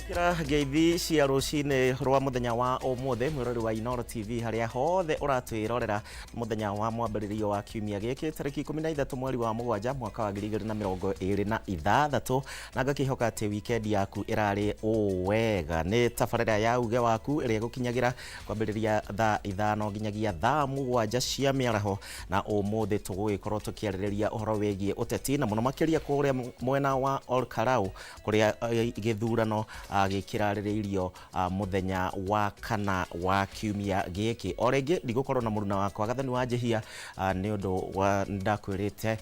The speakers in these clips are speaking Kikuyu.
Kira ngeithi cia rũcinĩ rwa mũthenya wa ũmũthĩ, mwĩrori wa Inooro TV harĩa hothe ũratwĩrorera, mũthenya wa mwambĩrĩrio wa kiumia gĩkĩ, tarĩki 13 mweri wa 7 mwaka wa 2026, na ngakĩhoka atĩ weekend yaku ĩrarĩ ũ wega. Nĩ tabarĩra ya Uge Waku ĩrĩa ĩgũkinyagĩra kwambĩrĩria thaa 5 nginyagia thaa 7 cia mĩaraho, na ũmũthĩ tũgũgĩkorwo tũkĩarĩrĩria ũhoro wĩgiĩ ũteti, na mũno makĩria kũrĩa mwena wa Ol Kalou, kũrĩa gĩthurano gĩkĩrarĩrĩirio mũthenya wa kana wa kiumia gĩkĩ. O rĩngĩ ndigũkorwo na mũruna wakwa Gathoni wa Njĩhia, nĩ ũndũ wa ndakwĩrĩte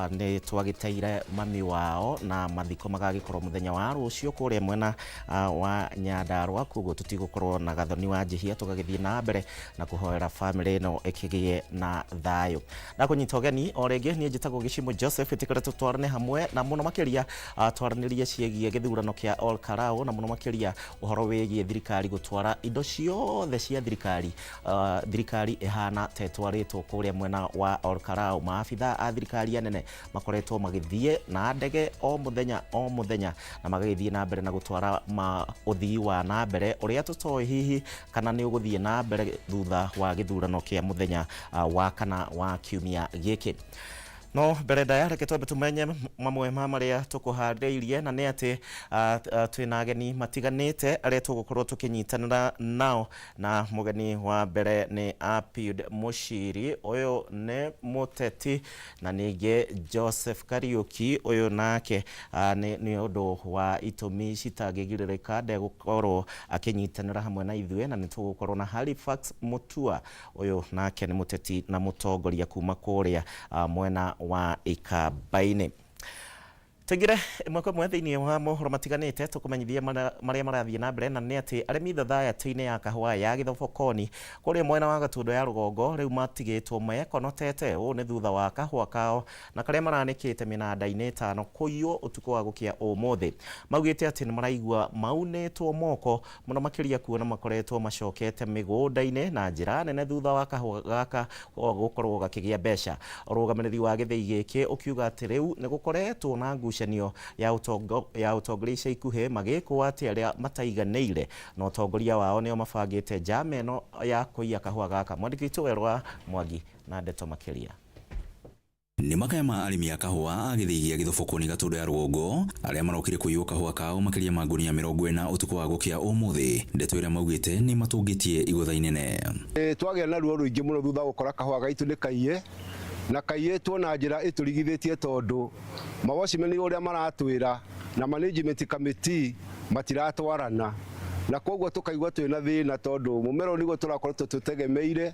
nĩ twagĩteire mami wao, na mathiko magagĩkorwo mũthenya wa rũciũ kũrĩa mwena wa Nyandarũa. Koguo tũtigũkorwo na Gathoni wa Njĩhia, tũgagĩthiĩ na mbere na kũhoera bamĩrĩ ĩno ĩkĩgĩe na thayũ. Ndakũnyita ũgeni o rĩngĩ, niĩ njĩtagwo Gĩcimo Joseph. Ĩtĩkĩre tũtwarane hamwe, na mũno makĩria twaranĩrie ciĩgiĩ gĩthurano kĩa Ol Kalou, na mũno makĩria ũhoro wĩgiĩ thirikari gũtwara indo ciothe cia thirikari. Thirikari ĩhana ta ĩtwarĩtwo kũrĩa mwena wa Ol Kalou. Maabitha a thirikari anene makoretwo magĩthiĩ na ndege o mũthenya o mũthenya, na magagĩthiĩ na mbere na gũtwara ma ũthii wa na mbere ũrĩa tũtoĩ hihi kana nĩ ũgũthiĩ na mbere thutha wa gĩthurano kĩa mũthenya wa kana wa kiumia gĩkĩ. No mbere ndaya, reke twambe tũmenye mamwe ma marĩa tũkũharĩrĩirie, na nĩ atĩ twĩna ageni matiganĩte arĩa tũgũkorwo tũkĩnyitanĩra nao, na mũgeni wa mbere nĩ Apiud Mũciri, ũyũ nĩ mũteti, na ningĩ Joseph Kariũki, ũyũ nake nĩ ũndũ wa itũmi citangĩgirĩrĩka ndegũkorwo akĩnyitanĩra hamwe na ithuĩ, na nĩ tũgũkorwo na Halifax Mutua, ũyũ nake nĩ mũteti na mũtongoria kuma kũrĩa mwena wa Ikamba-inĩ. Tũingĩre ĩmwe kwa ĩmwe thĩinĩ wa mohoro matiganĩte, tũkũmenyithie marĩa marathiĩ na mbere, na nĩ atĩ arĩmi thathayatĩ-inĩ ya kahũa ya Gĩthobokoni kũrĩa mwena wa Gatũndũ ya rũgongo rĩu matigĩtwo mekonotete. Ũũ nĩ thutha wa kahũa kao na karĩa maranĩkĩte mĩnanda-inĩ 5 kũiywo ũtukũ wa gũkĩa ũmũthĩ. Maugĩte atĩ nĩ maraigua maunĩtwo moko mũno makĩria, kuona makoretwo macokete mĩgũnda-inĩ na njĩra nene thutha wa kahũa gaka gũkorwo gakĩgĩa mbeca. Ũrũgamĩrĩri wa gĩthĩi gĩkĩ ũkiuga atĩ rĩu nĩ gũkoretwo na ngucanio ya ũtongoria ica ikuhĩ, magĩkũa atĩ arĩa mataiganĩire na ũtongoria wao nĩo mabangĩte njama ĩno ya kũiya kahũa gaka. Mwandĩki witũ Werũ Mwangi na ndeto makĩria. Nĩ makaya ma arĩmi a kahũa a gĩthĩi gĩa Gĩthobokoni, Gatũndũ ya rũgongo, arĩa marokire kũiywo kahũa kao makĩria ma ngunia 40 ũtukũ wa gũkĩa ũmũthĩ, ndeto ĩrĩa maugĩte nĩ matũngĩtie igũtha inene. Twagĩa na ruo rũingĩ mũno thutha wa gũkora kahũa gaitũ nĩ kaiye, na kaiyĩtwo na njĩra ĩtũrigithĩtie, tondũ mawocimeni ũrĩa maratwĩra na management committee matiratwarana, na koguo tũkaigua twĩna thĩna, tondũ mũmera ũyũ nĩguo tũrakoretwo tũtegemeire,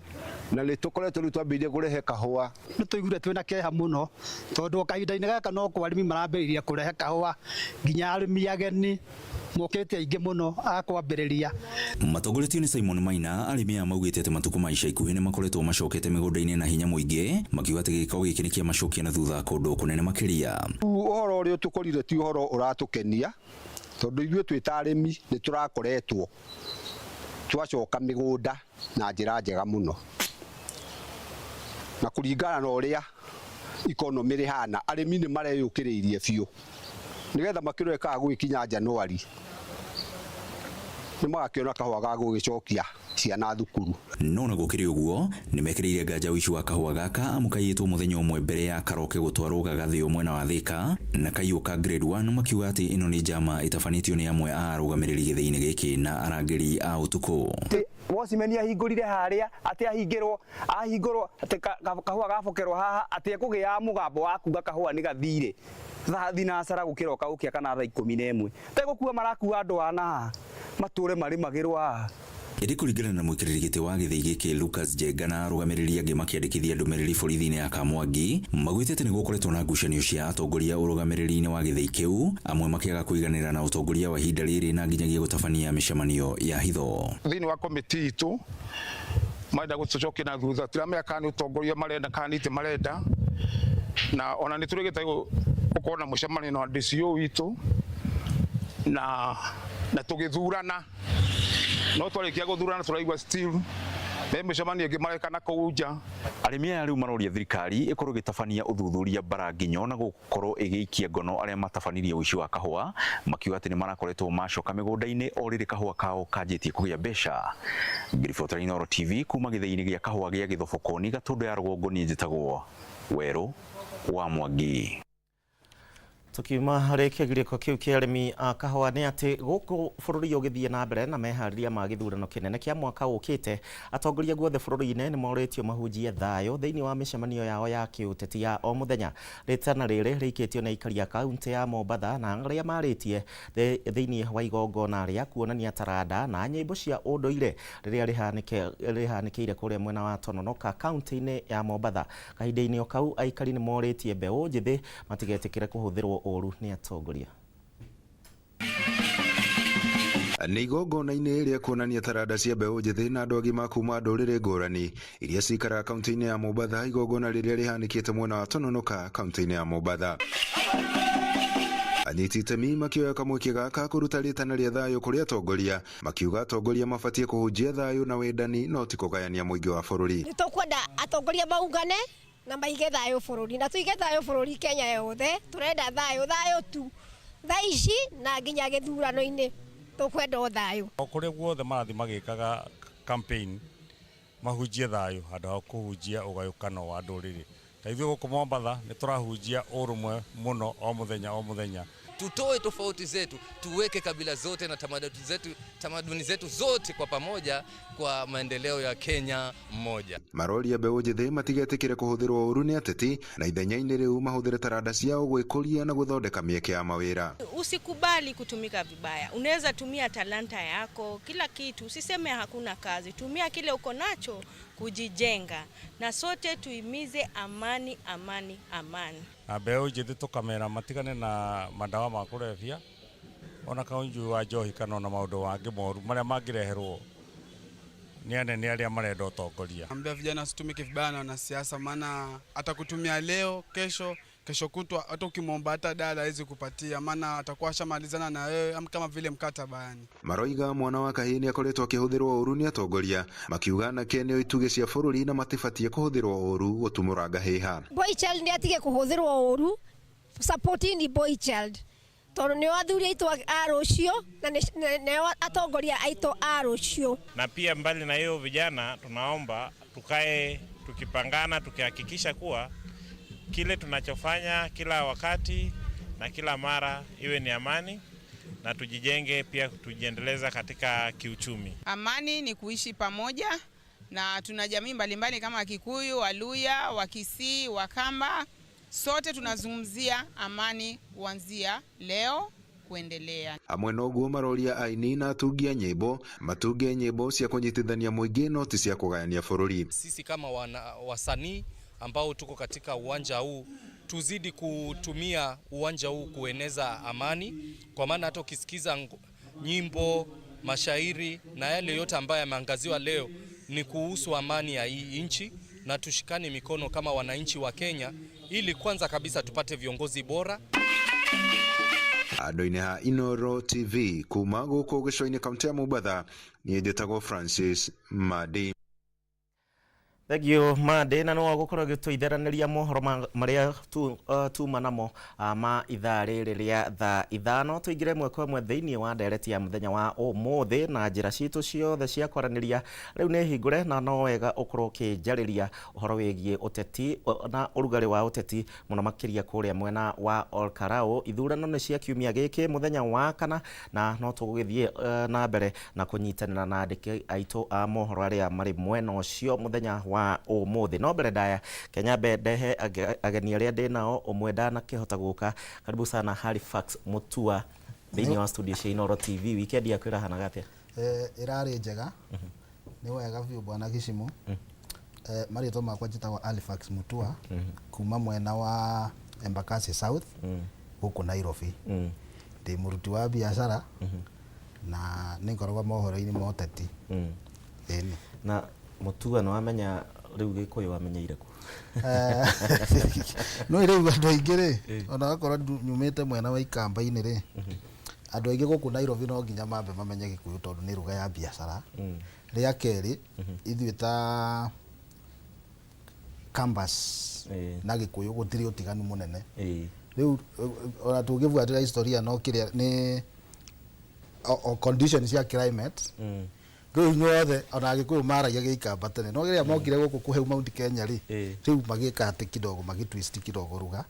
na nĩ tũkoretwo rĩu twambĩrĩirie kũrehe kahũa. Nĩ tũiguire twĩna kĩeha mũno, tondũ kahinda-inĩ gaka no kwa arĩmi marambĩrĩria kũrehe kahũa, nginya arĩmi ageni mokĩte aingĩ mũno a kwambĩrĩria. Matongoretio nĩ Simon Maina, arĩmi aya maugĩte atĩ matukũ ma ica ikuhĩ nĩ makoretwo macokete mĩgũnda-inĩ na hinya mũingĩ, makiuga atĩ gĩko gĩkĩ nĩ kĩamacokia na thutha kũndũ kũnene makĩria. Ũhoro ũrĩa ũtũkorire ti ũhoro ũratũkenia, tondũ ithuĩ twĩ ta arĩmi nĩ tũrakoretwo twacoka mĩgũnda na njĩra njega mũno, na kũringana na ũrĩa economy rĩhana, arĩmi nĩ mareyũkĩrĩirie biũ nĩgetha makĩrore kana gũgĩkinya Januari nĩ magakĩona kahũa ga gũgĩcokia ciana thukuru. No na gũkĩrĩ ũguo, nĩ mekĩrĩire nganja ũici wa kahũa gaka, amu kaiyĩtwo mũthenya ũmwe mbere ya karoke gũtwarwo gagathĩo mwena wa Thĩka na kaiywo ka grade 1, makiuga atĩ ĩno nĩ njama ĩtabanĩtio nĩ amwe a arũgamĩrĩri gĩthĩi-inĩ gĩkĩ na arangĩri a ũtukũ. Watchman ahingũrire harĩa atĩ ahingĩrwo ahingũrwo atĩ kahũa gabokerwo haha, atĩ ekũgĩa mũgambo wa kuga kahũa nĩ gathire thaa thinacara gũkĩroka gũkĩa kana thaa 11. Tegũkua marakua andũ ana haha matũre marĩmagĩrwo haha. Ĩndĩ kũringana na mũikarĩri gĩtĩ wa gĩthĩi gĩkĩ Lucas Njenga na arũgamĩrĩri angĩ makĩandĩkithia ndũmĩrĩri borithi-inĩ ya Kamwangi, magwĩte atĩ nĩ gũkoretwo na ngucanio cia atongoria ũrũgamĩrĩri-inĩ wa gĩthĩi kĩu, amwe makĩaga kũiganĩra na ũtongoria wa ihinda rĩrĩ na nginyagia gũtabania mĩcemanio ya hitho. Thĩinĩ wa komiti itũ marenda gũtũcokia na thutha, tiramenya kana nĩ ũtongoria marenda kana nĩ itĩ marenda, na ona nĩ tũrĩgĩte gũkorwo na mũcemanio na DCO witũ na tũgĩthurana, no twarĩkia gũthurana tũraigua still Me mĩcemanio ĩngĩ mareka na kũu nja. Arĩmi aya rĩu maroria thirikari ĩkorwo ĩgĩtabania ũthuthuria mbaranginyo na gũkorwo ĩgĩikia ngono arĩa matabanirie ũici wa kahũa, makiuga atĩ nĩ marakoretwo macoka mĩgũnda-inĩ o rĩrĩ kahũa kao kanjĩtie kũgĩa mbeca. Ngĩribotera Inooro TV kuma gĩthĩi-inĩ gĩa kahũa gĩa Gĩthobokoni Gatũndũ ya rũgongo, niĩ njĩtagwo Werũ wa Mwangi. Tukiuma harĩ kĩgirĩko kĩu kĩa arĩmi a kahũa nĩ atĩ gũkũ bũrũri ũgĩthiĩ na mbere na meharĩria ma gĩthurano kĩnene kĩa mwaka ũkĩte, atongoria guothe bũrũri-inĩ nĩ morĩtio mahunjie thayũ thĩinĩ wa mĩcemanio yao ya kĩũteti ya o mũthenya. Rĩtana rĩrĩ rĩikĩtio nĩ aikari a kaunti ya Mombatha na arĩa marĩtie thĩinĩ wa igongona rĩa kuonania taranda na nyĩmbo cia ũndũire rĩrĩa rĩhanĩkĩire kũrĩa mwena wa Tononoka kaunti-inĩ ya Mombatha. Kahinda-inĩ o kau aikari nĩ morĩtie mbeũ njĩthĩ matigetĩkĩre kũhũthĩrwo ũru nĩ atongoria. Nĩ igongona-inĩ rĩa kuonania taranda cia mbeũ njĩthĩ na andũ agima kuma ndũrĩrĩ ngũrani iria cikaraga kaunti-inĩ ya Mombatha, igongona rĩrĩa rĩhanĩkĩte mwena wa Tononoka kaunti-inĩ ya Mombatha. Anyiti itemi makĩoya kamweke gaka kũruta rĩtana rĩa thayũ kũrĩ atongoria, makiuga atongoria mabatiĩ kũhunjia thayũ na wendani no ti kũgayania mũingĩ wa bũrũri. Nĩ tũkwenda atongoria maungane na maige thayũ bũrũri, na tuige thayũ bũrũri Kenya yothe. Turenda thayũ, thayũ tu thaa ici na nginya gĩthurano-inĩ tũkwenda o thayũ. O kũrĩa guothe marathiĩ magĩkaga campaign mahunjie thayũ handũ ha kũhunjia ũgayũkano wa ndũrĩrĩ. Ta ithuĩ gũkũ Mombatha nĩ tũrahunjia ũrũmwe mũno o mũthenya o mũthenya. Tutoe tofauti zetu, tuweke kabila zote na tamaduni zetu zote kwa pamoja kwa maendeleo ya Kenya mmoja. Maroria mbeũ njĩthĩ matigetĩkĩre kũhũthĩrwo ũru nĩ ateti na ithenya-inĩ rĩu mahũthĩre taranda ciao gwĩkũria na gũthondeka mĩeke ya mawĩra. Usikubali kutumika vibaya. Unaweza tumia talanta yako, kila kitu. Usiseme hakuna kazi. Tumia kile uko nacho kujijenga. Na sote tuimize amani, amani, amani. Na mbeũ njĩthĩ tũkamera matigane na madawa ma kũrebia ona kaunju wa njohi kana ona maũndũ mangĩ moru marĩa mangĩreherwo nĩ anene arĩa marenda ũtongoria. Ambia vijana wasitumike vibaya na wanasiasa, maana atakutumia leo, kesho, kesho kutwa hata ukimwomba hata dala hawezi kupatia, maana atakuwa ashamalizana na wewe kama vile mkataba yani. Maroiga mwana wa kahĩĩ nĩ akoretwo akĩhũthĩrwo ũru nĩ atongoria, makiuga anake nĩo itugĩ cia bũrũri na matibatiĩ kũhũthĩrwo ũru gũtumũranga hĩha. Boy child nĩ atige kũhũthĩrwo ũru, supporting boy child tondũ nĩo athuri aitũ a rũciũ na nĩo atongoria aitũ a rũciũ. Na pia mbali na hiyo, vijana tunaomba tukae tukipangana, tukihakikisha kuwa kile tunachofanya kila wakati na kila mara iwe ni amani, na tujijenge pia tujiendeleza katika kiuchumi. Amani ni kuishi pamoja, na tuna jamii mbalimbali kama Kikuyu, Waluya, Wakisii, Wakamba. Sote tunazungumzia amani kuanzia leo kuendelea. Amwe noguo maroria aini na atungi a nyimbo matunge nyimbo cia kunyitithania mũingĩ no ti cia kũgayania bũrũri. Sisi kama wasanii ambao tuko katika uwanja huu tuzidi kutumia uwanja huu kueneza amani, kwa maana hata ukisikiza nyimbo, mashairi na yale yote ambayo yameangaziwa leo ni kuhusu amani ya hii nchi, na tushikane mikono kama wananchi wa Kenya ili kwanza kabisa tupate viongozi bora. Andũ-inĩ ha Inooro TV kuma gũkũ gĩcũa-inĩ kaunti ya Mombatha, niĩ njĩtagwo Francis Madi. Thank you Mande, na no gũkorwo gĩtũitheraniria mohoro marĩa tuma namo ma ithaa rĩrĩ rĩa thaa 5. Tũingĩre ĩmwe kwa ĩmwe thĩinĩ wa ndereti ya mũthenya wa ũmũthĩ, na njĩra citũ ciothe cia kwaranĩria rĩu nĩ hingũre, na no wega ũkorwo ũkĩnjarĩria ũhoro wĩgiĩ ũteti na ũrugarĩ wa ũteti mũno makĩria kũrĩa mwena wa Olkarau. Ithurano nĩ cia kiumia gĩkĩ mũthenya wa kana, na no tũgũgĩthiĩ na mbere na kũnyitanĩra na andĩki aitũ a mohoro arĩa marĩ mwena ũcio mũthenya wa ũmũthĩ. No mbere ndaya Kenya mbe ndehe ageni arĩa ndĩ nao, ũmwe ndanakĩhota gũka. Karibu sana Halifax Mutua thĩinĩ wa studio cia Inooro TV. Weekend yaku ĩrahanaga atĩa? Ĩrarĩ njega, nĩ wega biũ bwana Gĩcimu. Marĩtwa makwa njĩtagwo Halifax Mutua kuma mwena wa Embakasi South gũkũ Nairobi. Ndĩ mũruti wa biacara na nĩ ngoragwo mohoro-inĩ ma ũteti. Ĩni. Na Mutua, nĩ wamenya rĩu Gĩkũyũ wamenyeire kũ? No rĩu andũ aingĩ rĩ, ona wakorwo nyumĩte mwena wa Ikamba-inĩ rĩ, Andũ aingĩ gũkũ Nairobi no nginya mambe mamenye Gĩkũyũ tondũ nĩ lugha ya biacara. Rĩa kerĩ, ithuĩ ta Kambas na Gĩkũyũ gũtirĩ ũtiganu mũnene. Rĩu ona tũngĩbuatĩra historia no kĩrĩa nĩ o condition cia climate. Rĩu inyuothe ona Agĩkũyũ maragia Gĩikamba tene, no rĩrĩa mokire gũkũ kũheu Mount Kenya rĩ, rĩu magĩka atĩ kidogo magĩtwist kidogo lugha.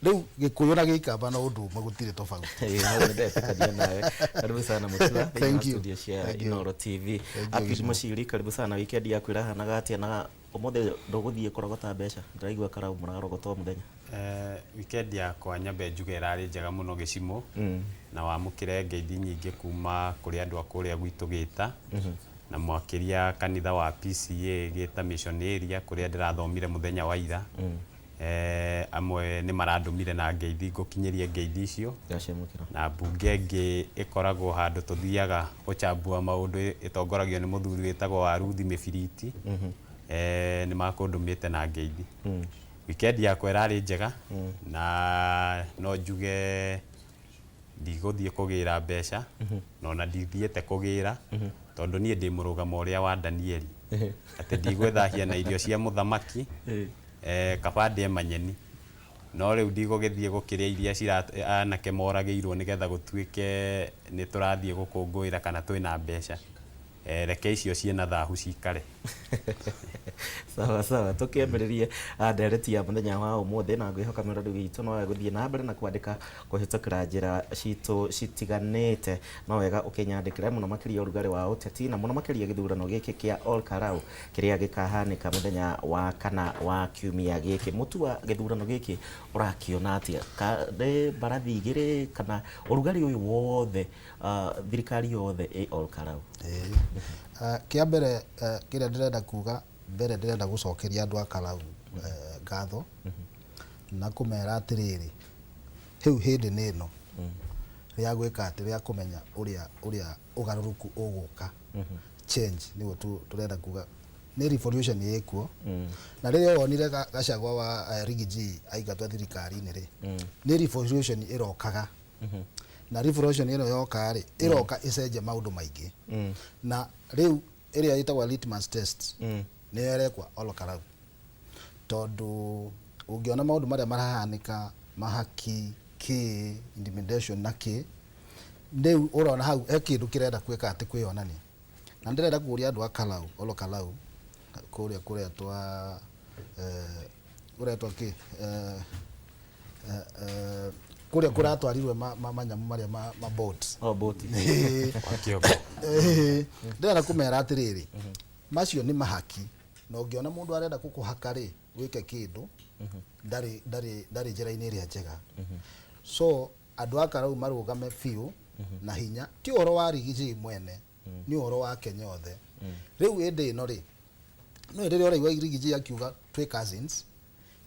Rĩu Gĩkũyũ na Gĩikamba no ũndũ ũmwe, gũtirĩ tofauti. Hau nĩndetĩkania nawe. Karibu sana Mutua thĩinĩ wa Thank you. studio cia Thank you. Inooro TV. Thank you, Akid Gĩcimo. Muciri, karibu sana. Weekend yaku ĩrahanaga atĩa? Na ũmũthĩ ndũgũthiĩ kũrogota mbeca? Ndĩraigua Karau mũrarogota o mũthenya. Weekend yakwa nyambe njuge ĩrarĩ njega mũno Gĩcimo, na wamũkĩre ngeithi nyingĩ kuma kũrĩ andũ a kũrĩa gwitũ Gĩta, na mwakĩria kanitha wa PCA Gĩta Mission Area kũrĩa ndĩrathomire mũthenya wa ira. Amwe nĩ marandũmire na ngeithi, ngũkinyĩrie ngeithi icio. Na mbunge ĩngĩ ĩkoragwo handũ tũthiaga gũchambua maũndũ ĩtongoragio nĩ mũthuri wĩtagwo Waruthi Mĩbiriti. Nĩ makũndũmĩte na ngeithi. Weekend yakwa ĩrarĩ njega, na no njuge ndigũthiĩ kũgĩra mbeca, na ona ndithiĩte kũgĩra, tondũ niĩ ndĩ mũrũgamo ũrĩa wa Danieli atĩ ndigwĩthahia na irio cia mũthamaki, kaba ndĩe manyeni, no rĩu ndigũgĩthiĩ gũkĩrĩa iria cira anake moragĩirwo nĩgetha gũtuĩke nĩ tũrathiĩ gũkũngũĩra kana twĩna mbeca. Reke icio ciĩna thahu cikare. Sawa sawa, tukiambĩrĩrie ndereti ya mũthenya wa ũmũthĩ, na ngwĩhoka mwĩrori witũ no egũthiĩ na mbere na kwandĩka kũhĩtũkĩra njĩra citũ citiganĩte. No wega ũkĩnyandĩkĩre mũno makĩria ũrugarĩ wa ũteti, na mũno makĩria gĩthurano gĩkĩ kĩa Ol Kalou kĩrĩa gĩkahanĩka mũthenya wa kana wa kiumia gĩkĩ. Mũtua, gĩthurano gĩkĩ ũrakiona atĩa? Nĩ mbarathi igĩrĩ kana ũrugarĩ ũyũ wothe, thirikari yothe ĩ Ol Kalou? Kĩa mbere, kĩrĩa ndĩrenda kuga mbere, ndĩrenda gũcokeria andũ a Karau ngatho na kũmera atĩrĩrĩ, rĩu hĩndĩ nĩ ĩno rĩa gwĩka atĩ rĩa kũmenya ũrĩa ũgarũrũku ũgũka. Change nĩguo tũrenda kuga nĩ revolution ĩkuo. Na rĩrĩa wonire Gachagua wa Riggy G aingatwo thirikari-inĩ rĩ, nĩ revolution ĩrokaga, na revolution ĩno yoka rĩ, ĩroka ĩcenjie maũndũ maingĩ. Na rĩu ĩrĩa ĩtagwo litmus test nĩyo ĩrekwo Ol Kalou, tondũ ũngĩona maũndũ marĩa marahanĩka, mahaki kĩ intimidation na kĩ, rĩu ũrona hau he kĩndũ kĩrenda gwĩka atĩ kwĩyonania. Na ndĩrenda kũria andũ a Karau, Ol Kalou, kũrĩa kũretwa kũretwa kĩ kũrĩa kũratwarirwe manyamũ marĩa ma boat. Oh, boat. Ndĩrenda kũmera atĩrĩrĩ, macio nĩ mahaki, na ũngĩona mũndũ arenda gũkũhaka rĩ, wĩke kĩndũ, ndarĩ ndarĩ ndarĩ njĩra-inĩ ĩrĩa njega. So andũ a Karau marũgame biũ na hinya. Ti ũhoro wa Riggy G mwene, nĩ ũhoro wa Kenya othe. Rĩu ĩndĩ ĩno rĩ, no rĩrĩa ũraigua Riggy G akiuga twĩ cousins,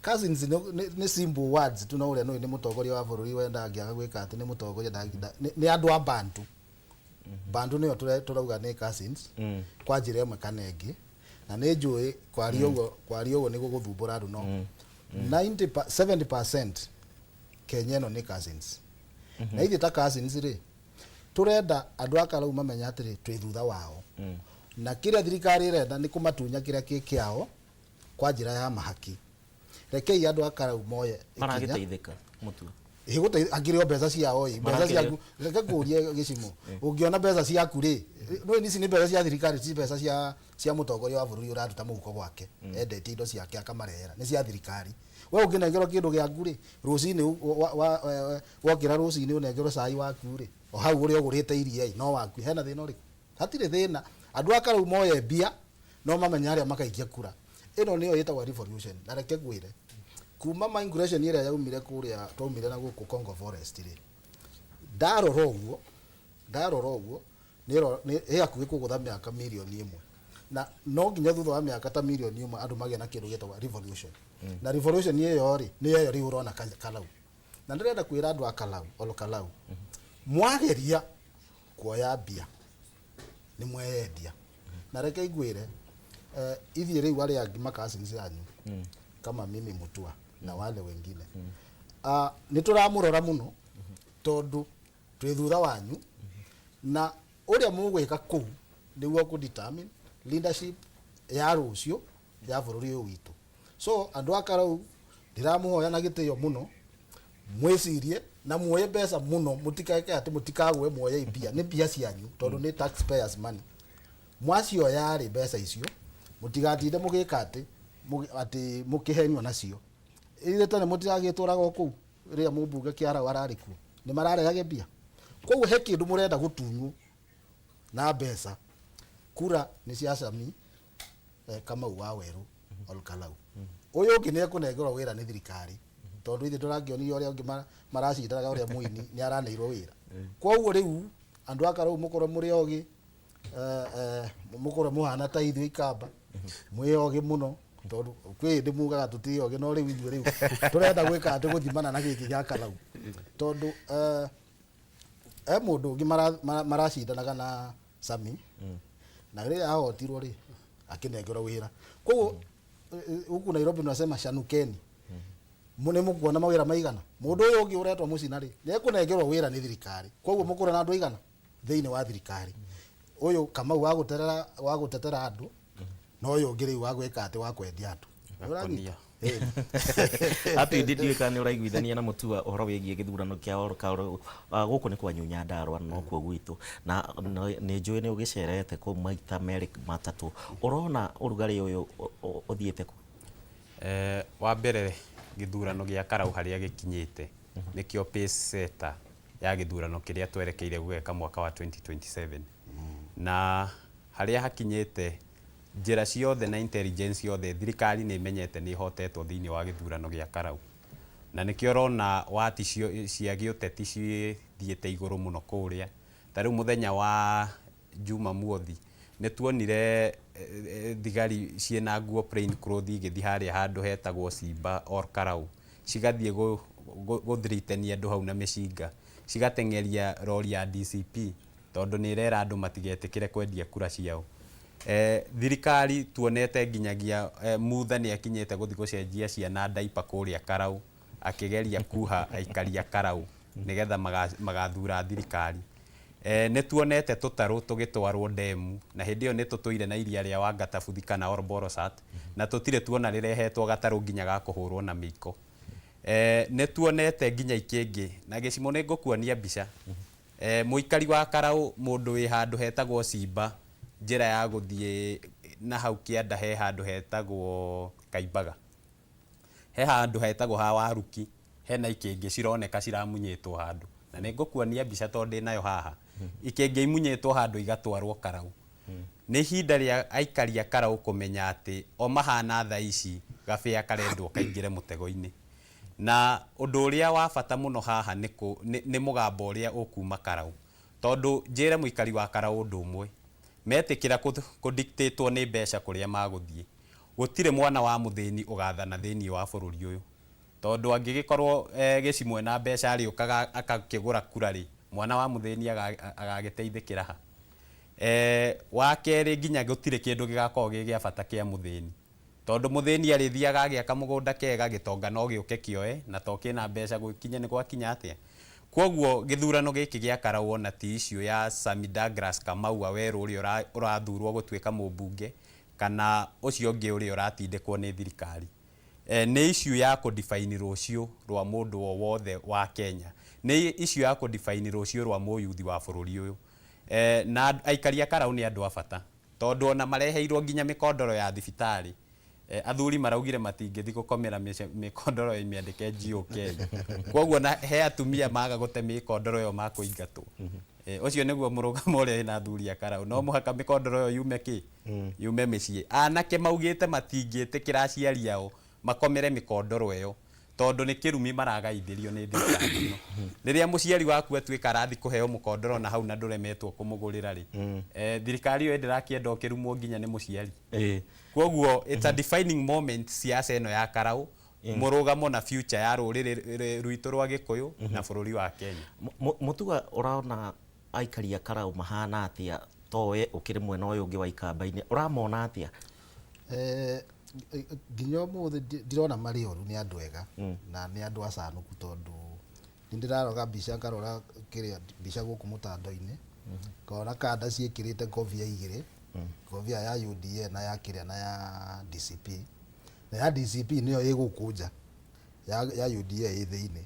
cousins nĩ simple words tu, no ũrĩa nĩ mũtongoria wa bũrũri wenda angĩaga gwĩka atĩ nĩ mũtongoria nĩ andũ a Bantu. Bantu nĩyo tũrauga nĩ cousins kwa njĩra ĩmwe kana ĩngĩ. Na nĩ njũĩ kwaria ũguo, kwaria ũguo nĩ gũgũthumbũra andũ, no 70% Kenya ĩno nĩ cousins. Na ithuĩ ta cousins rĩ, tũrenda andũ a Karau mamenye atĩrĩ, twĩ thutha wao, na kĩrĩa thirikari ĩrenda nĩ kũmatunya kĩrĩa kĩ kĩao kwa njĩra ya mahaki. Rekei andũ a Karau moye ikinya. Maragĩteithĩka, Mutua? Angĩrĩo mbeca ciao ĩ, mbeca ciaku, reke ngũrie Gĩcimo, ũngĩona mbeca ciaku rĩ, no ici nĩ mbeca cia thirikari, ti mbeca cia mũtongoria wa bũrũri ũraruta mũhuko gwake, endetie indo ciake akamarehera, nĩ cia thirikari. We ũngĩnengerwo kĩndũ gĩaku rĩ, rũcinĩ wokĩra rũcinĩ ũnengerwo cai waku rĩ, o hau ũrĩa ũgũrĩte iria ĩ, no waku, hena thĩna ũrĩkũ? Hatirĩ thĩna. Andũ a Karau moye mbia no mamenye arĩa makaikia kura. Ĩno nĩyo ĩtagwo revolution. Na reke ngwĩre, kuma migration ĩrĩa yaumire kũrĩa twaumire na gũkũ Congo Forest rĩ, ndarora ũguo nĩ hakuhĩ kũgũtha mĩaka mirioni 1, na no nginya thutha wa mĩaka ta mirioni 1 andũ magĩe na kĩndũ gĩtagwo revolution. Na revolution ĩyo rĩ, nĩ ĩyo rĩu ũrona Karau. Na ndĩrenda kwĩra andũ a Karau, Ol Kalou, mwageria kuoya mbia nĩ mweyendia. Na reke ngwĩre, ithuĩ rĩu arĩa angĩ ma-cousins yanyu kama mimi Mutua na wale wengine, nĩ tũramũrora mũno, tondũ Twĩ thutha wanyu na ũrĩa mũgwĩka kũu nĩguo kũ determine leadership ya rũciũ ya bũrũri ũyũ witũ. So andũ a Karau, ndĩramũhoya na gĩtĩo mũno, mwĩcirie na muoye mbeca mũno, mũtikeke atĩ mũtikagwe muoye mbia, nĩ mbia cianyu tondũ nĩ taxpayers money. Mwacioya rĩ, mbeca icio mũtigatinde mũgĩka atĩ atĩ mũkĩhenio nacio. Ithuĩ tene mũtiragĩtũraga o kũu rĩrĩa mũmbunge Kĩarau ararĩ kuo, nĩ mararehage mbia. Koguo he kĩndũ mũrenda gũtunywo na mbeca. Kura nĩ cia Sami Kamau wa Werũ Olkalau. Ũyũ ũngĩ nĩ ekũnengerwo wĩra nĩ thirikari, tondũ ithuĩ tũrakĩonire ũrĩa ũngĩ maracindanaga, ũrĩa mũini nĩ araneirwo wĩra. Koguo rĩu andũ a Karau, mũkorwo mũrĩ ogĩ, mũkorwo mũhana ta ithuĩ Ikamba, mwĩ ogĩ mũno, tondũ kwĩ hĩndĩ mugaga tũtirĩ ogĩ, no rĩu ithuĩ rĩu tũrenda gwĩka atĩ gũthimana na gĩkĩ gĩa Karau, tondũ he mũndũ ũngĩ maracindanaga na Sami, na rĩrĩa ahotirwo rĩ, akĩnengerwo wĩra. Koguo huku Nairobi tunasema shanukeni, nĩ mũkuona mawĩra maigana. Mũndũ ũyũ ũngĩ ũretwo mũcina rĩ, nĩ ekũnengerwo wĩra nĩ thirikari. Koguo mũkũrwo na andũ aigana thĩinĩ wa thirikari, ũyũ Kamau wa gũterera, wa gũtetera andũ, na ũyũ ũngĩ rĩu wa gwĩka atĩ wa kwendia andũ. Gakonia. Ati ndiũĩ kana nĩ ũraiguithania na Mũtua ũhoro wĩgiĩ gĩthurano kĩa Olkalau. Gũkũ nĩ kwanyu Nyandarũa, no kuo gwitũ, na nĩ njũĩ nĩ ũgĩcerete kũu maita merĩ matatũ. Ũrona ũrugarĩ ũyũ ũthiĩte kũ? Wa mbere, gĩthurano gĩa Karau harĩa gĩkinyĩte nĩkĩo pace setter ya gĩthurano kĩrĩa twerekeire gũgeka mwaka wa 2027, na harĩa hakinyĩte, njĩra ciothe na intelligence yothe, thirikari nĩ ĩmenyete nĩ ĩhotetwo thĩinĩ wa gĩthurano gĩa Karau, na nĩkĩo ũrona wati cia gĩũteti cithiĩte igũrũ mũno kũrĩa. Ta rĩu mũthenya wa Jumamothi nĩ tuonire thigari ciĩna nguo plain clothes igĩthiĩ harĩa handũ hetagwo Simba or Karau, cigathiĩ gũthritenia andũ hau na mĩcinga, cigateng'eria rori ya DCP tondũ nĩ ĩrera andũ matigetĩkĩre kwendia kura ciao. Thirikari tuonete nginyagia Mutha nĩ akinyĩte gũthiĩ gũcenjia ciana ndaipa kũrĩa Karau, akĩgeria kuha aikari a Karau nĩgetha magathura thirikari. Nĩ tuonete tũtarũ tũgĩtwarwo ndemu, na hĩndĩ ĩyo nĩ tũtũire na iria rĩa Wangatabuthi kana Olbolosat, na tũtirĩ tuona rĩrehetwo gatarũ nginya ga kũhũrwo na mĩiko. Nĩ tuonete nginya ikĩngĩ na gĩcimo, nĩ ngũkuonia mbica. Mũikari wa Karau, mũndũ wĩ handũ hetagwo Simba, njĩra ya gũthiĩ na hau kĩanda, he handũ hetagwo Kaimbaga, he handũ hetagwo ha Waruki, hena ikĩngĩ cironeka ciramunyĩtwo handũ, na nĩ ngũkuonia mbica tondũ ndĩ nayo haha. Ikĩngĩ imunyĩtwo handũ igatwarwo Karau. Nĩ ihinda rĩa aikari a Karau kũmenya atĩ o mahana thaa ici gabĩa karendwo kaingĩre mũtego-inĩ. Na ũndũ ũrĩa wa bata mũno haha nĩ mũgambo ũrĩa ũkuma Karau, tondũ njĩre mũikari wa Karau ũndũ ũmwe: metĩkĩra kũdictatwo nĩ mbeca kũrĩa magũthiĩ, gũtirĩ mwana wa mũthĩni ũgathana thĩinĩ wa bũrũri ũyũ, tondũ angĩgĩkorwo gĩcimwe na mbeca arĩũkaga akakĩgũra kura rĩ, mwana wa mũthĩni agagĩteithĩkĩra ha? Wa kerĩ, nginya gũtirĩ kĩndũ gĩgakorwo gĩ gĩa bata kĩa mũthĩni, tondũ mũthĩni arĩthiaga agĩaka mũgũnda kega, gĩtonga no gĩũke kĩoe, na to kĩna mbeca gũkinye nĩ gwakinya atĩa. Koguo gĩthurano gĩkĩ gĩa Karau ona ti issue ya Sami Douglas Kamau wa Werũ ũrĩa ũrathurwo gũtuĩka mũmbunge, kana ũcio ũngĩ ũrĩa ũratindĩkwo nĩ thirikari. Nĩ issue ya kũdefine rũciũ rwa mũndũ o wothe wa Kenya, nĩ issue ya kũdefine rũciũ rwa mũyuthi wa bũrũri ũyũ. Na aikari a Karau nĩ andũ a bata, tondũ ona mareheirwo nginya mĩkondoro ya thibitarĩ. Athuri maraugire matingĩthiĩ gũkomera mĩkondoro ĩmĩandĩke GOK. Koguo na he atumia maga gũte mĩkondoro ĩyo makũingatwo. Ũcio nĩguo mũrũgamo ũrĩa wĩna athuri a Karau. No mũhaka mĩkondoro ĩyo yume kĩ yume mĩciĩ. Anake maugĩte matingĩtĩkĩra aciari ao makomere mĩkondoro ĩyo, tondũ nĩ kĩrumi maragaithĩrio nĩ thirikari ĩno. Rĩrĩa mũciari waku atuĩka arathi kũheo mũkondoro na hau na ndũremetwo kũmũgũrĩra rĩ, thirikari ĩyo ĩndĩrakĩenda ũkĩrumwo nginya nĩ mũciari. Koguo it's a defining moment, siasa ĩno ya Karau, mũrũgamo na future ya rũrĩrĩ rwitũ rwa Gĩkũyũ na bũrũri wa Kenya. Mũtuga, ũrona aikari a Karau mahana atĩa? To we ũkĩrĩ mwena ũyũ ũngĩ wa Ikamba-inĩ, ũramona atĩa? Nginya ũmũthĩ ndirona marĩ oru, nĩ andũ ega na nĩ andũ acanũku, tondũ Nĩ ndĩraroga mbica ngarora kĩrĩa mbica gũkũ mũtandao-inĩ, ngona kanda ciĩkĩrĩte ngobia igĩrĩ, ngobia ya UDA na ya kĩrĩa na ya DCP, na ya DCP nĩyo ĩgũkũ nja, ya UDA ĩ thĩinĩ.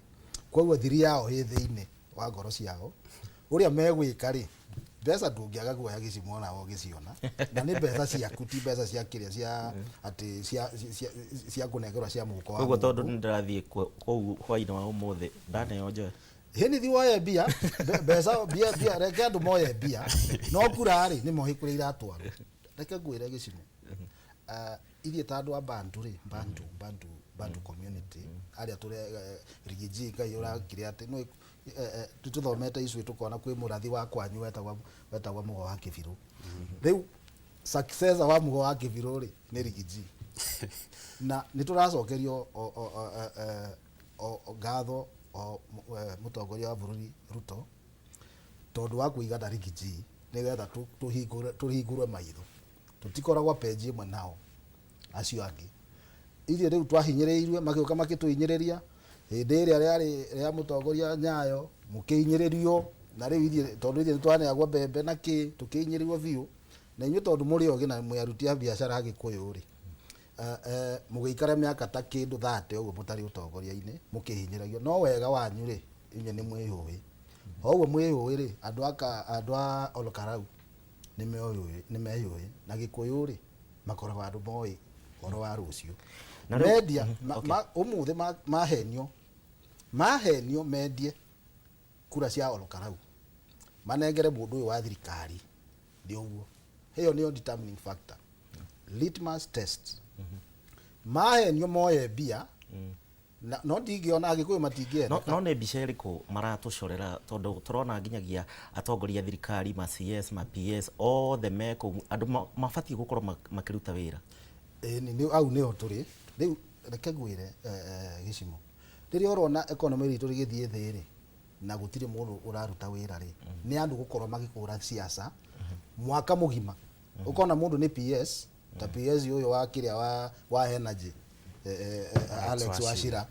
Koguo thiri yao ĩ thĩinĩ wa ngoro ciao. Ũrĩa megwĩka rĩ, mbeca ndũngĩaga kuoya gĩcimo onawe ũgĩciona, na nĩ mbeca ciaku, ti mbeca cia kĩrĩa cia atĩ cia kũnengerwo cia mũhuko wa Koguo tondũ mũndũ. nĩ ndĩrathiĩ kũu hwainĩ wa ũmũthĩ, ndaneo njoe. Hĩni thi woye mbia, mbeca mbia mbia, reke andũ moye mbia, no kura rĩ nĩ moĩ kũrĩa iratwarwo. Reke ngwĩre gĩcimo, ithuĩ ta andũ a Bantu rĩ, Bantu community arĩa tũre Rigiji Ngai ũrakire atĩ no tũthomete icui tũkona kwĩ mũrathi wa kwanyu wetagwo Mũgo wa Kĩbirũ. Rĩu successor wa Mũgo wa Kĩbirũ rĩ nĩ Rigiji, na nĩ tũracokerio o ngatho o mũtongoria wa bũrũri Ruto tondũ wa kũiga Rigiji nĩgetha tũhingũre maitho. Tũtikoragwo peji ĩmwe nao acio angĩ. Ithuĩ rĩu twahinyĩrĩirio, magĩũka makĩtũhinyĩrĩria hĩndĩ ĩrĩa rĩarĩ rĩa mũtongoria Nyayo, mũkĩhinyĩrĩrio, na rĩu ithuĩ tondũ ithuĩ nĩtwaneagwo mbembe na kĩ, tũkĩhinyĩrĩrio biũ. Na inyuĩ tondũ mũrĩ ogĩ na mwĩ aruti a biacara Agĩkũyũ rĩ, mũgĩikara mĩaka ta kĩndũ 30 ũguo mũtarĩ ũtongoria-inĩ, mũkĩhinyĩrĩrio. No wega wanyu rĩ, inyuĩ nĩ mwĩyũĩ. O ũguo mwĩyũĩ rĩ, andũ a Olkarau nĩ meyũĩ, na Gĩkũyũ rĩ makoragwo andũ moĩ ũhoro wa rũciũ. Na rĩu- Mendia, ũmũthĩ mahenio mendie kura cia Olkarau manengere mũndũ ũyũ wa thirikari, nĩ ũguo. Ĩyo nĩyo determining factor, litmus test. Mahenio moye mbia, na no ndingĩona Agĩkũyũ matingĩendeka. No nĩ mbica ĩrĩkũ maratũcorera, tondũ tũrona nginyagia atongoria a thirikari, ma CS, ma PS, othe me kũu, andũ mabatiĩ gũkorwo makĩruta wĩra. Ĩĩ, au nĩho tũrĩ rĩu. Reke ngwĩre, gĩcimo, rĩrĩa ũrona economy ritũ rĩgĩthiĩ thĩ rĩ, na gũtirĩ mũndũ ũraruta wĩra rĩ, nĩ andũ gũkorwo magĩkũra siasa mwaka mũgima. Ũkona mũndũ nĩ PS, ta PS ũyũ wa kĩrĩa wa energy, Alex Wachira.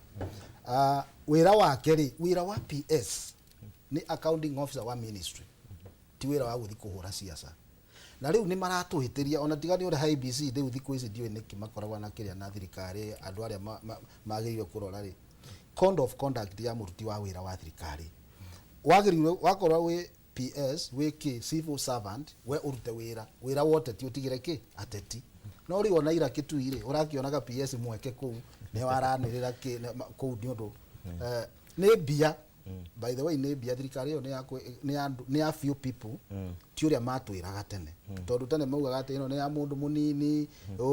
Wĩra wake rĩ, wĩra wa PS nĩ accounting officer wa ministry, ti wĩra wa gũthiĩ kũhũra siasa. Na rĩu nĩ maratũhĩtĩria, ona tiga nĩ ũrĩa IEBC rĩu thikũ ici ndiũĩ nĩkĩ makoragwo na kĩrĩa na thirikari, andũ arĩa magĩrĩirwo kũrora rĩ, code of conduct ya mũruti wa wĩra wa thirikari, wagĩrĩirwo wakorwo wĩ PS, wĩ kĩ civil servant, we ũrute wĩra, wĩra wa ũteti ũtigĩre kĩ ateti. No rĩu ona ira Kĩtui rĩ, ũrakĩonaga PS mweke kũu nĩ waranĩrĩra kĩ kũu nĩ ũndũ nĩ mbia. By the way, nĩ mbia. Thirikari ĩyo nĩ ya few people, ti ũrĩa matwĩraga tene, tondũ tene maugaga atĩ ĩno nĩ ya mũndũ mũnini,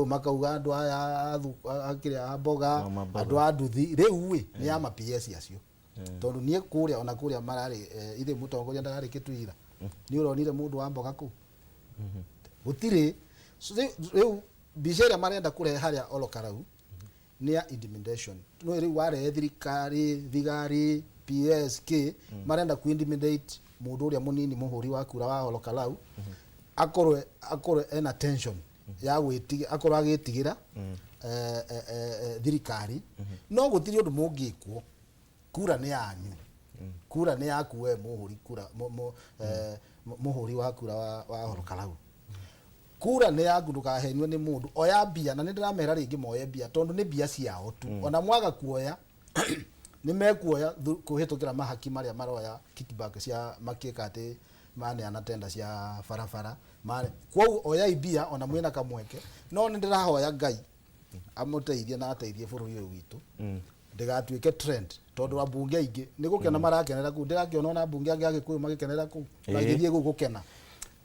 makauga andũ aya a kĩrĩa a mboga, andũ a nduthi. Rĩu ĩ nĩ ya ma PS acio, tondũ niĩ kũrĩa ona kũrĩa mararĩ, ithe mũtongoria ndararĩ Kĩtuira, nĩ ũronire mũndũ wa mboga kũu? Gũtirĩ. So, rĩu mbica ĩrĩa marenda kũrehe harĩa Olokarau nĩ ya intimidation. No rĩu warehe thirikari, thigari, PS, k marenda ku intimidate mũndũ ũrĩa mũnini, mũhũri wa kura wa Olokarau, akorwe ena tension ya gwĩtigĩra, akorwo agĩtigĩra thirikari. No gũtirĩ ũndũ mũngĩkwo. Kura nĩ yanyu, kura nĩ yaku we mũhũri kura, mũhũri wa kura wa Olokarau. Kura nĩ yaku, ndũkahenio nĩ mũndũ. Oya mbia, na nĩ ndĩramera rĩngĩ moye mbia, tondũ nĩ mbia ciao tu. Ona mwaga kuoya, nĩ mekuoya kũhĩtũkĩra mahaki marĩa maroya kickback cia makĩka atĩ maneana tenda cia barabara. Kwoguo oyai mbia ona mwĩna kamweke. No nĩ ndĩrahoya Ngai amũteithie na ateithie bũrũri ũyũ witũ, ndĩgatuĩke trend, tondũ ambunge aingĩ nĩ gũkena marakenera kũu. Ndĩrakĩona ona ambunge angĩ Agĩkũyũ magĩkenera kũu, magĩthiĩ kũu gũkena.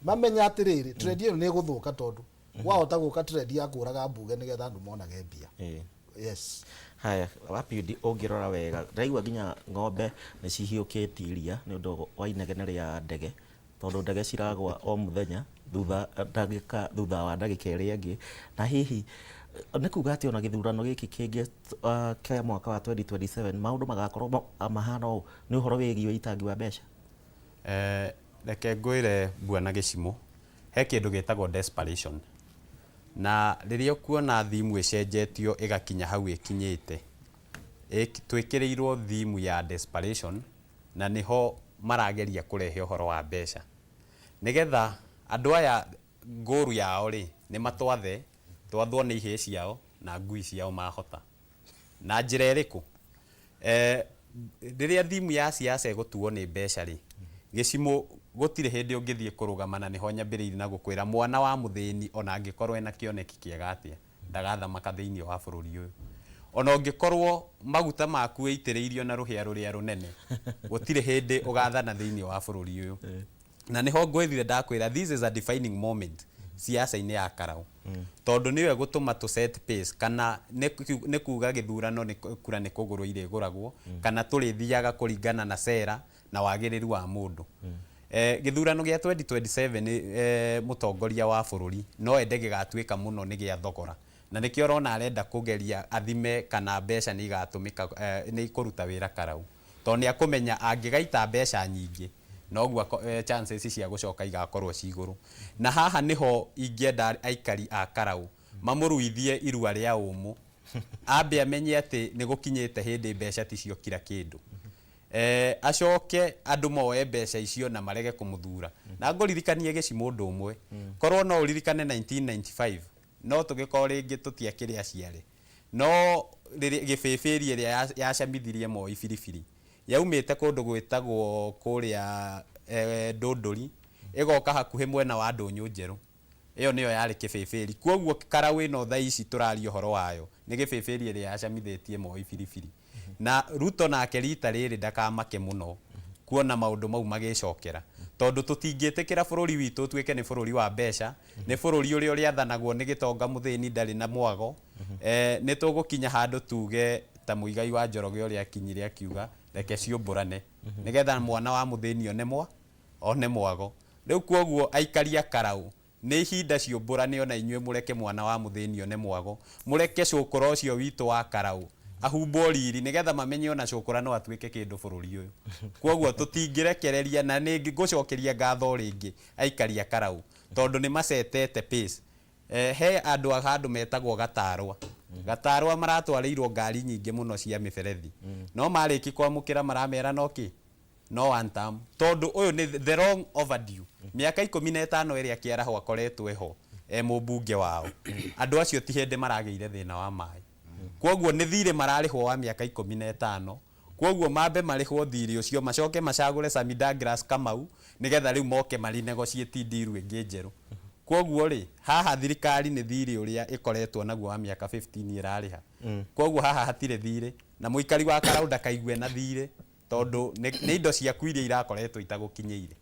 Mamenya atĩrĩrĩ, trend ĩyo nĩ ĩgũthũka, tondũ wahota gũka trend ya kũraga mbunge nĩgetha andũ monage mbia. Yes. Haya, wapi ũngĩrora wega, ndĩraigua nginya ng'ombe nĩ cihiũkĩtie iria nĩ ũndũ wa inegene rĩa ndege, tondũ ndege ciragwa o mũthenya thutha ndagĩka thutha wa ndagĩka ĩrĩa ĩngĩ. Na hihi nĩ kuga atĩ ona gĩthurano gĩkĩ kĩngĩ kĩa mwaka wa 2027 maũndũ magakorwo mahana ũũ nĩ ũhoro wĩgiĩ ũitangi wa mbeca? Reke ngwĩre, bwana Gĩcimo, he kĩndũ gĩtagwo desperation, na rĩrĩa ũkuona thimu ĩcenjetio ĩgakinya hau ĩkinyĩte, twĩkĩrĩirwo thimu ya desperation. Na nĩho marageria kũrehe ũhoro wa mbeca nĩgetha andũ aya ngũru yao rĩ nĩ matwathe twathwo nĩ ihĩĩ ciao na ngui ciao mahota na njĩra ĩrĩkũ. Rĩrĩa thimu ya siasa ĩgũtuo nĩ mbeca rĩ, gĩcimũ gũtirĩ hĩndĩ ũngĩthiĩ kũrũgama, na nĩho nyambĩrĩirie na gũkwĩra mwana wa mũthĩni ona angĩkorwo ena kĩoneki kĩega atĩa ndagathamaka thĩinĩ wa bũrũri ũyũ. Ona ũngĩkorwo maguta maku ĩitĩrĩirio na rũhĩa rũrĩa rũnene, gũtirĩ hĩndĩ ũgathana thĩinĩ wa bũrũri ũyũ. Na nĩho ngwĩrire ndakwĩra this is a defining moment siasa-inĩ ya Karau, tondũ nĩwe gũtũma tũ set pace kana nĩ kuga gĩthurano nĩ kura nĩ kũgũrwo irĩgũragwo, kana tũrĩthiaga kũringana na sera na wagĩrĩru wa mũndũ. Gĩthurano gĩa 2027, mũtongoria wa bũrũri no ende gĩgatuĩka mũno nĩ gĩa thogora, na nĩkĩo ũrona arenda kũgeria athime kana mbeca nĩ igatũmĩka, nĩ ikũruta wĩra Karau, tondũ nĩ akũmenya angĩgaita mbeca nyingĩ noguo chances cia gũcoka igakorwo ci igũrũ. Na haha nĩho ingĩenda aikari a Karau mamũruithie irua rĩa ũmũ, ambe amenye atĩ nĩ gũkinyĩte hĩndĩ mbeca ticio kira kĩndũ. Acoke andũ moe mbeca icio na marege kũmũthura. Na ngũririkanie gĩci mũndũ ũmwe, korwo no ũririkane 1995, no tũgĩkorwo rĩngĩ tũtiakĩrĩ aciare, no gĩbĩbĩri ĩrĩa yacamithirie Moi biribiri yaumĩte kũndũ gwĩtagwo kũrĩa Ndũndũri, ĩgoka hakuhĩ mwena wa Ndũnyũ Njerũ. Ĩyo nĩyo yarĩ kĩbĩbĩri. Koguo Karau ĩno thaa ici tũraria ũhoro wayo nĩ gĩbĩbĩri ĩrĩa yacamithĩtie Moi biribiri. Na Ruto nake rita rĩrĩ ndakamake mũno kuona maũndũ mau magĩcokera, tondũ tũtingĩtĩkĩra bũrũri witũ ũtuĩke nĩ bũrũri wa mbeca, nĩ bũrũri ũrĩa ũrĩathanagwo nĩ gĩtonga mũthĩni ndarĩ na mwago. Nĩ tũgũkinya handũ tuge ta Muigai wa Njoroge ũrĩa akinyire akiuga reke ciũmbũrane nĩgetha mwana wa mũthĩni one mwago. Rĩu koguo aikari a Karau nĩ ihinda ciũmbũrane, ona inyuĩ mũreke mwana wa mũthĩni one mwago, mũreke cũkũra ũcio witũ wa Karau ahumbwo riri nĩgetha mamenye ona cũkũra no atuĩke kĩndũ bũrũri ũyũ. Koguo tũtingĩrekereria, na nĩ ngũcokeria ngatho rĩngĩ aikari a Karau tondũ nĩ macetete pace. He andũ a handũ metagwo Gatarwa. Gatarwa maratwarĩirwo ngari nyingĩ mũno cia mĩberethi, no marĩki kwamũkĩra maramera no kĩ no one term, tondũ ũyũ nĩ the long overdue. Mĩaka 15 ĩrĩa Kĩaraho akoretwo eho e mũmbunge wao, andũ acio ti hĩndĩ maragĩire thĩna wa maĩ. Koguo nĩ thirĩ mararĩhwo wa mĩaka 15. Koguo mambe marĩhwo thirĩ ũcio, macoke macagũre Sami Douglas Kamau nĩgetha rĩu moke marinegotiate deal ĩngĩ njerũ. Koguo rĩ, haha thirikari nĩ thirĩ ũrĩa ĩkoretwo naguo wa mĩaka 15 ĩrarĩha. Koguo haha hatirĩ thirĩ, na mũikari wa Karau ndakaigue na thirĩ, tondũ nĩ indo ciaku iria irakoretwo itagũkinyĩire.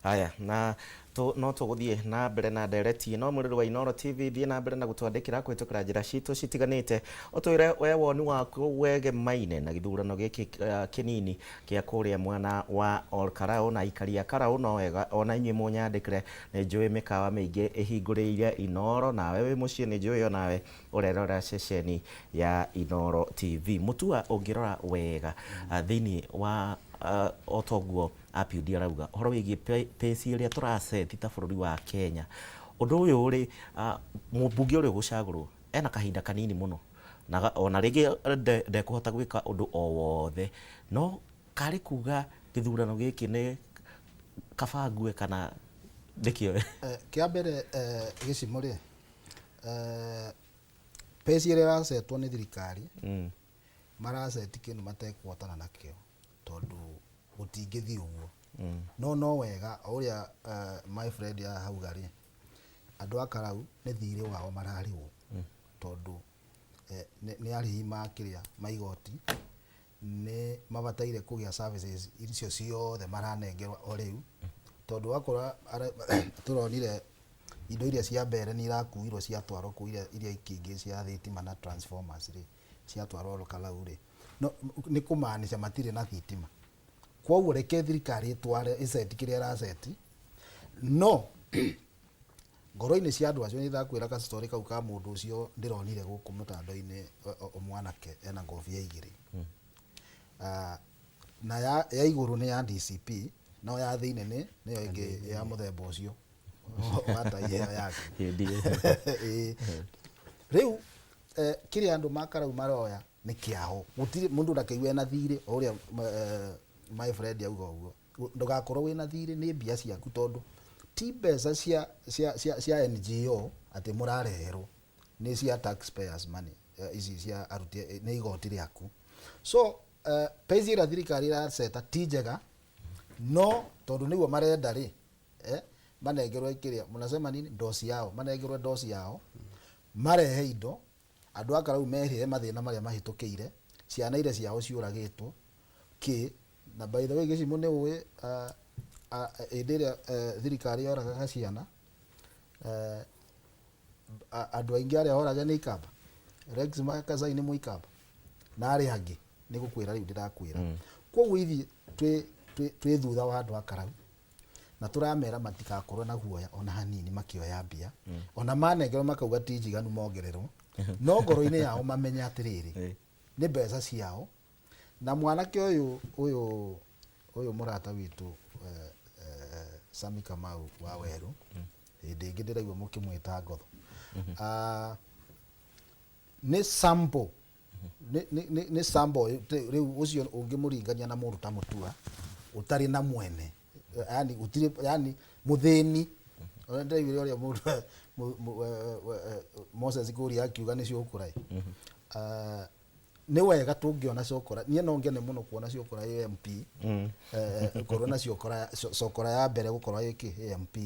Haya, na no tũgũthiĩ na mbere na ndereti no mwĩrĩri wa Inooro TV, thiĩ na mbere na gũtwandĩkĩra kũhĩtũkĩra njĩra citũ citiganĩte, ũtwĩre we woni waku wegemaine na gĩthurano gĩkĩ kĩnini kĩa kũrĩa mwena wa Ol Kalou na aikari a Karau. No wega ona inyuĩ mũnyandĩkĩre, nĩ njũĩ mĩkawa mĩingĩ ĩhingũrĩire Inooro, nawe wĩ mũciĩ nĩ njũĩ onawe ũrerora ceceni ya Inooro TV. Mũtua, ũngĩrora wega thĩinĩ wa o toguo APUD arauga ũhoro wĩgiĩ pace ĩrĩa tũraceti ta bũrũri wa Kenya, ũndũ ũyũ rĩ, mũmbunge ũrĩa ũgũcagũrwo ena kahinda kanini mũno na ona rĩngĩ ndekũhota gwĩka ũndũ o wothe, no karĩ kuga gĩthurano gĩkĩ nĩ kaba ngue kana ndĩkĩoe? Kĩa mbere, gĩcimo rĩ, pace ĩrĩa ĩracetwo nĩ thirikari, maraceti kĩndũ matekũhotana nakĩo, tondũ gũtingĩthiĩ ũguo. No wega o ũrĩa my friend ya hauga rĩ, andũ a Karau nĩ thirĩ wao mararĩhwo, tondũ nĩ arĩhi ma kĩrĩa ma igoti, nĩ mabataire kũgĩa services icio ciothe maranengerwo o rĩu, tondũ wakora tũronire indo iria cia mbere nĩ irakuirwo ciatwarwo kũu, iria ikĩngĩ cia thitima na transformers rĩ, ciatwarwo Ol Kalou rĩ, no nĩ kũmaanisha matirĩ na thitima. Koguo reke thirikari ĩtware ĩceti kĩrĩa ĩraceti, no ngoro-inĩ cia andũ acio nĩ ndakwĩra ka story kau ka mũndũ ũcio ndĩronire gũkũ mũtandao-inĩ, mwanake ena ngobia igĩrĩ. Ah, na ya igũrũ nĩ ya DCP, no ya thĩinĩ nĩ nĩyo ĩngĩ ya mũthemba ũcio wa tai ĩyo yaku. Ĩĩ. Rĩu kĩrĩa andũ makarau maroya nĩ kĩao, gũtirĩ mũndũ ndakaigue na thirĩ o ũrĩa My friend auga ũguo, ndũgakorwo wĩna thirĩ nĩ mbia ciaku, tondũ ti mbeca cia NGO atĩ mũrareherwo, nĩ cia taxpayers money, ici cia aruti, nĩ igoti rĩaku. So pace ĩrĩa thirikari ĩraceta ti njega, no tondũ nĩguo marenda rĩ, manengerwo kĩrĩa mnasema nini, ndoci yao, manengerwo ndoci yao, marehe indo, andũ a Karau merĩre mathĩna marĩa mahĩtũkĩire, ciana iria ciao ciũragĩtwo kĩ. Na by the way, gĩcimo nĩ ũĩ, hĩndĩ ĩrĩa thirikari yoragaga ciana, andũ aingĩ arĩa orage nĩ Ikamba. Rex Makasai nĩ Mũikamba na arĩa angĩ nĩ gũkwĩra rĩu ndĩrakwĩra. Koguo ithuĩ twĩ thutha wa andũ a Karau na tũramera matikakorwo na guoya ona hanini makĩoya mbia. Ona manengerwo makauga ti njiganu, mongererwo, no ngoro-inĩ yao mamenye atĩrĩrĩ, nĩ mbeca ciao. Na mwanake ũyũ mũrata witũ, Sami Kamau wa Weru, hĩndĩ ĩngĩ ndĩraigua mũkĩmwĩta ngotho. Ah, nĩ sample nĩ sample rĩu ũcio ũngĩmũringania na mũndũ ta Mũtua ũtarĩ na mwene, yani gũtirĩ, yani mũthĩni. Ũrĩa ndĩraiguire ũrĩa mũndũ Moses Kuria akiuga nĩ ciũkũra ĩ. Ah, nĩ wega tũngĩona cokora, niĩ no ngene mũno kuona cokora ĩ MP, korwo na cokora, cokora ya mbere gũkorwo ĩ MP,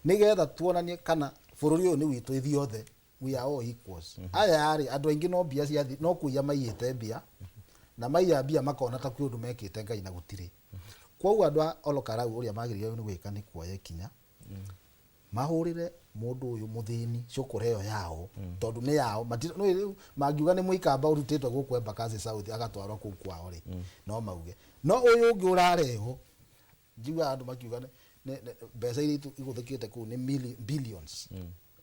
nĩgetha tuonanie kana bũrũri ũyũ nĩ witũ ithuothe, we are all equals. Aya rĩ, andũ aingĩ no mbia cia no kũiya maiyĩte mbia, na maiya mbia makona ta kwĩ ũndũ mekĩte Ngai, na gũtirĩ. Koguo andũ a Olokarau ũrĩa magĩrĩirwo nĩ gwĩka nĩ kuoya ikinya mahũrĩre mũndũ ũyũ mũthĩni cokora ĩyo yao, tondũ nĩ yao. Nĩ rĩu mangiuga nĩ Mũikamba ũrutĩtwo gũkũ Embakasi South agatwarwo kũu kwao rĩ, no mauge. No ũyũ ũngĩ ũrarehwo, njiguaga andũ makiuga mbeca iria igũthĩkĩte kũu nĩ billions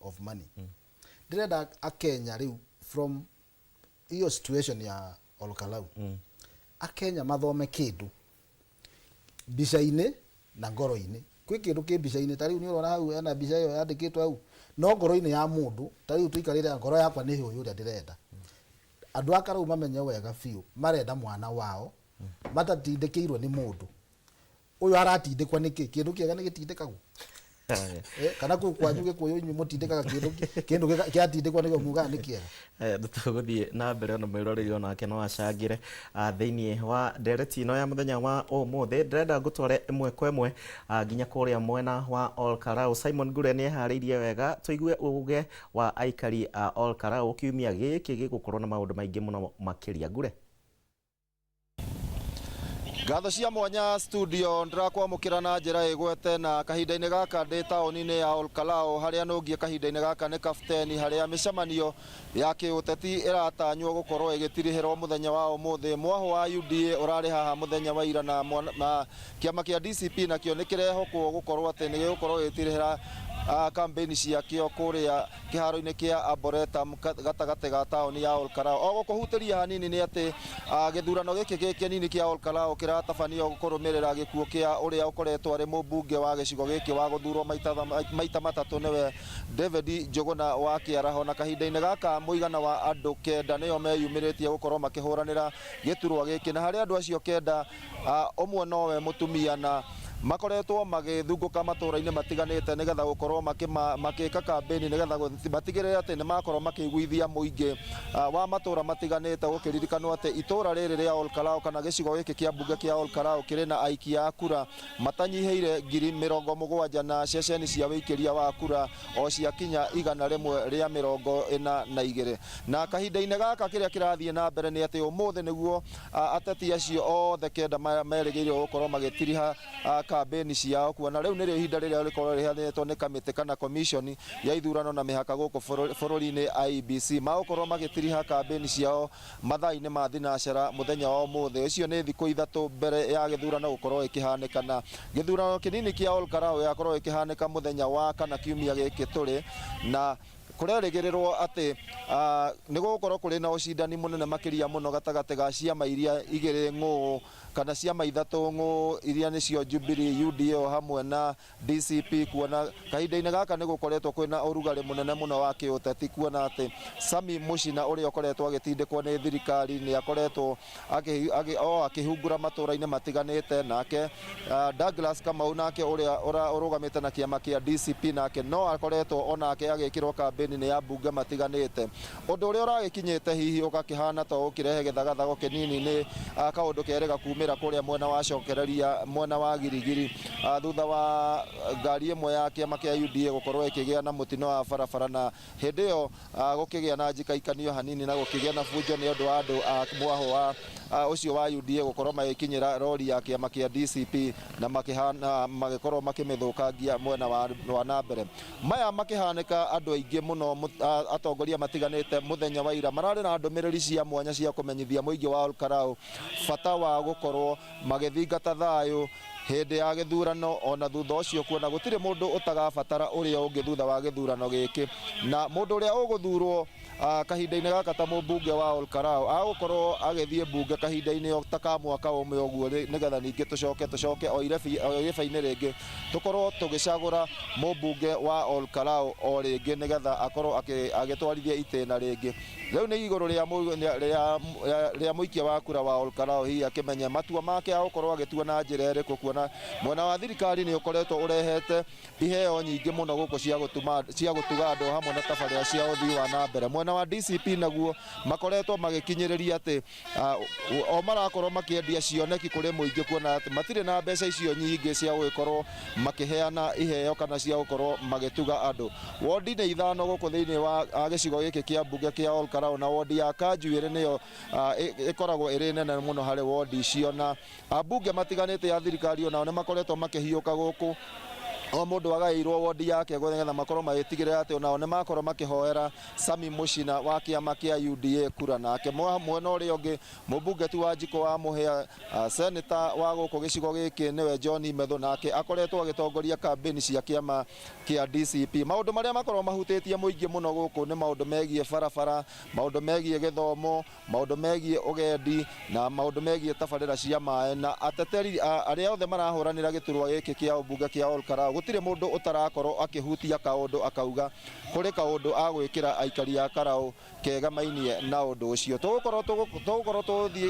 of money. Ndĩrenda Akenya rĩu from iyo situation ya Olkalau, Akenya mathome kĩndũ mbica-inĩ na ngoro-inĩ. Kwĩ kĩndũ kĩ mbica-inĩ, ta rĩu nĩ ũrona hau hena mbica ĩyo yandĩkĩtwo hau, no ngoro-inĩ ya mũndũ, ta rĩu tũikarĩre ngoro yakwa nĩ ũyũ ũrĩa ndĩrenda. Andũ a Karau mamenye wega biũ marenda mwana wao matatindĩkĩirwo nĩ mũndũ ũyũ aratindĩkwa nĩkĩ. Kĩndũ kĩega nĩ gĩtindĩkagwo? Kana kũu kwanyu Gĩkũyũ inyuĩ mũtindĩkaga kĩndũ, kĩndũ kĩatindĩkwo nĩguo mugaga nĩ kĩega? Tũgũthiĩ na mbere, ona mwĩroreri onake no acangĩre thĩinĩ wa ndereti ĩno ya mũthenya wa ũmũthĩ. Ndĩrenda ngũtware ĩmwe kwa ĩmwe nginya kũrĩa mwena wa Olkarau. Simon Ngure nĩ eharĩirie wega tũigue uge wa aikari a Olkarau kiumia gĩkĩ gĩgũkorwo na maũndũ maingĩ mũno makĩria. Ngure. Ngatho cia mwanya studio, ndĩrakwamũkĩra na njĩra ĩgwete na kahinda-inĩ gaka ndĩ taũni-inĩ ya Olkalau, harĩa nũngie kahinda-inĩ gaka nĩ Kapteni, harĩa mĩcemanio ya kĩũteti ĩratanywo gũkorwo ĩgĩtirihĩrwo mũthenya wa ũmũthĩ. Mwahũ wa UDA ũrarĩ haha mũthenya wa ira, na kĩama kĩa DCP nakĩo nĩ kĩrehokwo gũkorwo atĩ nĩ gĩgũkorwo gĩgĩtirihĩra campaign ciakĩo kũrĩa kĩharo-inĩ kĩa Arboretum gatagatĩ ga taũni ya Olkalau. O gũkũhutĩria hanini nĩ atĩ gĩthurano gĩkĩ gĩ kĩnini kĩa Olkalau kĩratabanio kũrũmĩrĩra gĩkuũ kĩa ũrĩa ũkoretwo arĩ mũmbunge wa gĩcigo gĩkĩ wa gũthurwo maita matatũ, nĩwe David Njũgũna wa Kĩaraho. Na kahinda-inĩ gaka mũigana wa andũ 9 nĩo meyumĩrĩtie gũkorwo makĩhũranĩra gĩturwa gĩkĩ, na harĩ andũ acio 9, ũmwe nowe mũtumia, na makoretwo magĩthungũka matũra-inĩ matiganĩte nĩgetha gũkorwo makĩka kambĩni nĩgetha matigĩrĩre atĩ nĩ makorwo makĩiguithia mũingĩ wa matũra matiganĩte, gũkĩririkanwo atĩ itũra rĩrĩ rĩa Olkalau kana gĩcigo gĩkĩ kĩa mbunge kĩa Olkalau kĩrĩ na aikia a kura matanyihĩire 70,000 na ceceni cia wĩikĩria wa kura o ciakinya 142. Na kahinda-inĩ gaka kĩrĩa kĩrathiĩ na mbere nĩ atĩ ũmũthĩ nĩguo ateti acio othe 9 merĩgĩrĩirwo gũkorwo magĩtiriha kambĩni ciao, kuona rĩu nĩrĩo ihinda rĩrĩa rĩkorwo rĩheanĩtwo nĩ kamĩtĩ kana commission ya ithurano na mĩhaka gũkũ bũrũri-inĩ IEBC, magũkorwo magĩtiriha kambĩni ciao mathaa-inĩ ma thinacara mũthenya wa ũmũthĩ. Ũcio nĩ thikũ 3 mbere ya gĩthurano gũkorwo ĩkĩhanĩka, na gĩthurano kĩnini kĩa Olkalau gĩgakorwo gĩkĩhanĩka mũthenya wa kana kiumia gĩkĩ tũrĩ na. Kũrerĩgĩrĩrwo atĩ nĩ gũgũkorwo kũrĩ na ũcindani mũnene makĩria mũno gatagatĩ ga ciama iria igĩrĩ ng'ũũ kana ciama ithatũ ng'ũũ iria nĩcio Jubilee, UDA o hamwe na DCP, kuona kahinda-inĩ gaka nĩ gũkoretwo kwĩna ũrugarĩ mũnene mũno wa kĩũteti, kuona atĩ Sami Muchina ũrĩa ũkoretwo agĩtindĩkwo nĩ thirikari nĩ akoretwo o akĩhungura matũra-inĩ matiganĩte, nake Douglas Kamau nake ũrĩa ũrũgamĩte na kĩama kĩa DCP nake no akoretwo onake agĩkĩrwo kambĩni nĩ ambunge matiganĩte. Ũndũ ũrĩa ũragĩkinyĩte hihi ũgakĩhana ta ũkĩrehe gĩthagathago kĩnini nĩ kaũndũ kerĩga kumĩra kũrĩa mwena wa Cokereria, mwena wa Girigiri, thutha wa ngari ĩmwe ya kĩama kĩa UDA gũkorwo ĩkĩgĩa na mũtino wa barabara, na hĩndĩ ĩyo gũkĩgĩa na njikaikanio hanini na gũkĩgĩa na bunjo nĩ ũndũ wa andũ a mwahũ wa ũcio wa UDA gũkorwo magĩkinyĩra rori ya kĩama kĩa DCP na makĩhana magĩkorwo makĩmĩthũkangia mwena wa na mbere. Maya makĩhanĩka andũ aingĩ mũno, atongoria matiganĩte mũthenya wa ira mararĩ na ndũmĩrĩri cia mwanya cia kũmenyithia mũingĩ wa Olkalau bata wa gũkorwo magĩthingata thayũ hĩndĩ ya gĩthurano ona thutha ũcio, kuona gũtirĩ mũndũ ũtagabatara ũrĩa ũngĩ thutha wa gĩthurano gĩkĩ, na mũndũ ũrĩa ũgũthurwo kahinda-inĩ gaka ta mũmbunge wa Olkalau agũkorwo agĩthiĩ mbunge kahinda-inĩ ta ka mwaka ũmwe ũguo, nĩgetha ningĩ tũcoke o irebe-inĩ rĩngĩ tũkorwo tũgĩcagũra mũmbunge wa Olkalau o rĩngĩ nĩgetha akorwo agĩtwarithia itĩna rĩngĩ. Rĩu nĩ igũrũ rĩa mũikia wa kura wa Olkalau hihi akĩmenye matua make agũkorwo agĩtua na njĩra ĩrĩkũ, kuona mwena wa thirikari nĩ ũkoretwo ũrehete iheo nyingĩ mũno gũkũ cia gũtuga andũ hamwe na tabarĩra cia ũthii wa na mbere. Mwena wa DCP naguo makoretwo magĩkinyĩrĩria atĩ o marakorwo makĩendia cioneki kũrĩ mũingĩ, kuona atĩ matirĩ na mbeca icio nyingĩ cia gũgĩkorwo makĩheana iheo kana cia gũkorwo magĩtuga andũ. Wondi nĩ ithano gũkũ thĩinĩ wa gĩcigo gĩkĩ kĩa mbunge kĩa Olkalau, na wondi ya Kanjuĩrĩ nĩyo ĩkoragwo ĩrĩ nene mũno harĩ wondi icio, na ambunge matiganĩte ya thirikari onao nĩ makoretwo makĩhiũka gũkũ, o mũndũ agaĩirwo wondi yake nĩgetha makorwo magĩtigĩrĩra atĩ onao nĩ makorwo makĩhoera Sami Muchina wa kĩama kĩa UDA kura. Nake mwena ũrĩa ũngĩ mũmbunge tu wa Njikũ wa Mũhĩa, seneta wa gũkũ gĩcigo gĩkĩ nĩwe John Methu, nake akoretwo agĩtongoria kambĩni cia kĩama kĩa DCP. Maũndũ marĩa makorwo mahutĩtie mũingĩ mũno gũkũ nĩ maũndũ megiĩ barabara, maũndũ megiĩ gĩthomo, maũndũ megiĩ ũgendi na maũndũ megiĩ tabarĩra cia maĩ, na ateteri arĩa othe marahũranĩra gĩturwa gĩkĩ kĩa ũmbunge kĩa Olkalau gũtirĩ mũndũ ũtarakorwo akĩhutia kaũndũ akauga kũrĩ kaũndũ agwĩkĩra aikari a Karau kegamainie na ũndũ ũcio. Tũgũkorwo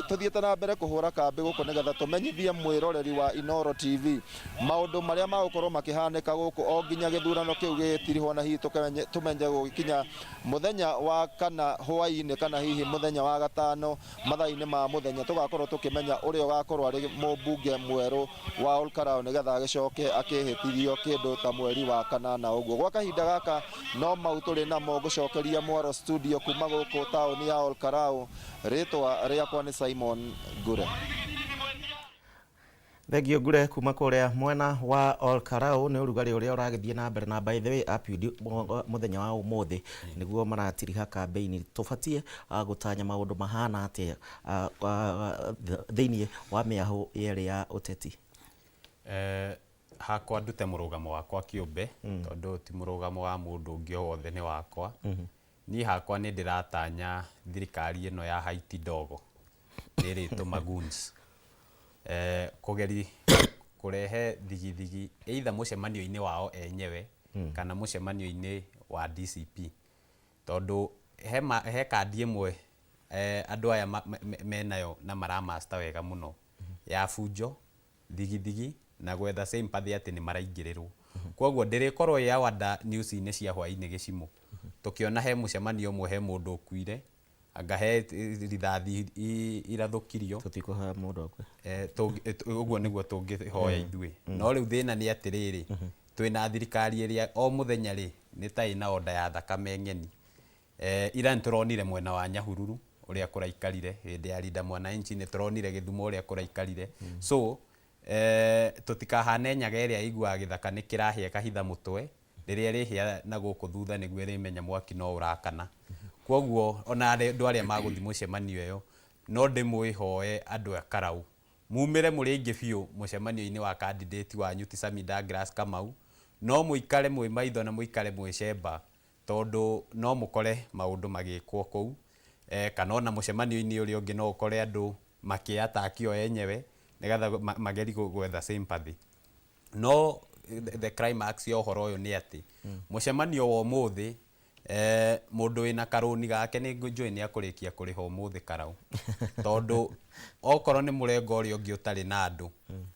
tũthiĩte na mbere kũhũra kambĩ gũkũ nĩgetha tũmenyithie mwĩroreri wa Inooro TV maũndũ marĩa magũkorwo makĩhanĩka gũkũ o nginya gĩthurano kĩu gĩgĩtirihwo, na hihi tũmenye gũgĩkinya mũthenya wa kana hwaĩ-inĩ kana hihi mũthenya wa gatano mathaa-inĩ ma mũthenya tũgakorwo tũkĩmenya ũrĩa ũgakorwo arĩ mũmbunge mwerũ wa Olkalau nĩgetha agĩcoke akĩhĩtithio kĩndũ ta mweri wa kanana ũguo. Gwa kahinda gaka no mau tũrĩ namo, ngũcokeria mwaro studio kuma gũkũ taũni ya Olkalau. Rĩtwa rĩakwa nĩ Simon Ngure. Thengio Ngure kuma kũrĩa mwena wa Olkalau nĩ ũrugarĩ ũrĩa ũragĩthiĩ na mbere, na by the way APUD mũthenya wa ũmũthĩ nĩguo maratiriha kambĩini. Tũbatiĩ gũtanya maũndũ mahana atĩa thĩinĩ wa mĩahũ yerĩ ya ũteti? Hakwa ndute mũrũgamo wakwa kĩũmbe, tondũ ti mũrũgamo wa mũndũ ũngĩ o wothe, nĩ wakwa. Niĩ hakwa nĩ ndĩratanya thirikari ĩno ya Haiti ndogo nĩ ĩrĩtũma goons kũgeri kũrehe thigithigi either mũcemanio-inĩ wao enyewe kana mũcemanio-inĩ wa DCP, tondũ he kandi ĩmwe andũ aya menayo na maramasta wega mũno ya bunjo, thigithigi na gwetha sympathy atĩ nĩ maraingĩrĩrwo. Koguo ndĩrĩkorwo ĩ awada news-inĩ cia hwaĩ-inĩ gĩcimo tũkĩona he mũcemanio ũmwe he mũndũ ũkuire, anga he rithathi irathũkirio, tũtikũhoya mũndũ akue. Ũguo nĩguo tũngĩhoya ithuĩ. No rĩu thĩna nĩ atĩrĩrĩ, twĩna thirikari ĩrĩa o mũthenya rĩ nĩ ta ĩna onda ya thakame ng'eni. Ira nĩtũronire mwena wa Nyahururu ũrĩa kũraikarire hĩndĩ ya Linda Mwananchi, nĩtũronire Gĩthumo ũrĩa kũraikarire. So tũtikahane nyaga ĩrĩa ĩiguaga gĩthaka nĩ kĩrahĩa kahitha mũtwe, rĩrĩa ĩrĩhĩa na gũkũ thutha nĩguo ĩrĩmenya mwaki no ũrakana. Koguo ona andũ arĩa magũthiĩ mũcemanio ĩyo no ndĩmwĩhoe andũ a Karau mumĩre mũrĩ aingĩ biũ mũcemanio-inĩ wa candidate wanyu ti Sami Douglas Kamau, no mũikare mwĩ maitho na mũikare mwĩ cemba, Tondũ no mũkore maũndũ magĩkwo kũu, kana ona mũcemanio-inĩ ũrĩa ũngĩ no ũkore andũ makĩataki o enyewe nĩgetha mageri gwetha sympathy. No the climax ya ũhoro ũyũ nĩ atĩ mũcemanio wa ũmũthĩ, mũndũ wĩna karũni gake nĩ njũĩ nĩ akũrĩkia kũrĩha ũmũthĩ karau, tondũ okorwo nĩ mũrengo ũrĩa ũngĩ ũtarĩ na andũ,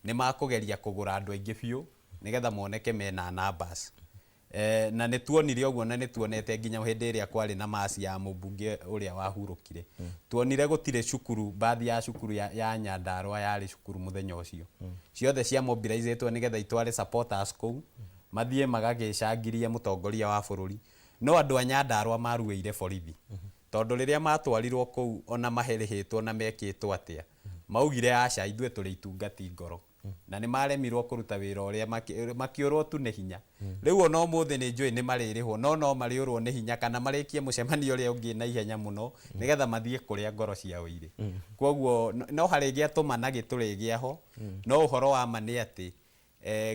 nĩ makũgeria kũgũra andũ aingĩ biũ nĩgetha moneke mena numbers. Na nĩ tuonire ũguo, na nĩ tuonete nginya hĩndĩ ĩrĩa kwarĩ na maci ya mũmbunge ũrĩa wahurũkire. Tuonire gũtirĩ cukuru, bathi ya cukuru ya Nyandarua yarĩ cukuru mũthenya ũcio. Ciothe cia mobilizĩtwo nĩgetha itware supporters kũu, mathiĩ magagĩcangirie mũtongoria wa bũrũri. No andũ a Nyandarua maruĩire borithi, tondũ rĩrĩa matwarirwo kũu ona maherehĩtwo na mekĩtwo atĩa, maugire aca, ithuĩ tũrĩ itungati ngoro. Na nĩ maremirwo kũruta wĩra ũrĩa makĩũrwo tu nĩ hinya. Rĩu ona ũmũthĩ nĩ njũĩ nĩ marĩrĩhwo, no no marĩũrwo nĩ hinya kana marĩkie mũcemanio ũrĩa ũngĩ na ihenya mũno nĩgetha mathiĩ kũrĩa ngoro ciao irĩ. Koguo no harĩgĩa tũma na gĩtũrĩgĩa ho, no ũhoro wa ma nĩ atĩ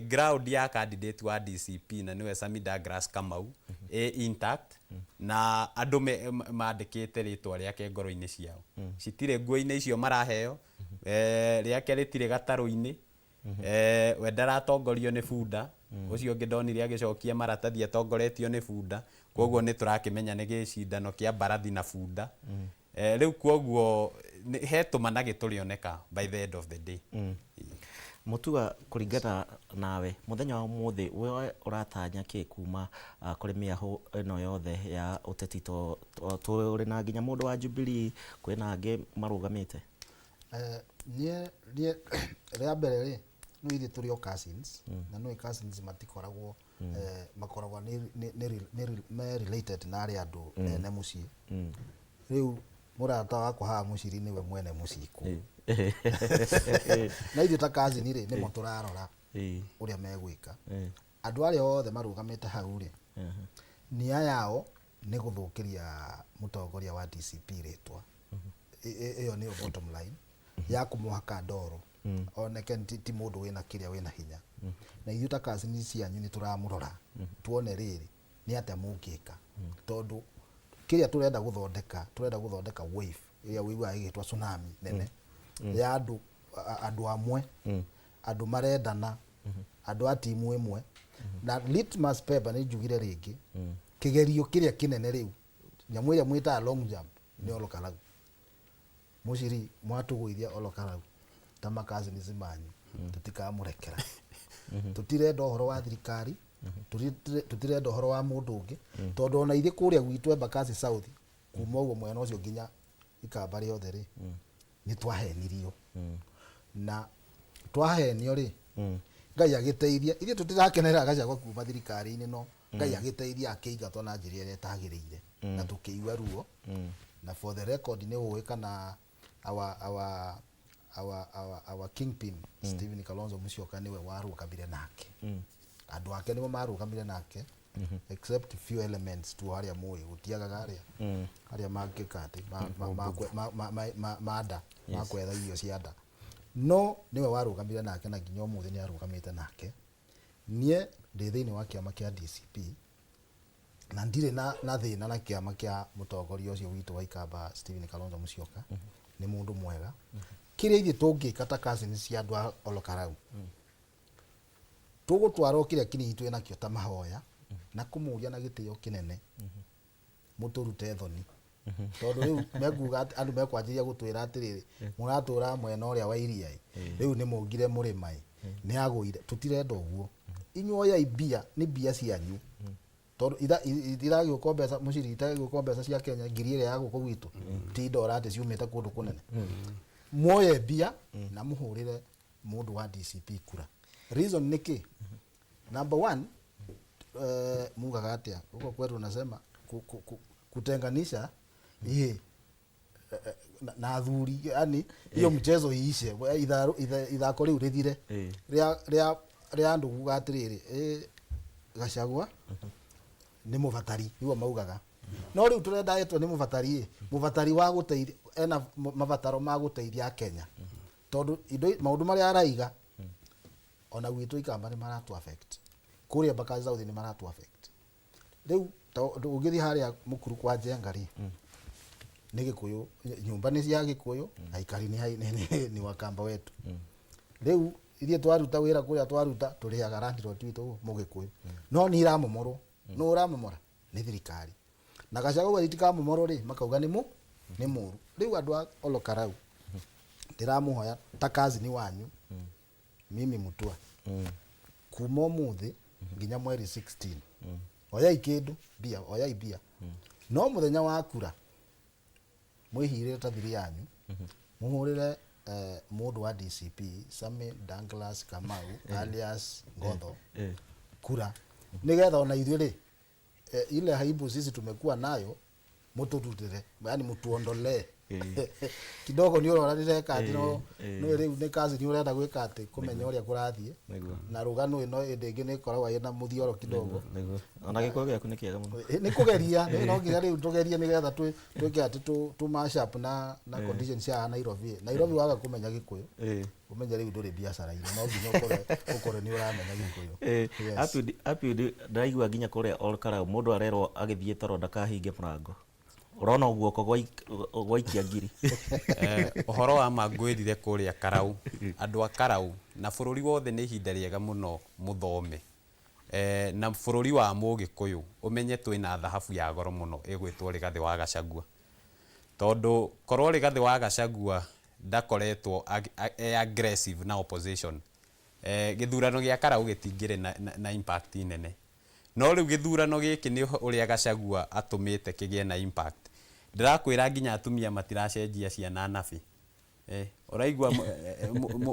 ground ya candidate wa DCP, na nĩwe Sami Douglas Kamau, ĩ intact, na andũ mandĩkĩte rĩtwa rĩake ngoro-inĩ ciao. Citirĩ nguo-inĩ icio maraheo, rĩake rĩtirĩ gatarũ-inĩ. We ndaratongorio nĩ bunda, ũcio ũngĩ ndonire agĩcokia maratathi atongoretio nĩ bunda. Koguo nĩ tũrakĩmenya nĩ gĩcindano kĩa mbarathi na bunda. Rĩu koguo he tũma na gĩtũrĩoneka by the end of the day. Mutua, kũringana nawe, mũthenya wa ũmũthĩ we ũratanya kĩ kuma kũrĩ mĩahũ ĩno yothe ya ũteti, to tũrĩ na nginya mũndũ wa Jubilee, kwĩna angĩ marũgamĩte? Niĩ rĩa mbere rĩ, no ithuĩ tũrĩ o cousins, na nĩ cousins matikoragwo, makoragwo nĩ me related na arĩa andũ ene mũciĩ. Rĩu mũrata wakwa haha Mũciri nĩwe mwene mũciĩ kũu, na ithuĩ ta cousin rĩ, nĩmo tũrarora ũrĩa megwĩka. Andũ arĩa othe marũgamĩte hau rĩ, nia yao nĩ gũthũkĩria mũtongoria wa DCP rĩtwa. Ĩyo nĩyo bottom line ya kũmũhaka ndoro, oneke ti mũndũ wĩna kĩrĩa wĩna hinya. Na ithuĩ ta cousin cianyu nĩ tũramũrora tuone rĩrĩ nĩ atĩa mũngĩka, tondũ kĩrĩa tũrenda gũthondeka, tũrenda gũthondeka wave ĩrĩa ũiguaga ĩgĩtwo tsunami nene ya andũ, andũ amwe, andũ marendana, andũ a timu ĩmwe. Na litmus paper, nĩ njugire rĩngĩ, kĩgerio kĩrĩa kĩnene rĩu, nyamũ ĩrĩa mwĩtaga long jump, nĩ Olokalau. Mũciri, mwatũgũithia Olokalau ta makazini manyu, tũtikamũrekera. Tũtirenda ũhoro wa thirikari, tũtirenda ũhoro wa mũndũ ũngĩ, tondũ ona ithuĩ kũrĩa gwitũ Embakasi South, kuma ũguo mwena ũcio nginya ikamba rĩothe rĩ, nĩ twahenirio. Na twahenio rĩ, Ngai agĩteithia, ithuĩ tũtirakenerera Gachagua kuma thirikari-inĩ, no Ngai agĩteithia akĩingatwo na njĩra ĩrĩa ĩtagĩrĩire, na tũkĩigua ruo. Na for the record, nĩ ũĩ kana our kingpin Stephen Kalonzo Musyoka nĩwe warũgamire nake, andũ ake nĩmo marũgamire nake, except few elements tu arĩa mũĩ gũtiagaga arĩa arĩa mangĩka atĩ manda makwetha irio cia nda, no nĩwe warũgamire nake, na nginya ũmũthĩ nĩ arũgamĩte nake. Niĩ ndĩ thĩinĩ wa kĩama kĩa DCP, na ndirĩ na thĩna na kĩama kĩa mũtongoria ũcio witũ wa Ikamba, Stephen Kalonzo Musyoka. Nĩ mũndũ mwega. Kĩrĩa ithuĩ tũngĩka ta cousins cia andũ a Olokarau, tũgũtwara o kĩrĩa kĩnini twĩ nakĩo ta mahoya na kũmũria na gĩtĩo kĩnene mũtũrute thoni, tondũ rĩu mekuga atĩ andũ mekwanjĩrĩria gũtwĩra atĩrĩrĩ, mũratũra mwena ũrĩa wa iria ĩ, rĩu nĩ mũngire mũrĩma ĩ, nĩ agũire. Tũtirenda ũguo. Inyuĩ oyai mbia, nĩ mbia cianyu, tondũ itiragĩũka mbeca mũciri, itagĩũka mbeca cia Kenya ngiri ĩrĩa ya gũkũ gwitũ, ti ndora atĩ ciumĩte kũndũ kũnene. Muoye mbia na mũhũrĩre mũndũ wa DCP kura. Reason nĩ kĩ? Number one, mugaga atĩa huko kwetu, nasema kutenganisha ihe na athuri, yani hiyo mchezo iishe, ithako rĩu rĩthire rĩa andũ kuga atĩrĩrĩ, Gachagua nĩ mũbatari, nĩguo maugaga. No rĩu tũrenda etwo nĩ mũbatari ĩ, mũbatari wa gũteithia, ena mabataro ma gũteithia Kenya, tondũ indo maũndũ marĩa araiga ona gwitũ Ikamba nĩ maratu affect, kũrĩa Embakasi South nĩ maratu affect. Rĩu Ũngĩthiĩ harĩa mũkuru kwa Njenga rĩ, nĩ Gĩkũyũ, nyũmba nĩ cia Gĩkũyũ, aikari nĩ Wakamba wetu. Rĩu ithuĩ twaruta wĩra kũrĩa twaruta, tũrĩhaga landlord witũ Mũgĩkũyũ, no nĩ iramomorwo. Nũ ũramomora? Nĩ thirikari. Na Gachagua itikamomorwo rĩ, makauga nĩ nĩ mũru. Rĩu andũ a Olokarau, ndĩramũhoya ta kazini wanyu, mimi Mutua, kuma ũmũthĩ nginya mweri 16, oyai kĩndũ mbia, oyai mbia, no mũthenya wa kura mwĩhirĩre ta thiri yanyu, mũhũrĩre mũndũ wa DCP Sami Douglas Kamau alias Ngotho kura, nigetha ona ithuĩ rĩ, ile aibu sisi tumekuwa nayo mũtũrutĩre, yani mũtuondolee kidogo. Nĩ ũrona ndĩreka atĩ no no rĩu nĩ kazi nĩ ũrenda gwĩka atĩ kũmenya ũrĩa kũrathiĩ na rũgano ĩno ĩndĩ ĩngĩ nĩ ĩkoragwo ĩna mũthioro kidogo. Nĩguo, ona gĩkũyũ gĩaku nĩ kĩega mũno. Nĩ kũgeria, nĩ no nginya rĩu tũgerie nĩgetha twĩke atĩ tũ mash up na conditions cia Nairobi. Nairobi waga kũmenya Gĩkũyũ, ũmenye rĩu ndũrĩ biacara-inĩ. No nginya ũkorwo nĩ ũramenya Gĩkũyũ. Yes. Apiudi, ndĩraigua nginya kũrĩa Olkarau mũndũ arerwo agĩthiĩ toro ndakahinge mũrango, ũrona guoko gwaikia ngiri. Ũhoro wa ma ngwĩrire kũrĩa Karau, andũ a Karau na bũrũri wothe, nĩ ihinda rĩega mũno mũthome na bũrũri wa Mũgĩkũyũ ũmenye twĩna thahabu ya goro mũno ĩgwĩtwo Rigathĩ wa Gachagua, tondũ korwo Rigathĩ wa Gachagua ndakoretwo e aggressive na opposition, gĩthurano gĩa Karau gĩtingĩrĩ na impact nene. No rĩu gĩthurano gĩkĩ nĩ ũrĩa Gachagua atũmĩte kĩgĩe na impact. Ndĩrakwĩra nginya atumia matiracenjia ciana nabi. Ũraigua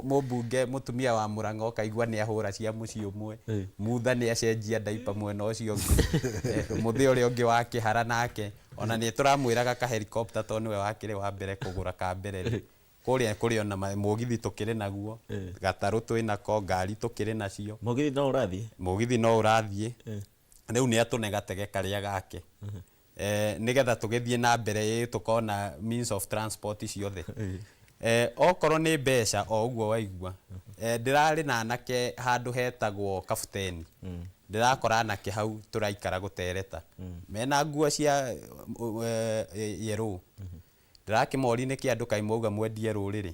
mũmbunge mũtumia wa Mũrang'a ũkaigua nĩ ahũra cia mũciĩ ũmwe, Mutha nĩ acenjia ndaipa mwena ũcio ũngĩ, mũthĩ ũrĩa ũngĩ wa Kĩhara nake ona nĩ tũramwĩraga ka helicopter tondũ nĩwe wakĩrĩ wa mbere kũgũra ka mbere rĩ. Kũrĩa kũrĩ ona mũgithi tũkĩrĩ naguo, gatarũ twĩnako, ngari tũkĩrĩ nacio. Mũgithi no ũrathiĩ? Mũgithi no ũrathiĩ. Rĩu nĩ atũne gatege karĩa gake nĩgetha tũgĩthiĩ na mbere, tũkona means of transport ciothe. Okorwo nĩ mbeca o ũguo waigua, ndĩrarĩ na anake handũ hetagwo Kabuteni, ndĩrakora anake hau tũraikara gũtereta mena nguo cia yellow. Ndĩrakĩmoria nĩkĩ andũ kaĩ mwauga mwendie rũrĩrĩ.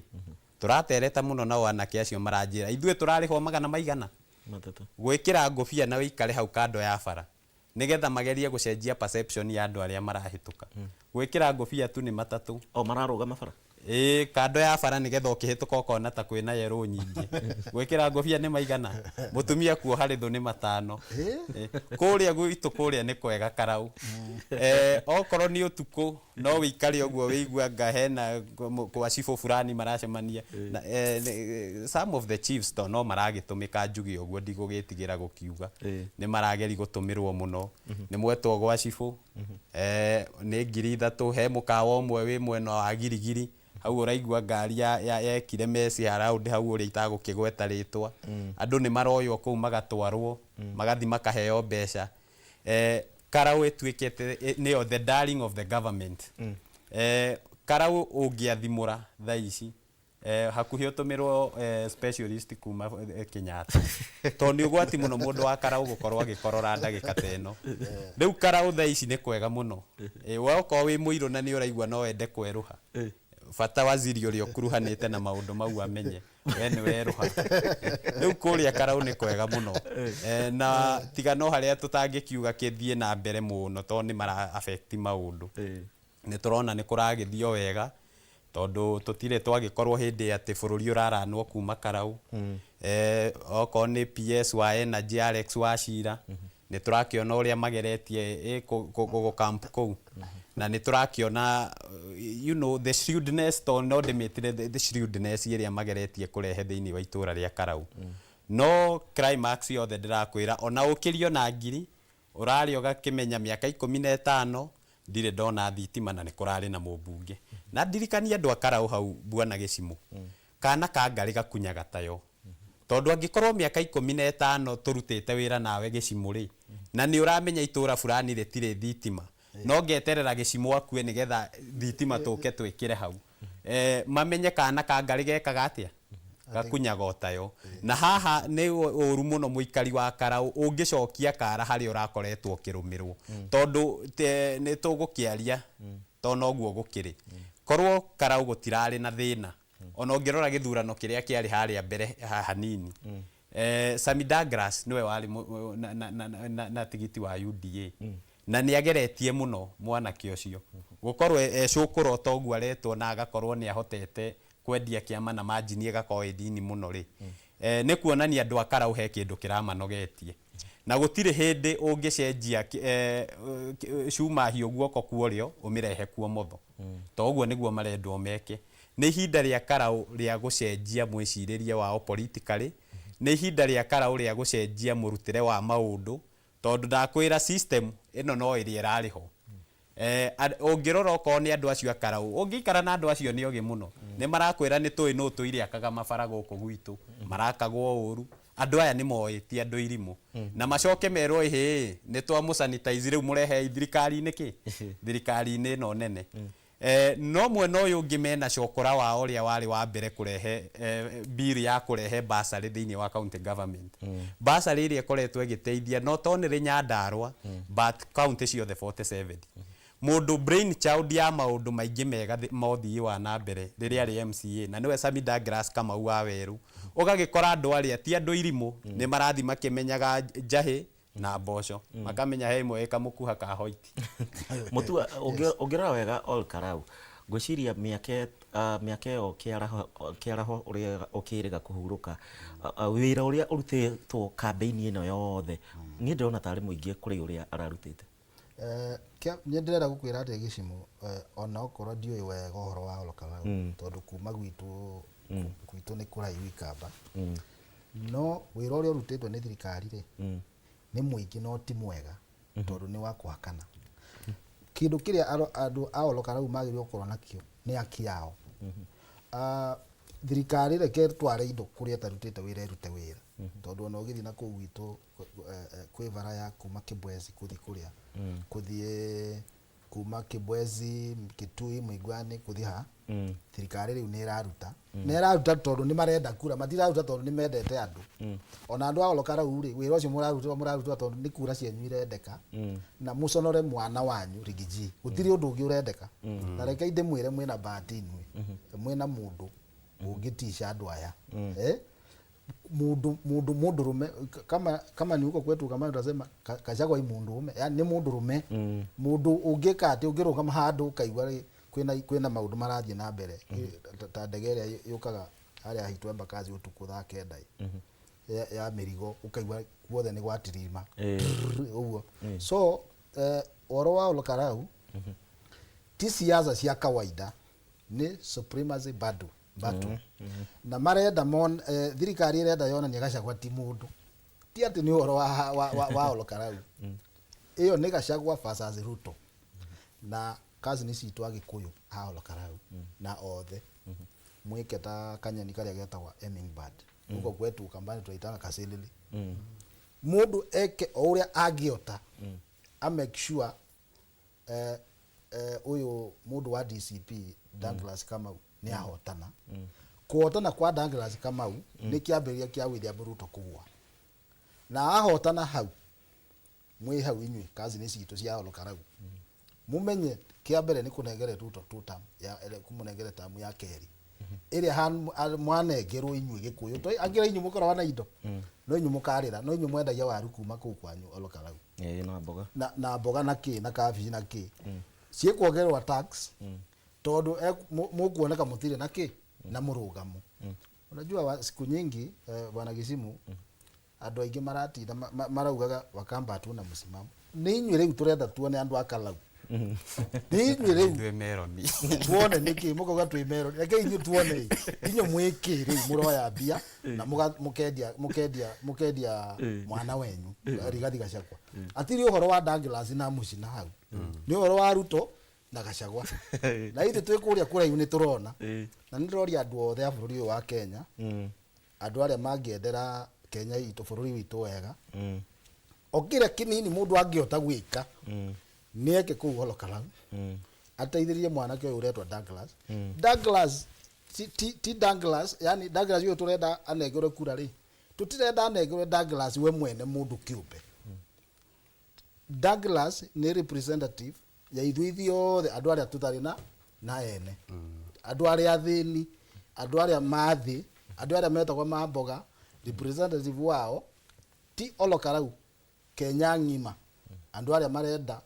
Tũratereta mũno nao anake acio maranjĩra ithuĩ tũrarĩhwo magana maigana 3. Gwĩkĩra ngũbia na wĩikare hau kando ya bara nĩgetha magerie gũcenjia perception ya andũ arĩa marahĩtũka. Gwĩkĩra ngũbia tu nĩ 3. O mararũgama bara? Ĩĩ, kando ya bara, nĩgetha ũkĩhĩtũka ũkona ta kwĩna yerũ nyingĩ. Gwĩkĩra ngũbia nĩ maigana, mũtumia kuoha rĩthũ nĩ 5. Kũrĩa gwitũ kũrĩa nĩ kwega Karau. Okorwo nĩ ũtukũ no wĩikare ũguo wĩigue anga hena kwa cibũ fulani maracemania na some of the chiefs to no maragĩtũmĩka, njuge ũguo, ndigũgĩtigĩra gũkiuga nĩ marageri gũtũmĩrwo mũno. Nĩ mwetwo gwa cibũ, nĩ 3000. He mũkawa ũmwe wĩ mwena wa Girigiri hau ũraigua ngari yekire meci around hau, ũrĩa itagũkĩgweta rĩtwa. Andũ nĩ maroywo kũu magatwarwo, magathi makaheo mbeca. Karau ĩtuĩkĩte nĩyo the darling of the government. Karau ũngĩathimũra thaa ici, hakuhĩ ũtũmĩrwo specialist kuma Kenyatta, tondũ nĩ ũgwati mũno mũndũ wa Karau gũkorwo agĩkorora ndagĩka ta ĩno. Rĩu Karau thaa ici nĩ kwega mũno. We okorwo wĩ mũirũ na nĩ ũraigua no wende kwerũha, bata waziri ũrĩa ũkuruhanĩte na maũndũ mau amenye we nĩ werũha. Rĩu kũrĩa Karau nĩ kwega mũno. Na tiga no harĩa tũtangĩkiuga kĩthiĩ na mbere mũno tondũ nĩ mara affect maũndũ, nĩ tũrona nĩ kũragĩthiĩ o wega, tondũ tũtirĩ twagĩkorwo hĩndĩ atĩ bũrũri ũraranwo kuma Karau. Okorwo nĩ PS wa Energy Alex Wachira, nĩ tũrakĩona ũrĩa mageretie gũkamp kũu, na nĩ tũrakĩona the shrewdness, to no ndĩmĩtire the shrewdness ĩrĩa mageretie kũrehe thĩinĩ wa itũra rĩa Karau. No climax yothe ndĩrakwĩra, ona ũkĩrio na ngiri ũrarĩa ũgakĩmenya mĩaka 15 ndirĩ ndona thitima, na nĩ kũrarĩ na mũmbunge. Na ndirikania andũ a Karau hau, bwana Gĩcimũ, kana ka ngarĩ gakunyaga tayo, tondũ angĩkorwo mĩaka 15 tũrutĩte wĩra nawe Gĩcimũ rĩ, na nĩ ũramenya itũra fulani rĩtirĩ thitima, no ngeterera Gĩcimũ akue nĩgetha thitima tũke twĩkĩre hau, mamenye kana ka ngarĩ gekaga atĩa. Gakunyaga o tayo na haha nĩ ũru mũno mũikari wa Karau ũngĩcokia kara harĩa ũrakoretwo ũkĩrũmĩrwo, tondũ nĩ tũgũkĩaria to noguo gũkĩrĩ. Korwo Karau gũtirarĩ na thĩna, ona ũngĩrora gĩthurano kĩrĩa kĩarĩ harĩa mbere hanini, Sami Douglas nĩwe warĩ na tigiti wa UDA, na nĩ ageretie mũno mwanake ũcio gũkorwo ecũkũra ta ũguo aretwo, na agakorwo nĩ ahotete kwendia kĩama na margin ĩgakorwo ĩ nini mũno rĩ, nĩ kuonania andũ a Karau he kĩndũ kĩramanogetie, na gũtirĩ hĩndĩ ũngĩcenjia cuma hiũ guoko kwa ũrĩo ũmĩrehe kuo motho. To ũguo nĩguo marendwo meke. Nĩ ihinda rĩa Karau rĩa gũcenjia mwĩcirĩrie wao politically, nĩ ihinda rĩa Karau rĩa gũcenjia mũrutĩre wa maũndũ, tondũ ndakwĩra system ĩno no ĩrĩa ĩrarĩ ho. Ũngĩrora okorwo nĩ andũ acio a Karau, ũngĩikara na andũ acio nĩ ogĩ mũno, nĩ marakwĩra nĩ tũĩ nũ tũire akaga mabara gũkũ gwitũ, marakagwo ũru. Andũ aya nĩ moĩ, ti andũ irimũ. Na macoke merwo, ĩhĩ, nĩ twamũ sanitize, rĩu mũrehe thirikari-inĩ kĩ thirikari-inĩ ĩno nene. No mwena ũyũ ũngĩ mena cokora wao ũrĩa warĩ wa mbere kũrehe bill ya kũrehe bursary thĩinĩ wa county government, bursary ĩrĩa ĩkoretwo ĩgĩteithia not only Nyandarua but county ciothe 47. Mũndũ brain child ya maũndũ maingĩ mega ma ũthii wa na mbere rĩrĩa arĩ MCA, na nĩwe Sami Douglas Kamau wa Werũ. Ũgagĩkora andũ arĩa ti andũ irimũ, nĩ marathiĩ makĩmenyaga njahĩ na mboco, makamenya he ĩmwe ĩkamũkuha ka hoiti. Mutua, ũngĩrora wega Ol Karau, ngwĩciria mĩaka ĩyo kĩaraho ũrĩa ũkĩrĩga kũhurũka, wĩra ũrĩa ũrutĩtwo kambĩini ĩno yothe, niĩ ndĩrona tarĩ mũingĩ kũrĩ ũrĩa ararutĩte. Niĩ ndĩrenda gũkwĩra atĩ gĩcimu, ona okorwo ndiũĩ wega ũhoro wa Ol Kalou, tondũ kuma gwitũ nĩ kũraihu ikamba, no wĩra ũrĩa ũrutĩtwo nĩ thirikari rĩ, nĩ mũingĩ no ti mwega, tondũ nĩ wa kũhakana. Kĩndũ kĩrĩa andũ a Ol Kalou magĩrĩirwo gũkorwo nakĩo nĩ haki yao. Thirikari reke tware indo kũrĩa ĩtarutĩte wĩra, ĩrute wĩra, tondũ ona ũgĩthiĩ na kũu gwitũ, kwĩ bara ya kuma Kibwezi kũthiĩ kũrĩa, kũthiĩ kuma Kibwezi, Kitui, Mũigwani kũthiĩ ha, thirikari rĩu nĩ ĩraruta, nĩ ĩraruta tondũ nĩ marenda kura, matiraruta tondũ nĩ mendete andũ. Ona andũ a Ol Kalou rĩ, wĩra ũcio mũrarutĩrwo tondũ nĩ kura cianyu irendeka, na mũconore mwana wanyu Rigiji, gũtirĩ ũndũ ũngĩ ũrendeka. Na reke ndĩmwĩre, mwĩna bahati inyuĩ, mwĩna mũndũ ũngĩtisha andũ aya, eh? Mundu mundurume kama ni huko kwetu kama tutasema Gachagua i mundurume, yani nĩ mundurume, mundu ũngĩka atĩ ũngĩrũgama handũ ũkaigua rĩ, kwĩna maũndũ marathiĩ na mbere, ta ndege ĩrĩa yũkaga harĩa hitũ Embakasi ũtukũ thaa 9 ya mĩrigo, ũkaigua guothe nĩ gwatirima ũguo. So ũhoro wa Ol Kalou ti siasa cia kawaida, nĩ supremacy bado battle, na marenda mon thirikari ĩrenda yonanie Gachagua ti mũndũ, ti atĩ nĩ ũhoro wa Ol Kalou. Ĩyo nĩ Gachagua versus Ruto, na cousin citũ Agĩkũyũ a Ol Kalou na othe mwĩke ta kanyoni karĩa getagwo hummingbird, huko kwetu Ukambani tunaitanga kasilili. Mũndũ eke o ũrĩa angĩhota a make sure ũyũ mũndũ wa DCP Douglas Kamau nĩ ahotana. Kũhotana kwa Douglas Kamau nĩ kĩambĩrĩria kĩa William Ruto kũgũa, na ahotana hau, mwĩ hau inyuĩ cousin citũ cia Ol Kalou, mumenye kĩa mbere nĩ kũnengere Ruto two term ya kũmũnengere term ya kerĩ ĩrĩa mwanengerwo inyuĩ Gĩkũyũ. To angĩra inyuĩ mũkoragwo na indo, no inyuĩ mũkarĩra, no inyuĩ mwendagia waru kuma kũu kwanyu Ol Kalou. Ĩĩ, na mboga. Na mboga na kĩ na kabici na kĩ ciĩkuongererwo tax, tondũ mũkuoneka mũtirĩ na kĩ na mũrũgamo. Unajua siku nyingi, bwana Gicimu, andũ aingĩ maratinda maraugaga Wakamba hatuna msimamo. Nĩ inyuĩ rĩu tũrenda tuone, andũ a Kalau, nĩ inyuĩ rĩu. Ithuĩ meroni. Tuone nĩkĩ mũkauga twĩ meroni. Reke inyuĩ tuone inyuĩ mwĩkĩ rĩu mũroya mbia na mũkendia mwana wenyu Rigathi Gachagua. Atirĩ ũhoro wa Douglas na Muchina hau, nĩ ũhoro wa Ruto na Gachagua, na ithuĩ twĩ kũrĩa kũraihu nĩ tũrona. Na nĩ ndĩroria andũ othe a bũrũri ũyũ wa Kenya, andũ arĩa mangĩendera Kenya itũ, bũrũri witũ wega, o kĩrĩa kĩnini mũndũ angĩhota gwĩka, nĩ eke kũu Ol Kalou, ateithĩrĩrie mwanake ũyũ ũretwo Douglas. Douglas ti Douglas, yani Douglas uyu turenda anengerwe kura ri, tutirenda anengerwe Douglas we mwene mundu kiumbe. Douglas ni representative ya ithuĩ ithuothe andũ arĩa tũtarĩ na ene, andũ arĩa athĩni, andũ arĩa mathĩ, andũ arĩa metagwo mamboga. Representative wao ti Olokarau, Kenya ng'ima, andũ arĩa marenda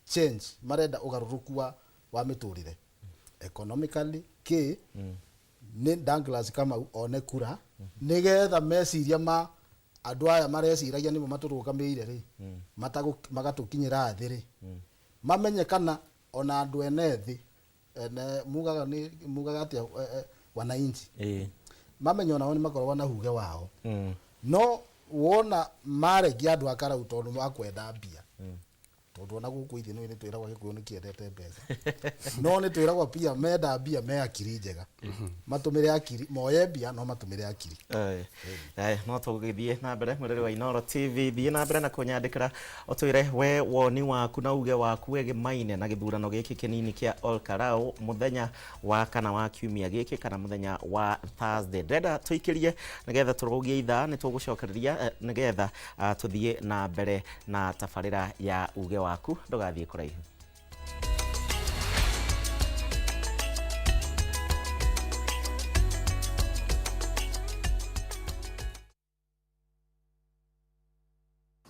change, marenda ũgarũrũku wa mĩtũrĩre economically ki nĩ Douglas Kamau one kura nĩgetha meciria ma andũ aya mareciragia nĩmo matũrũgamĩire rĩ, magatũkinyĩra thĩ rĩ, mamenye kana ona andũ ene thĩ ene mugaga nĩ mugaga atĩa, wananchi mamenye onao nĩ makoragwo na huge wao. No wona maregia andũ a Karau tondũ makwenda mbia, tondũ ona gũkũ ithuĩ nĩ twĩragwo Gĩkũyũ nĩ kĩendete mbeca, no nĩ twĩragwo pia menda mbia me akiri njega, matũmĩre akiri, moye mbia no matũmĩre akiri. No tũgĩthiĩ na mbere mwĩrĩri wa Inooro TV, thiĩ na mbere na kũnyandĩkĩra ũtwĩre we woni waku na uge waku wĩgĩmaine na gĩthurano gĩkĩ kĩnini kĩa Olkarau mũthenya wa kana wa kiumia gĩkĩ kana mũthenya wa Thursday. Ndĩrenda tũikĩrie nĩgetha tũrũgie ithaa, nĩ tũgũcokereria nĩgetha tũthiĩ na mbere na tabarĩra ya uge waku, ndũgathiĩ kũraihu.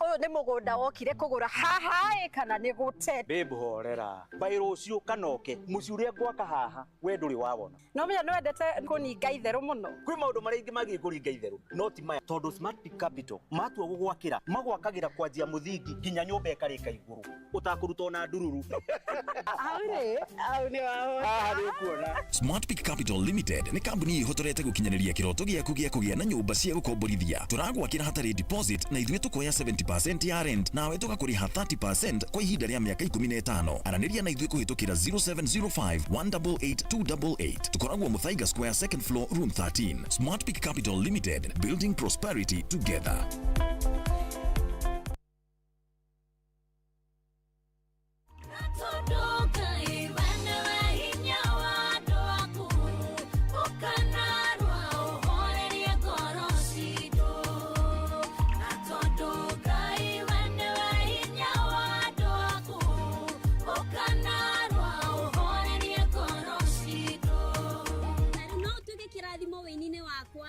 Ũyũ nĩ mũgũnda wokire kũgũra haha ĩ kana nĩ gũte. Babe horera, mbaĩ rũciũ kanoke mũciĩ ũrĩa ngwaka haha we ndũrĩ wawona. No menya nĩ wendete kũninga itherũ mũno. Kwĩ maũndũ marĩa ingĩ magĩ kũringa itherũ no ti maya, tondũ Smart Peak Capital matua gũgwakĩra magwakagĩra kwanjia mũthingi nginya nyũmba ĩkarĩka igũrũ ũtakũruta ona ndururu. Hau rĩ, hau nĩ wahota. Haha nĩ ũkuona. Smart Peak Capital Limited nĩ kambuni ĩhotorete gũkinyanĩria kĩroto gĩaku gĩa kũgĩa na nyũmba cia gũkomborithia. Tũragwakĩra hatarĩ deposit na ithuĩ tũkoya 70% ya rent nawe tũgakũrĩha 30% kwa ihinda rĩa mĩaka 15. Aranĩria na ithuĩ kũhĩtũkĩra 0705 188 288. Tũkoragwo Muthaiga Square, second floor, room 13. Smart Peak Capital Limited, building prosperity together.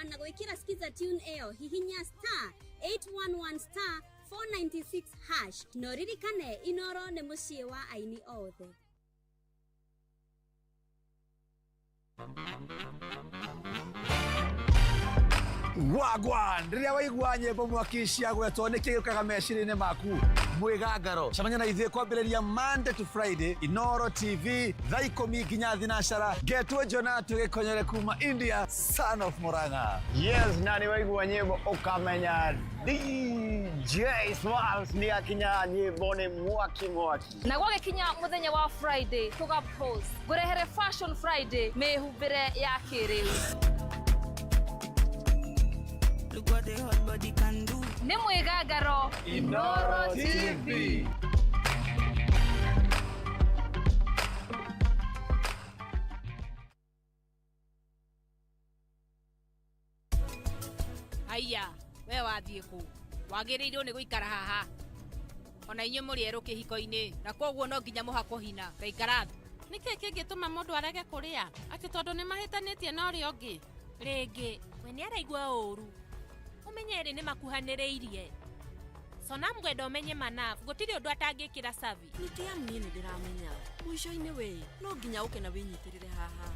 Na gwikira skiza tune eo hihinya star 811 star 496 hash no ririkane Inooro nĩ mũciĩ wa aini othe. Wagwan, rĩrĩa waigua nyĩmbo mwaki ciagwetwo nĩ kĩgĩũkaga meciria-inĩ maku mwĩgangaro. Cemania na ithuĩ kwambĩrĩria Monday to Friday Inooro TV thaa 10 nginya 12. Ngetwo Jona tũgĩkonyere kuma India, son of Murang'a. Yes, na nĩ waigua nyĩmbo ũkamenya DJ Smalls nĩ akinya, nyĩmbo nĩ mwaki mwaki. Na gwagĩkinya mũthenya wa Friday tũga pose ngũrehere Fashion Friday mĩhumbĩre ya kĩrĩu. Nĩ mwĩgangaro Inooro TV. Aya, we wathiĩ kũ? Wagĩrĩirwo nĩ gũikara haha. Ona inyuĩ mũrĩ erũ kĩhiko-inĩ, na kwoguo no nginya mũhakwo hina. Taikara thĩ. Nĩkĩ kĩngĩtũma mũndũ arege kũrĩa atĩ tondũ nĩ mahĩtanĩtie na ũrĩa ũngĩ? Rĩngĩ, we nĩ araigua ũũru. Ũmenye erĩ nĩ makuhanĩrĩirie. Sonam ngwenda ũmenye Manaf, gũtirĩ ũndũ atangĩkĩra Savi. Nĩ ti amu niĩ nĩ ndĩramenya. Mũico-inĩ we, no nginya ũke na wĩnyitĩrĩre haha.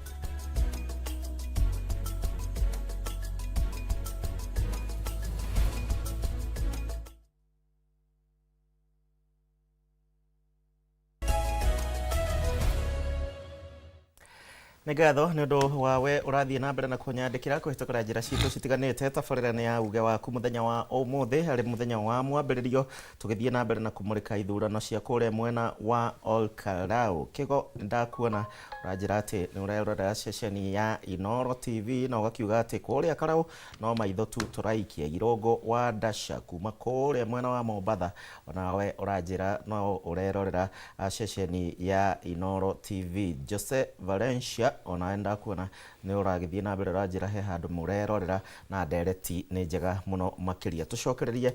Nĩ ngatho nĩ ũndũ wa we ũrathiĩ na mbere na kũnyandĩkĩra kũhĩtũkĩra njĩra citũ citiganĩte. Tabarĩra nĩ ya uge waku mũthenya wa ũmũthĩ harĩ mũthenya wa mwambĩrĩrio tũgĩthiĩ na mbere na kũmũrĩka ithurano cia kũrĩa mwena wa Olkarau. Kĩgo ndakuona ũranjĩra atĩ nĩ ũrerorera ceceni ya Inooro TV na ũgakiuga atĩ kũrĩa Karau no maitho tu tũraikia. Irongo wa Dasha kuma kũrĩa mwena wa Mombatha onawe ũranjĩra no ũrerorera ceceni ya Inooro TV. Jose Valencia Kuria onawe ndakuona nĩ ũragĩthiĩ na mbere ũranjĩra he handũ mũrerorera na ndereti nĩ njega mũno makĩria. Tũcokererie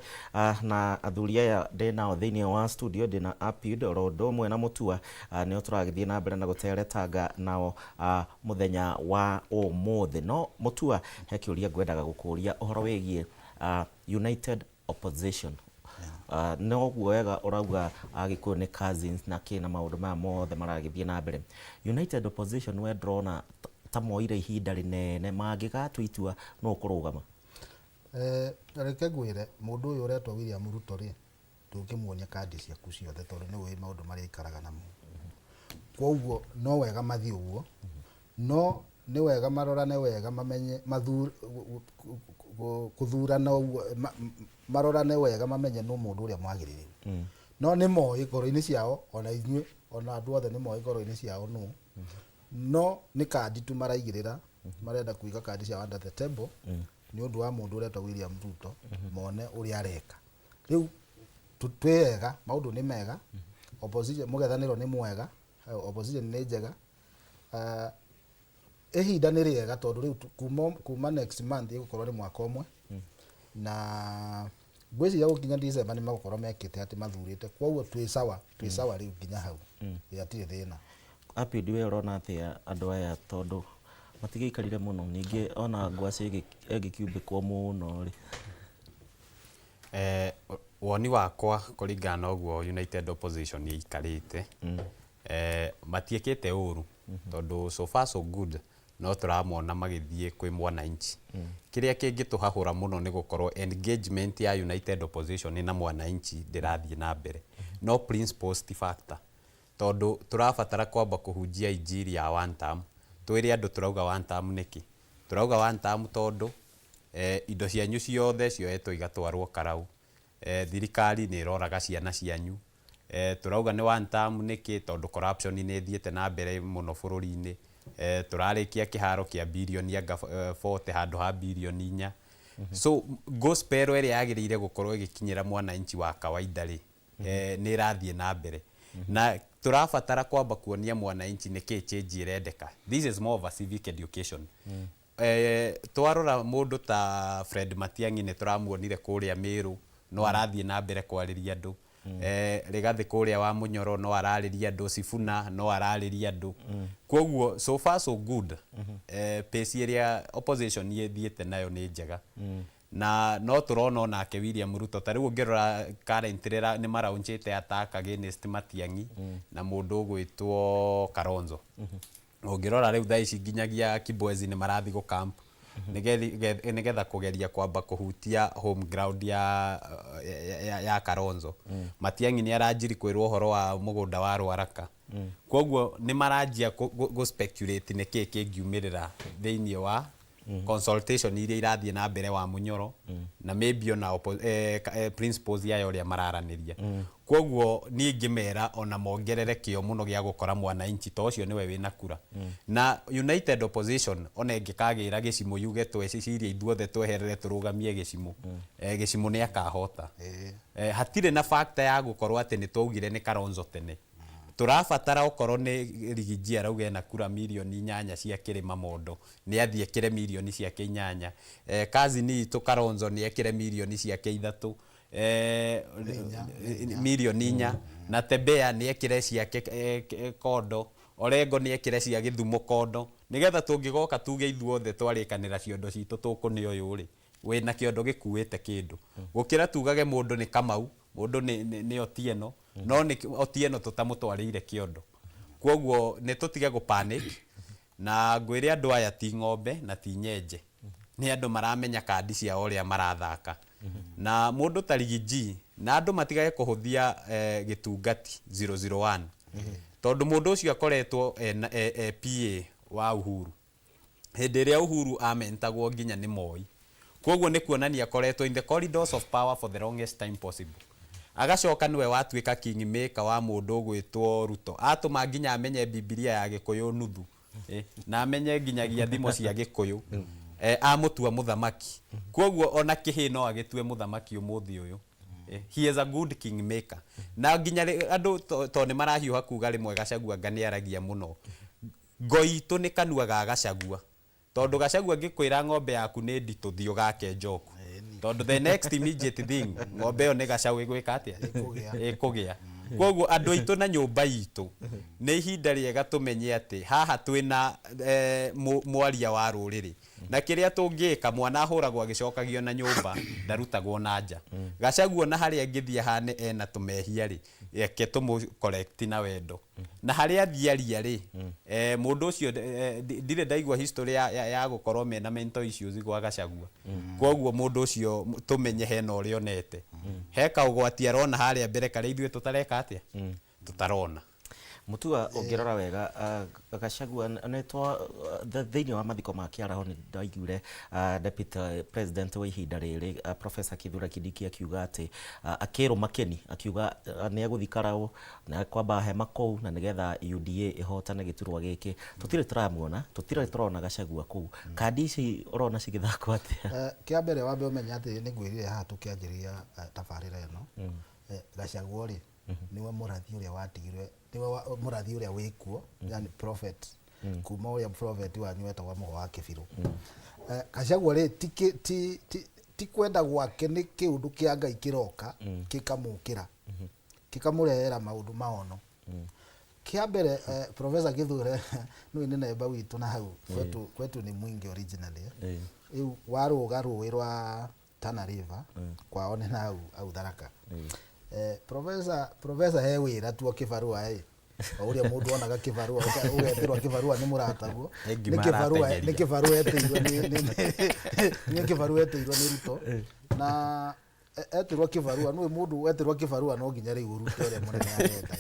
na athuri aya ndĩ nao thĩinĩ wa studio, ndĩ na Apiud oro ũndũ ũmwe na Mutua, nĩo tũragĩthiĩ na mbere na gũteretanga nao mũthenya wa ũmũthĩ. No Mutua, he kĩũria ngwendaga gũkũria ũhoro wĩgiĩ United Opposition. Noguo wega ũrauga Agĩkũyũ nĩ cousins na kĩ na maũndũ maya mothe maragĩthiĩ na mbere. United Opposition we ndĩrona ta moire ihinda rĩnene mangĩgatua itua no kũrũgama. Reke ngwĩre mũndũ ũyũ ũretwo William Ruto rĩ, ndũngĩmuonia kandi ciaku ciothe tondũ nĩ ũĩ maũndũ marĩa aikaraga namo. Koguo no wega mathiĩ ũguo, no nĩ wega marorane wega mamenye kũthurana ũguo, marorane wega mamenye nũ mũndũ ũrĩa mwagĩrĩru. No nĩ moĩ ngoro-inĩ ciao, ona inyuĩ ona andũ othe nĩ moĩ ngoro-inĩ ciao nũ. No nĩ kandi tu maraigĩrĩra, marenda kũiga kandi ciao under the table nĩ ũndũ wa mũndũ ũretwo William Ruto, mone ũrĩa areka. Rĩu twĩ ega, maũndũ nĩ mega, opposition mũng'ethanĩro nĩ mwega, opposition nĩ njega. Ihinda nĩ rĩega tondũ rĩu kuma next month ĩgũkorwo nĩ mwaka ũmwe, na ngwĩciria gũkinya December nĩ magũkorwo mekĩte atĩ mathurĩte, koguo twĩ sawa, twĩ sawa rĩu nginya hau, hatirĩ thĩna. Apiud, we ũrona atĩa andũ aya tondũ matigĩikarire mũno, ningĩ ona ngwacĩ ĩngĩkiumbĩkwo mũno rĩ? Woni wakwa kũringana na ũguo United Opposition ĩikarĩte, matiĩkĩte ũru tondũ so far so good, no tũramona magĩthiĩ kwĩ mwananchi. Kĩrĩa kĩngĩtũhahũra mũno nĩ gũkorwo engagement ya United Opposition na mwananchi ndĩrathiĩ na mbere. No principles ti factor, tondũ tũrabatara kwamba kũhunjia injiri ya one term. Twĩre andũ tũrauga one term nĩkĩ? Tũrauga one term tondũ indo cianyu ciothe cioetwo igatwarwo karau. Thirikari nĩ ĩroraga ciana cianyu. Tũrauga nĩ one term nĩkĩ? Tondũ corruption nĩ ĩthiĩte na mbere mũno bũrũri-inĩ. Tũrarĩkia kĩharo kĩa birioni anga 40 handũ ha birioni 4. So gospel ĩrĩa yagĩrĩire gũkorwo ĩgĩkinyĩra mwananchi wa kawaida rĩ, nĩ ĩrathiĩ na mbere. Na tũrabatara kwamba kuonia mwananchi nĩkĩ change ĩrendeka. This is more of a civic education. Twarora mũndũ ta Fred Matiang'i nĩ tũramuonire kũrĩa Meru, no arathiĩ na mbere kwarĩria andũ. Rigathĩ kũrĩa wa Munyoro no ararĩria andũ, Sifuna no ararĩria andũ. Koguo so far so good. Pace ĩrĩa opposition ĩthiĩte nayo nĩ njega. Na no tũrona onake William Ruto ta rĩu ũngĩrora currently nĩ maraunchĩte attack against Matiang'i na mũndũ ũgwĩtwo Kalonzo. Ũngĩrora rĩu thaa ici nginyagia Kibwezi nĩ marathiĩ gũ camp nĩgetha kũgeria kwamba kũhutia home ground ya Kalonzo. Matiang'i nĩ aranjiri kwĩrwo ũhoro wa mũgũnda wa Ruaraka. Koguo nĩ maranjia gũ speculate nĩkĩ kĩngiumĩrĩra thĩinĩ wa consultation iria irathiĩ na mbere wa Munyoro, na maybe ona principles ya ũrĩa mararanĩria. Koguo niĩ ingĩmera ona mongerere kĩo mũno gĩa gũkora mwananchi to ũcio nĩwe wĩna kura. Na United Opposition ona ĩngĩkagĩra gĩcimũ yuge twecirie ithuothe tweherere tũrũgamie gĩcimũ, gĩcimũ nĩ akahota. Hatirĩ na factor ya gũkorwo atĩ nĩ twaugire nĩ Kalonzo tene. Tũrabatara okorwo nĩ Rigiji arauga ena kura mirioni 8 cia Kĩrĩma Mondo, nĩ athiĩ ekĩre mirioni ciake 8. Cousin itũ Kalonzo nĩ ekĩre mirioni ciake 3, mirioni 4. Na Tembea nĩ ekĩre ciake kondo, Orengo nĩ ekĩre cia Gĩthumo kondo, nĩgetha tũngĩgoka tuge ithuothe twarĩkanĩra ciondo citũ tũkũne ũyũ rĩ, wĩna kĩondo gĩkuĩte kĩndũ. Gũkĩra tugage mũndũ nĩ Kamau, mũndũ nĩ Otieno, no nĩ Otieno tũtamũtwarĩire kĩondo. Koguo nĩ tũtige gũ panic, na ngwĩre andũ aya ti ng'ombe na ti nyenje. Nĩ andũ maramenya kandi ciao ũrĩa marathaka. Na mũndũ ta Rigiji, na andũ matigage kũhũthia gĩtungati 001. Tondũ mũndũ ũcio akoretwo PA wa Uhuru. Hĩndĩ ĩrĩa Uhuru amentagwo nginya nĩ Moi. Koguo nĩ kuonania akoretwo in the corridors of power for the longest time possible. Agacoka nĩwe watuĩka kingmaker wa mũndũ ũgwĩtwo Ruto. Atũma nginya amenye Bibilia ya Gĩkũyũ nuthu. Na amenye nginyagia thimo cia Gĩkũyũ. Amũtua mũthamaki. Koguo ona kĩhĩ no agĩtue mũthamaki ũmũthĩ ũyũ. He is a good kingmaker. Na nginya andũ to nĩ marahiũha kuga rĩmwe Gachagua anga nĩ aragia mũno. Ngo itũ nĩ kanua ga Gachagua, tondũ Gachagua angĩkwĩra ng'ombe yaku nĩ nditũ, thiĩ ũgake njoku, tondũ the next immediate thing, ng'ombe ĩyo nĩ gacau ĩgwĩka atĩa? Ĩkũgĩa. Koguo andũ aitũ na nyũmba itũ, nĩ ihinda rĩega tũmenye atĩ haha twĩna mwaria wa rũrĩrĩ, na kĩrĩa tũngĩka, mwana ahũragwo agĩcokagio na nyũmba, ndarutagwo na nja. Gachagua na harĩa angĩthiĩ ahane ena tũmehia rĩ, reke tũmũ correct na wendo, na harĩa athiĩ aria rĩ, mũndũ ũcio, ndirĩ ndaigua history ya gũkorwo mena mental issues gwa Gachagua. Koguo mũndũ ũcio tũmenye hena ũrĩa onete, he kaũgwati arona harĩa mbere karĩa ithuĩ tũtareka atĩa, tũtarona. Mutua, ũngĩrora wega, Gachagua nĩ twa thĩinĩ wa mathiko ma Kĩaraho nĩ ndaiguire deputy president wa ihinda rĩrĩ, Professor Kithure Kindiki, akiuga atĩ akĩrũma kĩni, akiuga nĩ egũthiĩ Karau na kwamba hema kũu na nĩgetha UDA ĩhotane gĩturwa gĩkĩ. Tũtirĩ tũramuona, tũtirĩ tũrona Gachagua kũu. Kandi ici ũrona cigĩthakwo atĩa? Kĩa mbere wambe ũmenye atĩ nĩ ngwĩrire haha tũkĩanjĩrĩria tabarĩra ĩno, Gachagua rĩ, nĩwe mũrathi ũrĩa watigirwe, nĩwe mũrathi ũrĩa wĩkuo, yani prophet, kuma ũrĩa prophet wanyu wetagwo Mũgo wa Kĩbirũ. Gachagua rĩ, ti kwenda gwake, nĩ kĩũndũ kĩa Ngai kĩroka gĩkamũkĩra, gĩkamũrehera maũndũ maono. Kĩa mbere, Professor Kithure nĩwe nĩ nemba witũ na hau kwetu nĩ Mwingi originally. Rĩu warũga rũĩ rwa Tana River, kwao nĩ na hau Tharaka. Professor he wĩra tu o kĩbarũa ĩ, o ũrĩa mũndũ onaga kĩbarũa, ũgetĩrwo kĩbarũa nĩ mũrataguo. Nĩ ngima Nĩ kĩbarũa, aratengeria. nĩ kĩbarũa etĩirwo nĩ kĩbarũa etĩirwo nĩ Ruto. Na etĩrwo kĩbarũa, nĩũĩ mũndũ etĩrwo kĩbarũa no nginya rĩu ũrute ũrĩa mũnene arenda.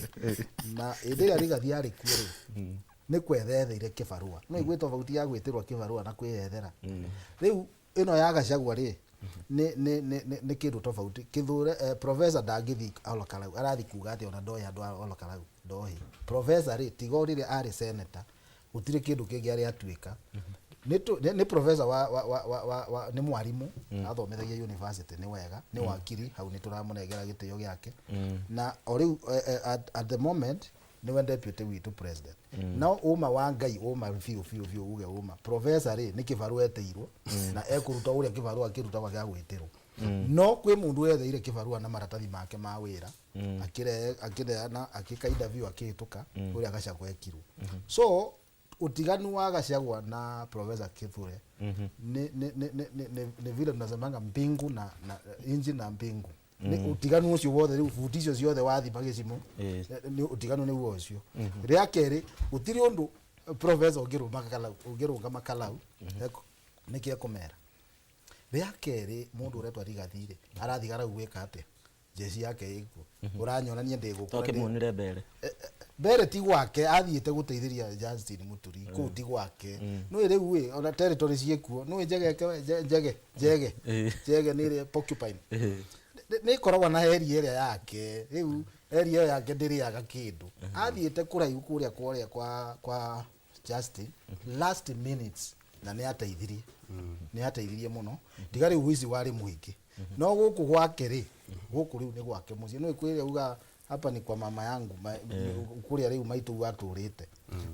Na hĩndĩ ĩrĩa Rigathi arĩ kuo rĩ, nĩ kwethetheire kĩbarũa. No igue tofauti ya gwĩtĩrwo kĩbarũa na kwĩyethera. Rĩu ĩno ya Gachagua rĩ, nĩ kĩndũ tofauti. Kithure, professor ndangĩthiĩ Ol Kalou, arathiĩ kuga atĩ ona ndoĩ andũ a Ol Kalou, ndoĩ. Professor rĩ, tiga o rĩrĩa arĩ senator, gũtirĩ kĩndũ kĩngĩ arĩ atuĩka. Nĩ professor wa nĩ mwarimũ, athomithagia university, nĩ wega, nĩ wakiri, hau nĩ tũramũnengera gĩtĩo gĩake. Na o rĩu, at the moment nĩwe deputy witũ president. No ũma wa Ngai, ũma biũ biũ biũ, uge ũma, professor rĩ, nĩ kĩbarũa etĩirwo, na ekũruta ũrĩa kĩbarũa kĩrutagwo gĩa gwĩtĩrwo. No kwĩ mũndũ wetheire kĩbarũa na maratathi make ma wĩra, akĩneana, akĩka interview, akĩhĩtũka, ũrĩa Gachagua ekirwo. So utiganu wa Gachagua na Professor Kithure ni vile tunasemanga mbingu na inji na mbingu. Ni utiganu ũcio wothe. Rĩu buti icio ciothe wathima gĩcimo, nĩ utiganu nĩguo ũcio. Rĩa kerĩ, gũtirĩ ũndũ professor ũngĩrũma Kalau, ũngĩrũgama Kalau nĩkĩ ekũmera. Rĩa kerĩ, mũndũ ũretwa Rigathi rĩ, arathiĩ Kalau gwĩka atĩa? Jeshi yake ĩkuo, ũranyonania ndĩ gũkũ. Twakĩmuonire mbere. Mbere ti gwake, athiĩte gũteithĩria Justin Muturi kũu, ti gwake. Nĩũĩ rĩu ĩ, ona territory ciĩkuo, nĩũĩ njegeke njege njege njege nĩ ĩrĩa porcupine nĩ ĩkoragwo na area ĩrĩa yake. Rĩu area ĩyo yake ndĩrĩaga kĩndũ. Athiĩte kũraihu kũrĩa kũrĩa kwa Justin last minutes, na nĩ ateithirie mũno, tiga rĩu ũici warĩ mũingĩ. No gũkũ gwake rĩ, gũkũ rĩu nĩ gwake mũciĩ. Nĩũĩ kwĩrĩa uga hapa ni kwa mama yangu, kũrĩa rĩu maitũ atũrĩte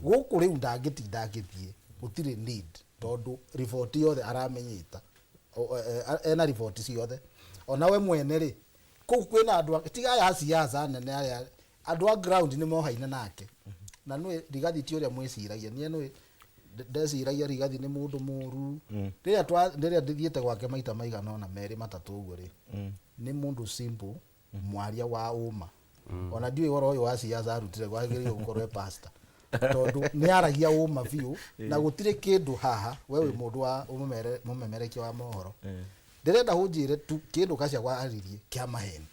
gũkũ, rĩu ndangĩtinda agĩthiĩ, gũtirĩ need, tondũ riboti yothe aramenyita. Ena riboti ciothe. Ona we mwene rĩ, kũu kwĩna andũ tiga aya a siasa nene, aya andũ a ground nĩ mohaine nake. Na nĩ Rigathi ti ũrĩa mwĩciragia. Niĩ nĩ ndeciragia Rigathi nĩ mũndũ mũru. Rĩrĩa ndĩthiĩte gwake maita maigana ũna, merĩ matatũ ũguo rĩ, nĩ mũndũ simple, mwaria wa ũma. Ona ndiũĩ ũhoro ũyũ wa siasa arutire, gwagĩrĩirwo gũkorwo e pastor, tondũ nĩ aragia ũma biũ na gũtirĩ kĩndũ haha. We wĩ mũndũ wa mũmemerekia wa mohoro, ndĩrenda ũnjĩre tu kĩndũ Gachagua aririe kĩa maheni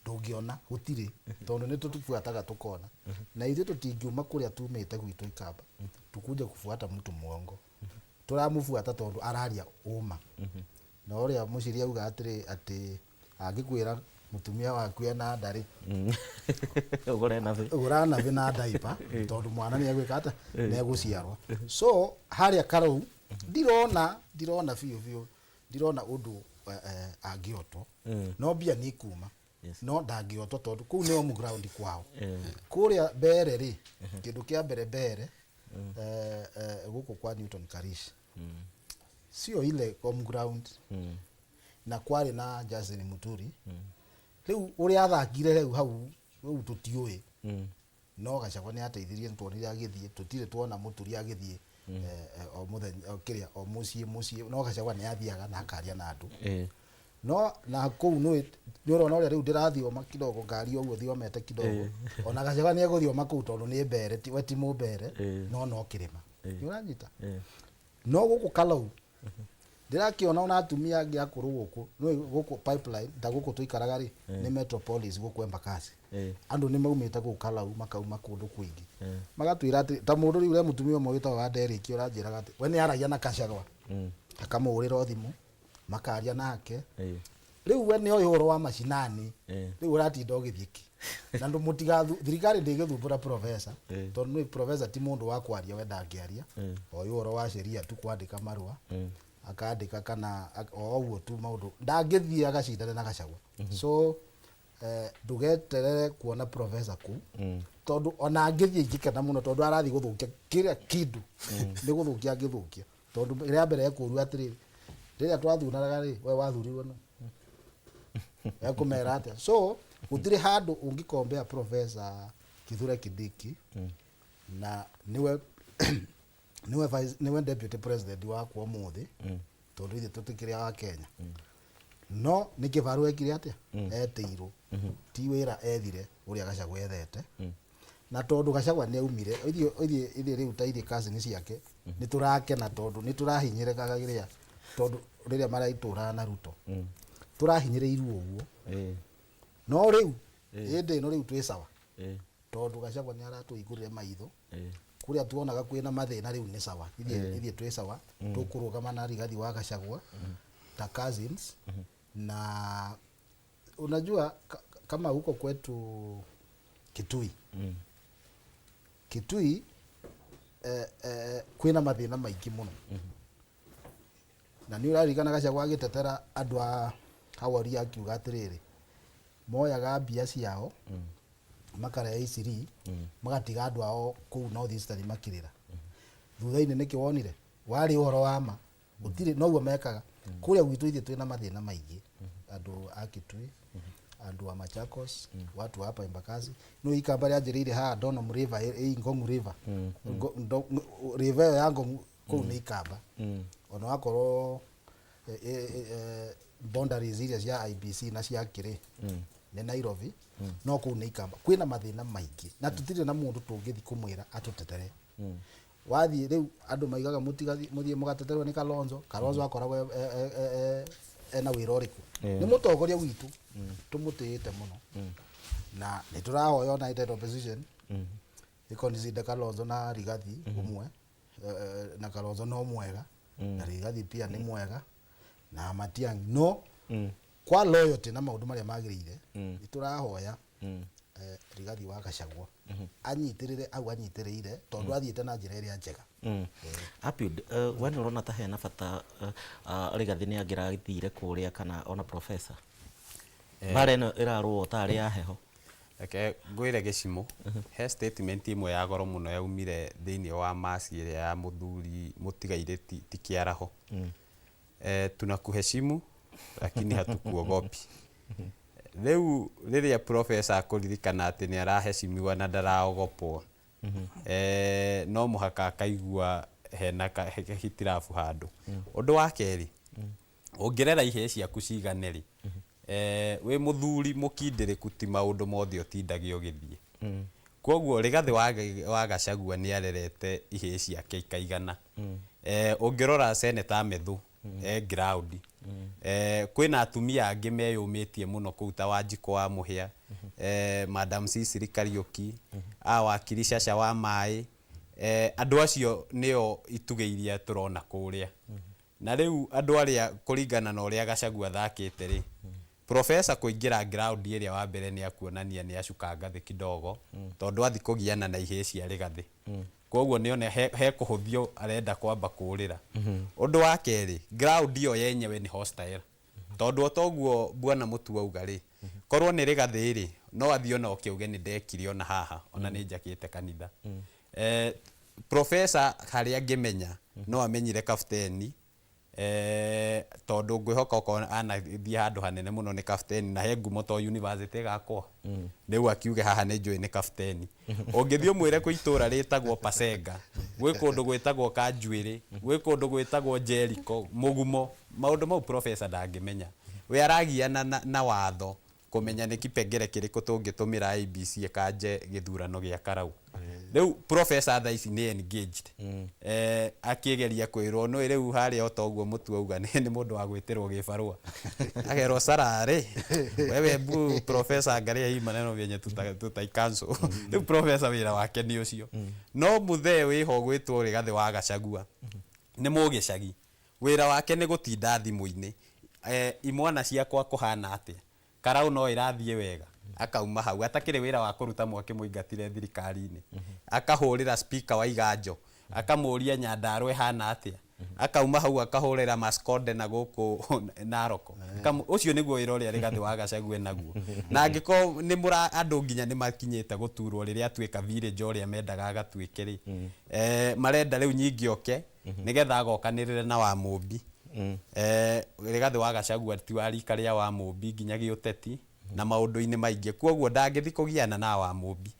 ndũngĩona, gũtirĩ, tondũ nĩ tũtubuataga tũkona. Na ithuĩ tũtingiuma kũrĩa tumĩte gwitũ Ikamba tukuje kufuata mtu mwongo. Tũramũbuata tondũ araria ũma. Na ũrĩa mũciri auga atĩrĩ, atĩ angĩkwĩra mũtumia waku ena nda rĩ, ũgũre nabi. Ũgũra nabi na ndaipa, tondũ mwana nĩ egwĩka atĩa? Nĩ egũciarwo. So harĩa Karau ndirona biũ biũ, ndirona ũndũ angĩhotwo. No mbia nĩ ikuma, no ndangĩhotwo tondũ kũu nĩ home ground kwao. Kũrĩa mbere rĩ, kĩndũ kĩa mbere mbere Gũkũ kwa Newton Karish sio ile home ground na kwarĩ na Justin Muturi. Rĩu ũrĩa athakire rĩu hau rĩu tũtiũĩ, no Gachagua nĩ ateithirie. Nĩ tuonire agĩthiĩ, tũtirĩ tuona Muturi agĩthiĩ o mũthenya o kĩrĩa o mũciĩ mũciĩ, no Gachagua nĩ athiaga na akaria na andũ. No na kũu nĩ ũrona ũrĩa rĩu ndĩrathioma kidogo, ngari ũguo thiomete kidogo. Ona Gachagua nĩ egũthioma kũu tondũ nĩ mbere we ti mũmbere. No kĩrĩma nĩ ũranyita. No gũkũ Kalau ndĩrakĩona ona atumia angĩ akũrũ gũkũ nĩ gũkũ Pipeline, ta gũkũ tũikaraga rĩ, nĩ metropolis gũkũ Embakasi. Andũ nĩ maumĩte gũkũ Kalau, makauma kũndũ kũingĩ, magatwĩra atĩ ta mũndũ rĩu, ũrĩa mũtumia ũmwe wĩtagwo wa Derek ũranjĩraga atĩ we nĩ aragia na Gachagua, akamũhũrĩra o thimũ makaria nake. Rĩu we nĩ oĩ ũhoro wa macinani. Rĩu ũratinda ũgĩthiĩ kĩ na ndũ mũtigathu thirikari ndĩgĩthumbũra professor, tondũ nĩ professor ti mũndũ wa kwaria, we ndangĩaria, oĩ ũhoro wa sheria tu, kwandĩka marũa akandĩka kana o ũguo tu maũndũ, ndangĩthiĩ agacindane na Gachagua. So ndũgeterere kuona professor kũu, tondũ ona angĩthiĩ ingĩkena mũno, tondũ arathiĩ gũthũkia kĩrĩa kĩndũ, nĩ gũthũkia angĩthũkia, tondũ rĩa mbere ekũũrio atĩrĩrĩ, rĩrĩa twathuranaga rĩ, we wathurirwo nũ? Ekũmera atĩa? So gũtirĩ handũ ũngĩkombea Professor Kithure Kindiki, na nĩwe deputy president wakwa ũmũthĩ, tondũ ithuĩ tũtikĩrĩ wa Kenya. No nĩ kĩbarũ ekire atĩa? Etĩirwo, ti wĩra ethire ũrĩa Gachagua ethete. Na tondũ Gachagua nĩ aumire, ithuĩ rĩu ta ithuĩ cousin ciake nĩ tũrakena, tondũ nĩ tũrahinyĩrĩkaga rĩrĩa, tondũ rĩrĩa maraitũraga na Ruto tũrahinyĩrĩirwo ũguo. No rĩu hĩndĩ ĩno rĩu twĩ sawa, tondũ Gachagua nĩ aratũhingũrire maitho kũrĩa tuonaga kwĩna mathĩna. Rĩu nĩ sawa ithuĩ, ithuĩ twĩ sawa. Tũkũrũgama na Rigathi wa Gachagua ta cousins. Na unajua kama huko kwetu Kitui, Kitui kwĩna mathĩna maingĩ mũno, na nĩ ũraririkana Gachagua agĩtetera andũ a Hawari akiuga atĩrĩrĩ, moyaga mbia ciao makarehe Isiri, magatiga andũ ao kũu North Eastern makĩrĩra. Thutha-inĩ nĩkĩ wonire warĩ ũhoro wa ma? Gũtirĩ noguo mekaga kũrĩa gwitũ. Ithuĩ twĩna mathĩna maingĩ, andũ a Kitui, andũ a Machakos, watu wa hapa Embakasi. No ikamba rĩanjĩrĩire haha Donholm River, ĩ Ngong River. River ĩyo ya Ngong kũu nĩ ikamba, ona wakorwo boundaries iria cia IBC na cia kĩrĩ nĩ Nairobi, no kũu nĩ ikamba kwĩna mathĩna maingĩ, na tũtirĩ na mũndũ tũngĩthiĩ kũmwĩra atũtetere. Wathiĩ rĩu andũ maigaga mũtigathiĩ, mũthiĩ mũgateterwo nĩ Kalonzo. Kalonzo akoragwo ena wĩra ũrĩkũ? Nĩ mũtongoria witũ tũmũtĩĩte mũno, na nĩ tũrahoya ona United Opposition ĩconsider Kalonzo na Rigathi ũmwe. Na Kalonzo no mwega, na Rigathi pia nĩ mwega, na Matiang'i, no kwa loyalty na maũndũ marĩa magĩrĩire, nĩ tũrahoya Rigathi wa Gachagua anyitĩrĩre au anyitĩrĩire, tondũ athiĩte na njĩra ĩrĩa njega. Apiud, we nĩ ũrona ta hena bata Rigathi nĩ angĩrathire kũrĩa kana ona professor? Mbara ĩno ĩrarũo tarĩ ya heho. Reke ngwĩre gĩcimo, he statement ĩmwe ya goro mũno yaumire thĩinĩ wa maci ĩrĩa ya mũthuri mũtigairĩ ti kĩaraho. Tunakuheshimu lakini hatukuogopi. Rĩu rĩrĩa professor akũririkana atĩ nĩ araheshimiwa na ndaraogopwo, no mũhaka akaigua hena hitirabu handũ. Ũndũ wa kerĩ, ũngĩrera ihĩĩ ciaku cigane rĩ, wĩ mũthuri mũkindĩrĩku, ti maũndũ mothe ũtindage ũgĩthiĩ. Koguo Rigathĩ wa Gachagua nĩ arerete ihĩĩ ciake ikaigana. Ũngĩrora Senator Methu e ground, kwĩna atumia angĩ meyũmĩtie mũno kũu ta Wanjikũ wa Mũhĩa, Madam Cicely Kariũki, a wakiri Caca wa Maĩ, andũ acio nĩo itugĩ iria tũrona kũrĩa. Na rĩu andũ arĩa kũringana na ũrĩa Gachagua athakĩte rĩ, professor kũingĩra ground ĩrĩa wa mbere nĩ akuonania nĩ acuka ngathĩ kidogo, tondũ athi kũgiana na ihĩĩ cia Rigathĩ. Koguo nĩone he kũhũthio arenda kwamba kũrĩra. Ũndũ wa kerĩ, ground ĩyo yenyewe nĩ hostile, tondũ o toguo bwana Mũtua auga rĩ, korwo nĩ Rigathĩ rĩ, no athiĩ ona oke auge nĩ ndekire ona haha, ona nĩ njakĩte kanitha. Professor harĩa angĩmenya no amenyire kabuteni, tondũ ngwĩhoka okorwo anathiĩ handũ hanene mũno nĩ kabuteni na he ngumo to university ĩgakwo rĩu akiuge haha nĩ njũĩ nĩ kabuteni. Ũngĩthiĩ ũmwĩre kwĩ itũra rĩtagwo Pasenga, gwĩ kũndũ gwĩtagwo Kanjuĩrĩ, gwĩ kũndũ gwĩtagwo Jericho, Mũgumo, maũndũ mau professor ndangĩmenya. We aragiana na watho kũmenya nĩ kipengere kĩrĩkũ tũngĩtũmĩra IEBC ĩkanje gĩthurano gĩa Karau. Rĩu professor thaa ici nĩ engaged, akĩgeria kwĩrwo nĩ rĩu harĩa o toguo mũtu auga nĩ mũndũ wa gwĩtĩrwo gĩbarũa agerwo sararĩ wewe bu professor, angalia hii maneno vyenye tutaicancel. Rĩu professor wĩra wake nĩ ũcio. No mũthee wĩho gwĩtwo Rigathĩ wa Gachagua nĩ mũgĩcagi, wĩra wake nĩ gũtinda thimũ-inĩ, imwana ciakwa kũhana atĩa, Karau no ĩrathiĩ wega, akauma hau atakĩrĩ wĩra wa kũruta mwaki mũingatire thirikari-inĩ, akahũrĩra speaker wa Iganjo akamũria Nyandarua ĩhana atĩa, akauma hau akahũrĩra Maskonde na gũkũ Narok. Ũcio nĩguo wĩra ũrĩa Rigathĩ wa Gachagua naguo. Na angĩkorwo nĩ mũra andũ nginya nĩ makinyĩte gũturwo rĩrĩa atuĩka village ũrĩa mendaga agatuĩke rĩ, marenda rĩu nyingĩ oke nĩgetha agokanĩrĩre na Wamũmbi. Rigathĩ wa Gachagua ti wa rika rĩa Wamũmbi nginya gĩũteti na maũndũ-inĩ maingĩ, koguo ndangĩthi kũgiana na Wamũmbi.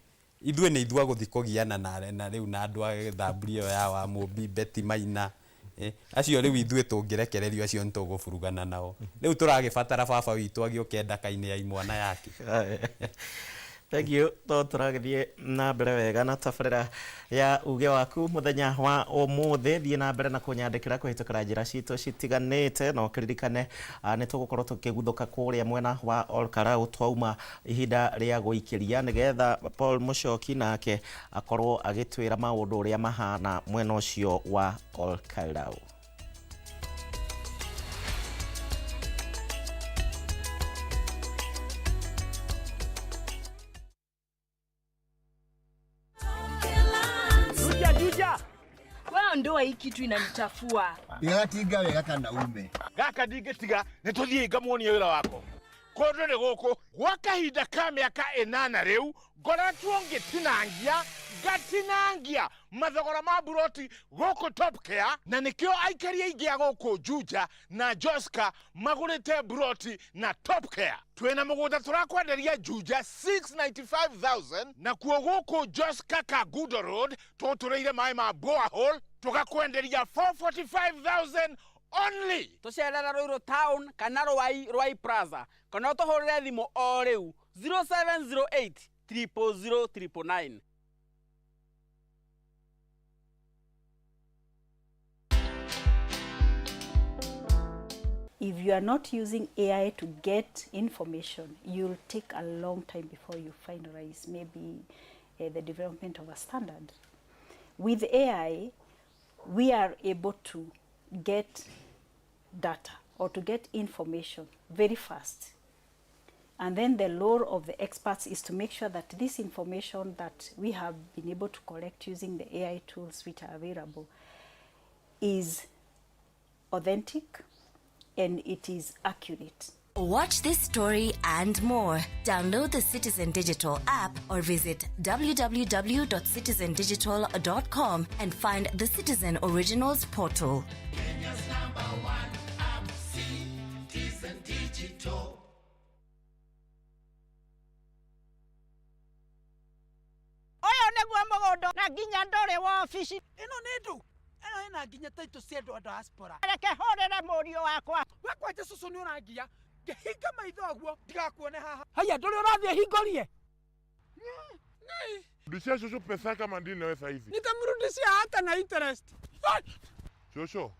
Ithuĩ nĩ ithuĩ agũthi kũgiana na rĩu na andũ a thamburi ĩyo ya Wamũmbi, Betty Maina, acio rĩu ithuĩ tũngĩrekererio acio nĩ tũgũburugana nao. Rĩu tũragĩbatara baba witũ agĩũke ndaka-inĩ ya imwana yake. Thank you. To tũragĩthiĩ na mbere wega na tabarĩra ya uge waku mũthenya wa ũmũthĩ. Thiĩ na mbere na kũnyandĩkĩra kũhĩtũkĩra njĩra citũ citiganĩte, na ũkĩririkane nĩ tũgũkorwo tũkĩguthũka kũrĩa mwena wa Olkarau twauma ihinda rĩa gũikĩria, nĩgetha Paul Mũchoki nake akorwo agĩtwĩra maũndũ ũrĩa mahana mwena ũcio wa Olkarau. Ndoa hii kitu inanichafua. Ndigatinga wega kana ume. Gaka ndingĩtiga nĩ tũthiĩ ngamuonie wĩra wako. Kũndũ nĩ gũkũ gwa kahinda ka mĩaka 8 rĩu ngoretwo ngĩtinangia ngatinangia mathogora ma buroti gũkũ Top Care, na nĩkĩo aikari aingĩ a gũkũ Juja na Joska magũrĩte buroti na Top Care. Twĩna mũgũnda tũrakwenderia Juja 695,000, nakuo gũkũ Joska Kangundo Road tũtũrĩire maĩ ma borehole tũgakwenderia 445,000 only. Tũcerera Ruiru Town kana Ruai Plaza kana ũtũhũrĩre thimũ o rĩu 0708 000 999. If you are not using AI to get information, you'll take a long time before you finalize maybe the development of a standard. With AI, we are able to get data or to get information very fast. And then the role of the experts is to make sure that this information that we have been able to collect using the AI tools which are available is authentic and it is accurate. Watch this story and more. Download the Citizen Digital app or visit www.citizendigital.com and find the Citizen Originals portal. Kenya's #1 app, Citizen Digital. Oyo nĩguo mũgũnda na nginya ndũrĩ wa obici. Ĩno nĩ ndũ. Ĩno ĩna nginya taitũ cia andũ a diaspora. Reke hũrĩre mũriũ wakwa. We kwanja cũcũ nĩ ũrangia. Ngĩhinga maitho ũguo ndigakuone haha. Haya ndũrĩ ũrathiĩ hingũrie. Rudishia shosho pesa kama ndini nawe saizi. Nitamrudishia hata na interest. Shosho,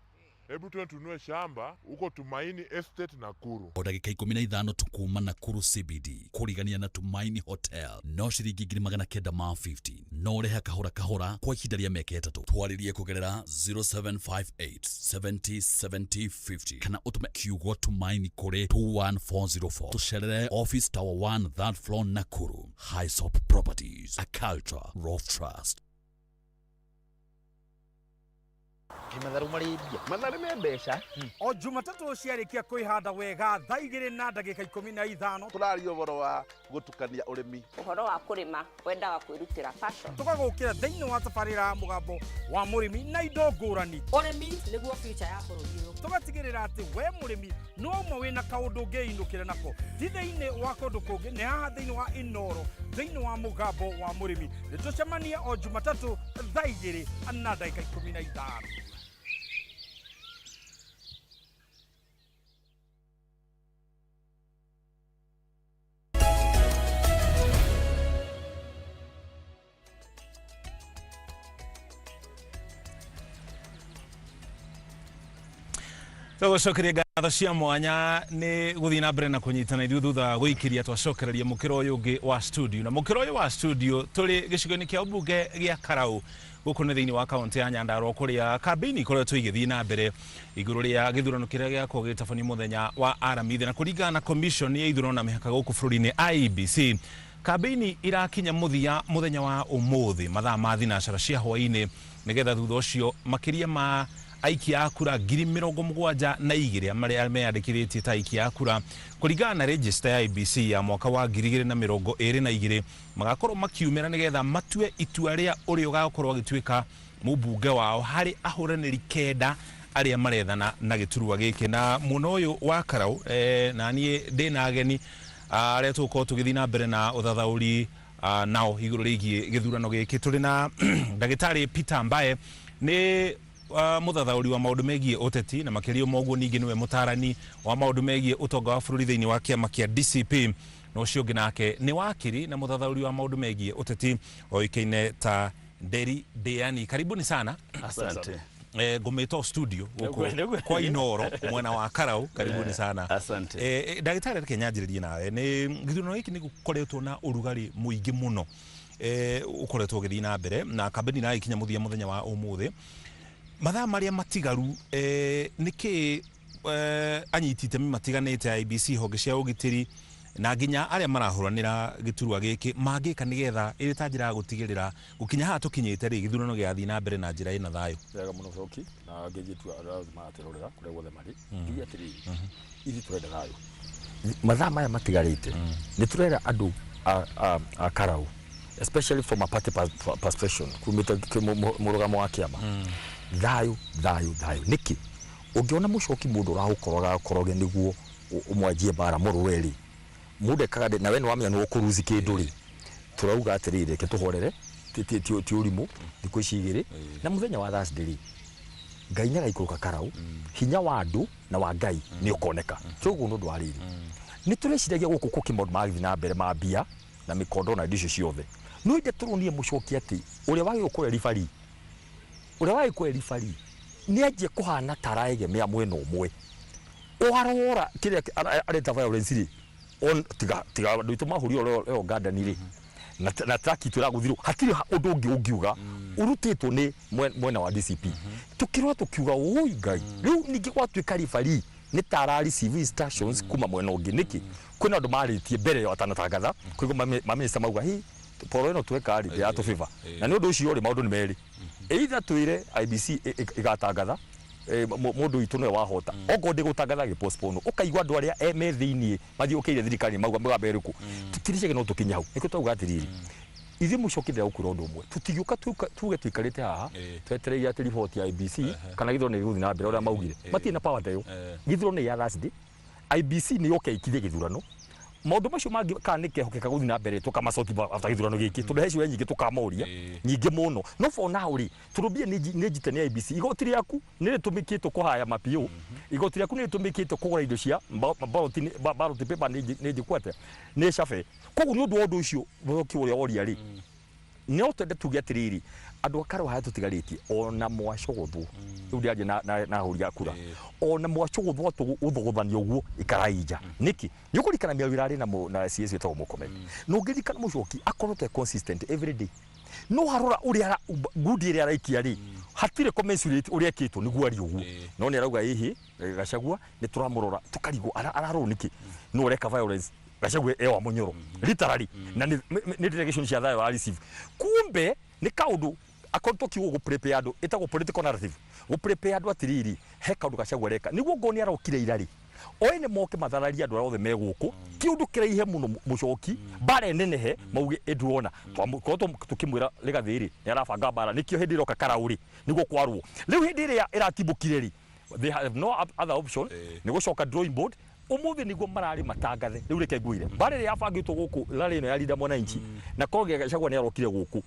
hebu tuende tununue shamba huko Tumaini Estate Nakuru. O ndagĩka 15 tu kuma Nakuru CBD kũrigania na Tumaini Hotel no ciringi 950 no ũrĩhe kahora kahora kwa ihinda rĩa mĩaka 3. Twarĩrie kũgerera 0758 70 70 50 kana ũtũme kiugo Tumaini kũrĩ 21404. Tũcerere Office Tower 1 3rd floor Nakuru. Highsop Properties, a culture of trust. Matharũ marĩ mbia. Matharũ me mbeca. O Jumatatũ ciarĩkia kwĩhanda wega thaa 2:15 tũraria ũhoro wa gũtukania ũrĩmi. Ũhoro wa kũrĩma wendaga kwĩrutĩra passion. Tũgagũkĩra thĩinĩ wa tabarĩra ya mũgambo wa mũrĩmi na indo ngũrani. Ũrĩmi nĩguo future ya bũrũri ũyũ. Tũgatigĩrĩra atĩ we mũrĩmi no ũmwe wĩna kaũndũ ũngĩinũkĩra nako ti thĩinĩ wa kũndũ kũngĩ, nĩ haha thĩinĩ wa Inooro thĩinĩ wa mũgambo wa mũrĩmi. Nĩtũcemanie o Jumatatũ thaa 2:15. Tũgũcokeria ngatho cia mwanya nĩ gũthiĩ na mbere na kũnyitana ithuĩ thutha wa gũikĩria twacokereria mũkĩra ũyũ ũngĩ wa studio. Na mũkĩra ũyũ wa studio tũrĩ gĩcigo-inĩ kĩa ũmbunge gĩa Karau gũkũ nĩ thĩinĩ wa kaunti ya Nyandarua kũrĩa kambĩini ikoretwo igĩthiĩ na mbere igũrũ rĩa gĩthurano kĩrĩa gĩakorwo gĩgĩtabanio mũthenya wa Aramithi. Na kũringana na commission ya ithurano na mĩhaka gũkũ bũrũri-inĩ IEBC, kambĩini irakinya mũthia mũthenya wa ũmũthĩ mathaa ma thinacara cia hwaĩ-inĩ, nĩgetha thutha ũcio makĩria ma aikia a kura 72,000 marĩa meyandĩkithĩtie ta aikia a kura kũringana na register ya IEBC ya mwaka wa 2022 magakorwo makiumĩra nĩgetha matue itua rĩa ũrĩa ũgakorwo agĩtuĩka mũmbunge wao harĩ ahũranĩri 9 arĩa marethana na gĩturwa gĩkĩ. Na mwena ũyũ wa Karau na niĩ ndĩna ageni arĩa tũgũkorwo tũgĩthiĩ na mbere na ũthathaũri nao igũrũ rĩgiĩ gĩthurano gĩkĩ. Tũrĩ na ndagĩtarĩ Peter Mbae, nĩ mũthathaũri wa maũndũ megiĩ ũteti na makĩria ma ũguo ningĩ nĩwe mũtarani wa maũndũ megiĩ ũtonga wa bũrũri thĩinĩ wa kĩama kĩa DCP. Na ũcio ũngĩ nake nĩ wakiri na mũthathaũri wa maũndũ megiĩ ũteti oĩkaine ta Nderi Deani. Karibuni sana. Asante. Ngũmĩtwo studio gũkũ kwa Inooro mwena wa Karau. Karibuni sana. Asante. Ndagĩtarĩ, reke nyanjĩrĩrie nawe. Nĩ gĩthurano gĩkĩ nĩ gũkoretwo na ũrugarĩ mũingĩ mũno ũkoretwo ũgĩthiĩ na mbere na kambĩini ĩragĩkinya mũthia mũthenya wa ũmũthĩ. Mathaa marĩa matigaru nĩkĩ anyiti itemi matiganĩte ya IEBC, honge cia ũgitĩri na nginya arĩa marahũranĩra gĩturwa gĩkĩ mangĩka nĩgetha ĩrĩ ta njĩra ya gũtigĩrĩra gũkinya haha tũkinyĩte rĩ gĩthurano gĩgathiĩ na mbere na njĩra ĩna thayũ? Wega mũno Coki, na ngĩthiĩ tu arĩa maratwĩrorera kũrĩa guothe marĩ. Ngiuge atĩrĩrĩ, ithuĩ tũrenda thayũ. Mathaa maya matigarĩte nĩ tũrera andũ a Karau, especially from a party perspective, kumĩte mũrũgamo wa kĩama, thayũ thayũ thayũ. Nĩkĩ ũngĩona mũcoki mũndũ ũragũkoroga koroge nĩguo ũmwanjie mbara mũrũwe rĩ, mũndũ ekaga na we nĩ wamenya nĩ ũkũruzi kĩndũ rĩ, tũrauga atĩrĩrĩ, reke tũhorere, ti ũrimũ thikũ ici igĩrĩ. Na mũthenya wa Thursday rĩ, Ngai nĩ agaikũrũka Karau, hinya wa andũ na wa Ngai nĩ ũkoneka. Tũguo nĩ ũndũ wa rĩrĩ, nĩ tũreciragia gũkũ kũkĩ maũndũ marathiĩ na mbere ma mbia na mĩkondo na indo icio ciothe. No inde tũronie mũcoki atĩ ũrĩa wagĩrĩirwo kũrĩa ribari, ũrĩa wagĩrĩirwo kũrĩa ribari nĩ anjie kũhana ta araegemea mwena ũmwe. Ũharora kĩrĩa areta violence rĩ, on tiga tiga andũ aitũ mahũrire ũrĩa Uganda rĩ, na traki itũ ĩragũthirwo, hatirĩ ũndũ ũngĩ ũngiuga ũrutĩtwo nĩ mwena wa DCP. Tũkĩrora tũkiuga ũi Ngai, rĩu ningĩ gwatuĩka ribari nĩ ta ara receive instructions kuma mwena ũngĩ. Nĩkĩ kwĩna andũ marĩtie mbere ya atanatangatha, kũigua mamĩnĩsta mauga hi poro ĩno tweka rĩ ya tũbĩba. Na nĩ ũndũ ũcio rĩ, maũndũ nĩ merĩ, either twĩre IEBC ĩgatangatha mũndũ witũ nĩwe wahota, okorwo ndĩgũtangatha gĩ postpone, ũkaigua andũ arĩa me thĩiniĩ mathiũkĩire thirikari mauga mũgambo ĩrĩkũ. Tũtiricage no tũkinye hau. Nĩkĩo twauga atĩrĩrĩ, ithuĩ mũcoki ndĩra gũkwĩra ũndũ ũmwe, tũtigĩũka tuge tũikarĩte haha twetereire atĩ riboti ya IEBC kana gĩthurano nĩ gĩgũthiĩ na mbere ũrĩa maugire. Matirĩ na power ta ĩyo. Gĩthurano nĩ ya Thursday, IEBC nĩ yoke ĩkithie gĩthurano. Maũndũ macio mangĩ kana nĩ kehokeka gũthiĩ na mbere tũkamacoti after gĩthurano gĩkĩ, tondũ he ciũria nyingĩ tũkamoria nyingĩ mũno. No for now rĩ, tondũ mbia nĩ njite nĩ IEBC, igoti rĩaku nĩ rĩtũmĩkĩtwo kũhaya mapiũ, igoti rĩaku nĩ rĩtũmĩkĩtwo kũgũra indo cia ballot paper nĩ njĩkwo atĩa, nĩ cabe. Koguo nĩ ũndũ wa ũndũ ũcio mũcoki ũrĩa woria rĩ, no twende tuge atĩrĩrĩ, andũ a Karau harĩa tũtigarĩtie ona mwacũgũthwo, rĩu ndĩranjia na ahũri a kura, ona mwacũgũthwo ũthogothanio ũguo ikarai nja. Nĩkĩ? Nĩ ũkũririkana mĩario ĩrarĩ na CS wĩtagwo Murkomen. Na ũngĩririkana mũcoki akoretwo e consistent every day. No harora ũrĩa ngundi ĩrĩa araikia rĩ, hatirĩ commensurate ũrĩa ekĩtwo nĩguo arie ũguo. No nĩ arauga ĩhĩ Gachagua nĩ tũramũrora tũkarigwo ararorwo nĩkĩ, no ũreka violence Gachagua e wa Mũnyoro literally, na nĩ delegation cia thayũ wa receive. Kumbe nĩ kaũndũ Akorwo tũkiuga gũ prepare andũ, ĩtagwo political narrative, gũ prepare andũ atĩrĩrĩ, he kaũndũ Gachagua areka nĩguo ngoni arokire irarĩ oĩ nĩ moke mathararia andũ arĩa othe me gũkũ, ti ũndũ kĩraihe mũno mũcoki mbara ĩnenehe mauge ĩnduona korwo tũkĩmwĩra Rigathĩ rĩ nĩ arabanga mbara, nĩkĩo hĩndĩ ĩroka Karau rĩ nĩguo kwarwo rĩu hĩndĩ ĩrĩa ĩratimbũkire rĩ, they have no other option nĩ gũcoka drawing board. Ũmũthĩ nĩguo mararĩ matangathe rĩu, reke ngwĩre mbara ĩrĩa yabangĩtwo gũkũ rarĩ ĩno ya Linda Mwananchi na korwo Gachagua nĩ arokire gũkũ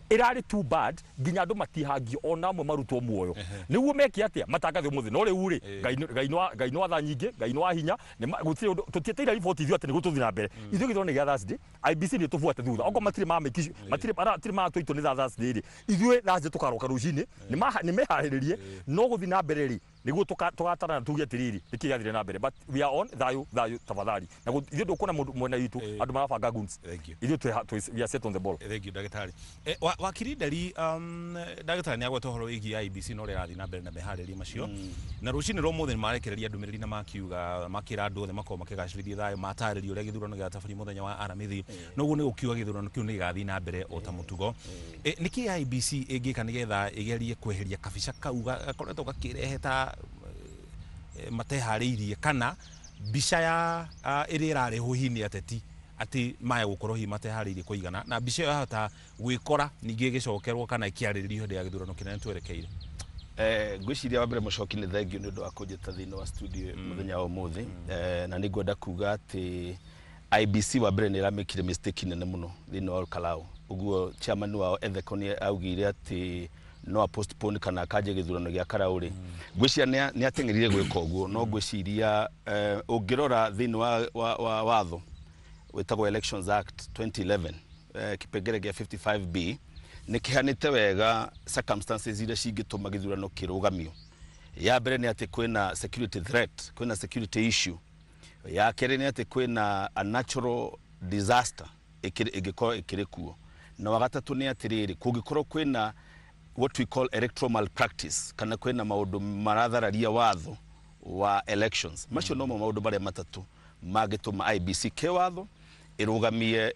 ĩrarĩ too bad nginya andũ matihangio ona amwe marutwo muoyo nĩguo meke atĩa matangathe ũmũthĩ. No rĩu rĩ, Ngai nĩ wa tha nyingĩ, Ngai nĩ wa hinya, gũtirĩ ũndũ tũtieteire riboti ithuĩ atĩ nĩguo tũthiĩ na mbere. Ithuĩ gĩthurano nĩ gĩa Thursday, IEBC nĩ tũbuate thutha okorwo matirĩ mamĩki matirĩ matũitũ nĩ Thursday rĩ, ithuĩ Thursday tũkaroka rũcinĩ nĩ meharĩrĩrie no gũthiĩ na mbere rĩ nĩguo tũgatarana tuge atĩrĩrĩ nĩkĩ gĩathire na mbere, but we are on thayũ thayũ tafadhali, na ithuĩ ndũkuona mũndũ mwena witũ andũ marabanga goons. Thank you. Ithuĩ we are set on the ball. Thank you, ndagĩtarĩ. Wakiri Nderi, ndagĩtarĩ nĩ agweta ũhoro wĩgiĩ IEBC na ũrĩa ĩrathiĩ na mbere na meharĩrĩria macio, na rũcinĩ rwa ũmũthĩ nĩ marekereria ndũmĩrĩri na makiuga makĩra andũ othe makorwo makĩgacĩrithia thayũ, matarĩria ũrĩa gĩthurano gĩgatabanio mũthenya wa Aramithi, noguo nĩ gũkiuga gĩthurano kĩu nĩ gĩgathiĩ na mbere o ta mũtugo. Nĩkĩ IEBC ĩngĩka nĩgetha ĩgerie kweheria kabica kau gakoretwo gakĩrehe ta mateharĩirie kana mbica ya ĩrĩa ĩrarehwo hihi nĩ ateti atĩ maya gũkorwo hihi mateharĩirie kũigana, na mbica ĩyo yahota gwĩkora ningĩ ĩgĩcokerwo kana ĩkĩarĩrĩrio hĩndĩ ya gĩthurano kĩnene twerekeire? Ngwĩciria wa mbere mũcoki nĩ thengio nĩ ũndũ wa kũnjĩta thĩinĩ wa studio mũthenya wa ũmũthĩ, na nĩ ngwenda kuga atĩ IEBC wa mbere nĩ ĩramĩkire mistake nene mũno thĩinĩ wa Olkalau. Ũguo chairman wao Ethekon nĩ augire atĩ no a postpone kana akanje gĩthurano gĩa Karau rĩ, ngwĩciria nĩ ateng'erire gwĩka ũguo, no ngwĩciria ũngĩrora thĩinĩ wa watho wĩtagwo Elections Act 2011, kĩpengere gĩa 55B nĩ kĩhanĩte wega circumstances iria cingĩtũma gĩthurano kĩrũgamio. Ya mbere nĩ atĩ kwĩna security threat, kwĩna security issue. Ya kerĩ nĩ atĩ kwĩna a natural disaster ĩngĩkorwo ĩkĩrĩ kuo, na wa gatatũ nĩ atĩrĩrĩ, kũngĩkorwo kwĩna what we call electoral malpractice kana kwĩna maũndũ marathararia watho wa elections. Macio nomo maũndũ marĩa matatũ mangĩtũma IEBC kĩwatho ĩrũgamie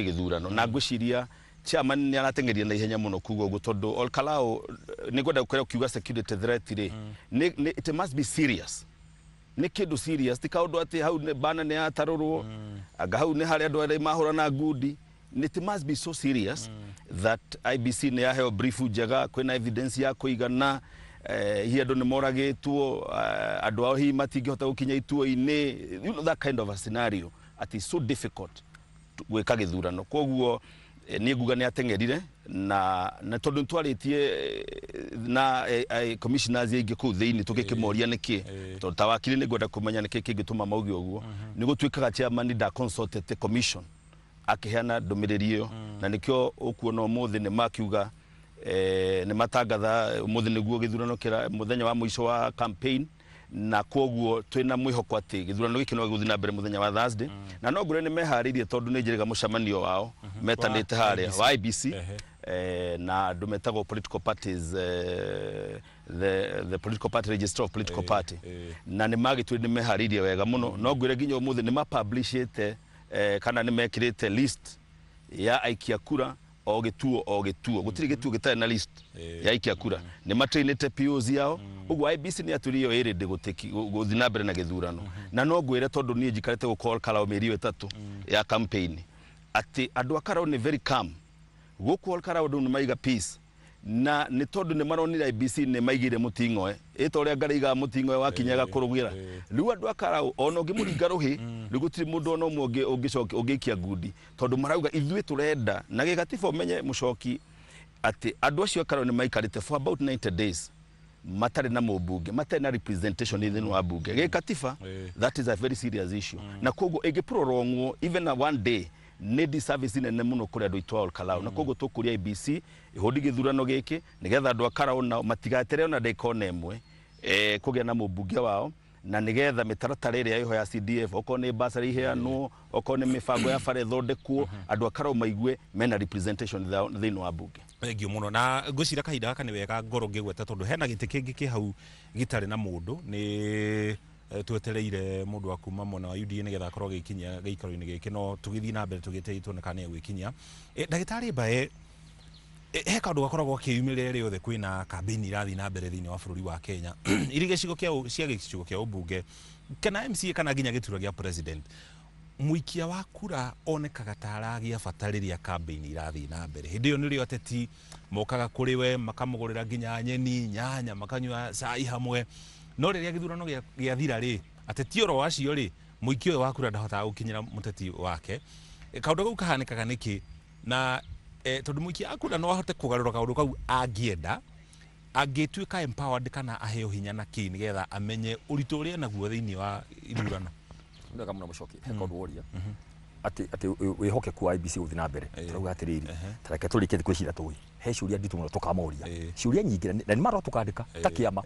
gĩthurano, na ngwĩciria chairman nĩ arateng'eria na ihenya mũno kuga ũguo tondũ Olkalau nĩ ngwenda gũkorwo kiuga security threat rĩ, it must be serious, nĩ kĩndũ serious, ti kaũndũ atĩ hau bana nĩ yatarũrwo anga hau nĩ harĩa andũ arĩa mahũrana ngundi. It must be so serious that IEBC nĩ yaheo brief njega, kwĩna evidence ya kũigana, hihi andũ nĩ moragĩtwo, andũ ao hihi matingĩhota gũkinya ituo-inĩ, you know, that kind of a scenario at is so difficult gwĩka gĩthurano. Koguo niĩ nguga nĩ ateng'erire na tondũ nĩtwarĩtie na commissioners aingĩ kũu thĩinĩ tũgĩkĩmoria nĩkĩ, tondũ ta wakiri nĩ ngwenda kũmenya nĩkĩ kĩngĩtũma mauge ũguo. Nĩ gũtuĩkaga chairman nda consulted commission akĩheana ndũmĩrĩri ĩyo, na nĩkĩo ũkuona ũmũthĩ nĩ makiuga nĩ matangatha ũmũthĩ nĩguo gĩthurano kĩra mũthenya wa mũico wa campaign, na koguo twĩna mwĩhoko atĩ gĩthurano gĩkĩ no gĩgũthiĩ na mbere mũthenya wa Thursday, na no ngwĩre nĩ meharĩirie tondũ nĩ njĩrĩga mũcemanio wao metanĩte harĩa wa IEBC na andũ metagwo political parties, the political party register of political party, na nĩ magĩtwĩre nĩ meharĩirie wega mũno. No ngwĩre nginya ũmũthĩ nĩ mapublishĩte kana nĩ mekĩrĩte list ya aikia kura o gĩtuo o gĩtuo, gũtirĩ gĩtuo gĩtarĩ na list ya aikia kura, nĩ matrainĩte POs yao. Ũguo IEBC nĩ atwĩrire ĩyo ĩrĩ gũthiĩ na mbere na gĩthurano, na no ngwĩre tondũ niĩ njikarĩte gũkũ Olkalau mĩeri ĩyo 3 ya campaign atĩ andũ a Karau nĩ very calm gũkũ Olkalau, andũ nĩ maiga peace, na nĩ tondũ nĩ maronire IEBC nĩ maigire mũting'oe ĩta ũrĩa Ngai aigaga mũting'oe wakinyaga kũrũgĩra. Rĩu andũ a Karau ona ũngĩmũringa rũhĩ rĩu gũtirĩ mũndũ ona ũmwe ũngĩcokia ũngĩikia ngundi, tondũ marauga ithuĩ tũrenda na gĩgatiba. Ũmenye mũcoki atĩ andũ acio a Karau nĩ maikarĩte for about 90 days matarĩ na mũmbunge, matarĩ na representation thĩinĩ wa bunge gĩkatiba. That is a very serious issue, na koguo ĩngĩprolongwo even a one day nĩ disservice nene mũno kũrĩ andũ aitũ a Olkalau, na koguo tũkũria IEBC ĩhũndi gĩthurano gĩkĩ nĩgetha andũ a Karau nao matigatere ona ndagĩka ona ĩmwe kũgĩa na mũmbunge wao, na nĩgetha mĩtaratara ĩrĩa ĩho ya CDF, okorwo nĩ bursary iheanwo, okorwo nĩ mĩbango ya bara ĩthondekwo, andũ a Karau maigue mena representation thĩinĩ wa bunge. Thengio mũno, na ngwĩciria kahinda gaka nĩ wega ngorwo ngĩgweta tondũ hena gĩtĩ kĩngĩ kĩ hau gĩtarĩ na mũndũ, nĩ twetereire mũndũ wa kuma mwena wa UDA nĩgetha akorwo agĩkinyia gĩikaro-inĩ gĩkĩ, no tũgĩthiĩ na mbere tũgĩteithie tuone kana nĩ egwĩkinyia. Ndagĩtarĩ Mbae, He kaũndũ gakoragwo gakĩyumĩrĩra rĩothe kwĩna kambĩini irathiĩ na mbere thĩinĩ wa bũrũri wa Kenya, irĩ gĩcigo kĩa cia gĩcigo kĩa ũmbunge kana MCA kana nginya gĩturwa gĩa president. Mũikia wa kura onekaga ta aragĩa bata rĩrĩa kambĩini irathiĩ na mbere. Hĩndĩ ĩyo nĩrĩo ateti mokaga kũrĩ we, makamũgũrĩra nginya nyeni, nyanya, makanyua cai hamwe. No rĩrĩa gĩthurano gĩathira rĩ, ateti oro acio rĩ, mũikia ũyũ wa kura ndahotaga gũkinyĩra mũteti wake. Kaũndũ kau kahanĩkaga nĩkĩ? Na tondũ mũikia wa kura no ahote kũgarũra kaũndũ kau angĩenda, angĩtuĩka empowered kana aheo hinya na kĩ nĩgetha amenye ũritũ ũrĩa enaguo thĩinĩ wa ithurano. Nĩ wega mũno mũcoki, he kaũndũ woria atĩ wĩhokeku wa IEBC gũthiĩ na mbere. Tũrauga atĩrĩrĩ, ta reke tũrĩkie thikũ ici ithatũ ĩ, he ciũria nditũ mũno tũkamoria, ciũria nyingĩ, na nĩ marũa tũkandĩka ta kĩama,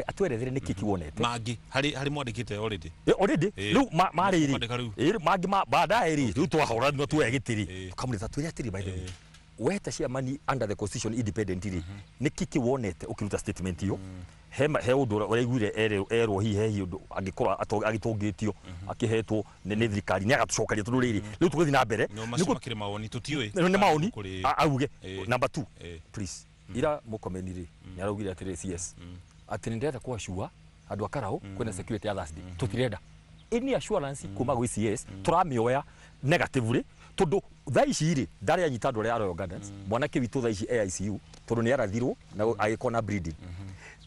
atwerethere nĩkĩ kĩwonete. Mangĩ harĩ mwandĩkĩte already? Already rĩu marĩrĩ. Mwandĩka rĩu. Mangĩ baadaye rĩ, rĩu twahũra no tuoya gĩtĩ rĩ, tũkamũrĩta twĩre atĩrĩ, by the way, we ta chairman under the constitution independent rĩ, nĩkĩ kĩwonete ũkĩruta statement ĩyo? He ũndũ ũraiguire erwo hihi he ũndũ angĩkorwo agĩtũngĩtio akĩhetwo nĩ thirikari, nĩ agatũcokeria, tondũ rĩrĩ rĩu tũgũthiĩ na mbere. No macio makĩrĩ mawoni tũtiũĩ. Nĩ maoni auge. Number 2, please, ira Murkomen rĩ, nĩ araugire atĩrĩ, CS, atĩ nĩ ndĩrenda kũacua andũ a Karau kwĩna security ya Thursday. Tũtirenda any assurance kuma gwĩ CS, tũramĩoya negatively, tondũ thaa ici rĩ, ndarĩ anyita andũ arĩa a Royal Gardens. Mwanake witũ thaa ici e ICU tondũ nĩ arathirwo na agĩkorwo na bleeding.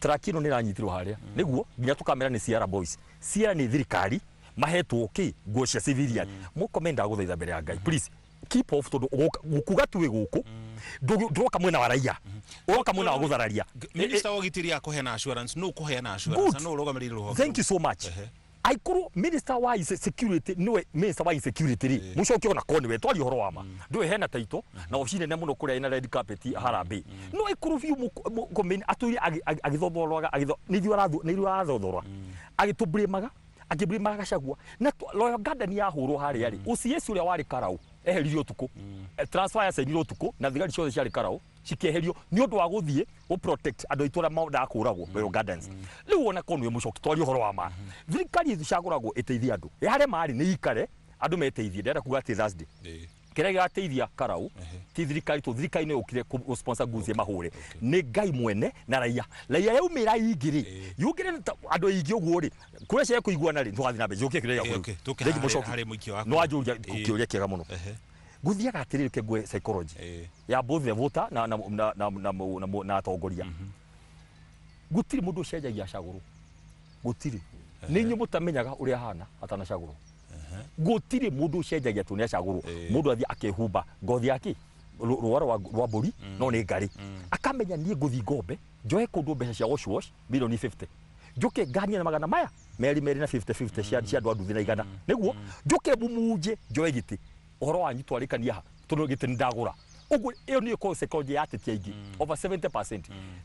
Truck ĩno nĩ ĩranyitirwo harĩa nĩguo nginya tũkamera nĩ Sierra Boys. Sierra nĩ thirikari mahetwo kĩ nguo cia civilian. Murkomen, ndagũthaitha mbere ya Ngai, please keep off, tondũ gũkuga tuĩ gũkũ ndũroka mwena wa raia, ũroka mwena wa gũthararia. Minister wa ũgitĩri akũheana assurance, nũ ũkũheana assurance? Good. Na nũ ũrũgamĩrĩire rũhonge? Thank you so much. Aikorwo minister wa security niwe minister wa insecurity rĩ, mũcoke ona korwo niwe twaria ũhoro wa ma, ndũĩ hena taito na obici nene mũno kũrĩa ĩna red carpet harambee, no aikorwo biũ Murkomen atũire agĩthothoroga, nĩ ithuĩ arathothora, agĩtũblĩmaga, akĩblĩmaga Gachagua na Royal Garden yahũrwo harĩa rĩ, OCS ũrĩa warĩ Karau eheririo ũtukũ. Transfer yacainirwo ũtukũ na thigari ciothe ciarĩ Karau cikĩeherio nĩ ũndũ wa gũthiĩ gũ protect andũ aitũ arĩa mendaga kũragwo Royal Gardens. Rĩu ona korwo nĩwe mũcoki, twarie ũhoro wa ma, thirikari ĩcagũragwo ĩteithie andũ, yarema rĩ, nĩ ikare andũ meteithie. Ndĩrenda kuga atĩ Thursday kĩrĩa gĩgateithia Karau ti thirikari, to thirikari nĩ yũkire kũ sponsor nguzi mahũre, nĩ Ngai mwene na raia. Raia yaumĩra ingĩ rĩ, yũngĩre andũ aingĩ ũguo rĩ, kũrĩa cia kũiguana rĩ, tũgathiĩ na mbere. Njũkie kĩũria gĩaku. Okay, tũke Thengi mũcoki. Harĩ mũikia wa Nĩ kura. wanjũria kĩũria kĩega mũno. Gũthiaga atĩrĩrĩ, kĩngue psychology ya both the voter na atongoria. Gũtirĩ mũndũ ũcenjagia acagũrwo, gũtirĩ. Nĩ inyuĩ mũtamenyaga ũrĩa ahana atanacagũrwo. Gũtirĩ mũndũ ũcenjagia tondũ nĩ acagũrwo. Mũndũ athiĩ akehumba ngothi yake rũa rwa mbũri, no nĩ ngarĩ, akamenya niĩ ngũthiĩ ngombe njoe kũndũ mbeca cia wash wash milioni 50, njoke nganie na magana maya merĩ merĩ na 50 50 cia andũ a nduthi na igana, nĩguo njoke mumunje njoe gĩtĩ. Ũhoro wanyu twarĩkania ha, tondũ gĩtĩ nĩ ndagũra ũguo. Ĩyo nĩyo ĩkoragwo psychology ya ateti aingĩ, over 70%,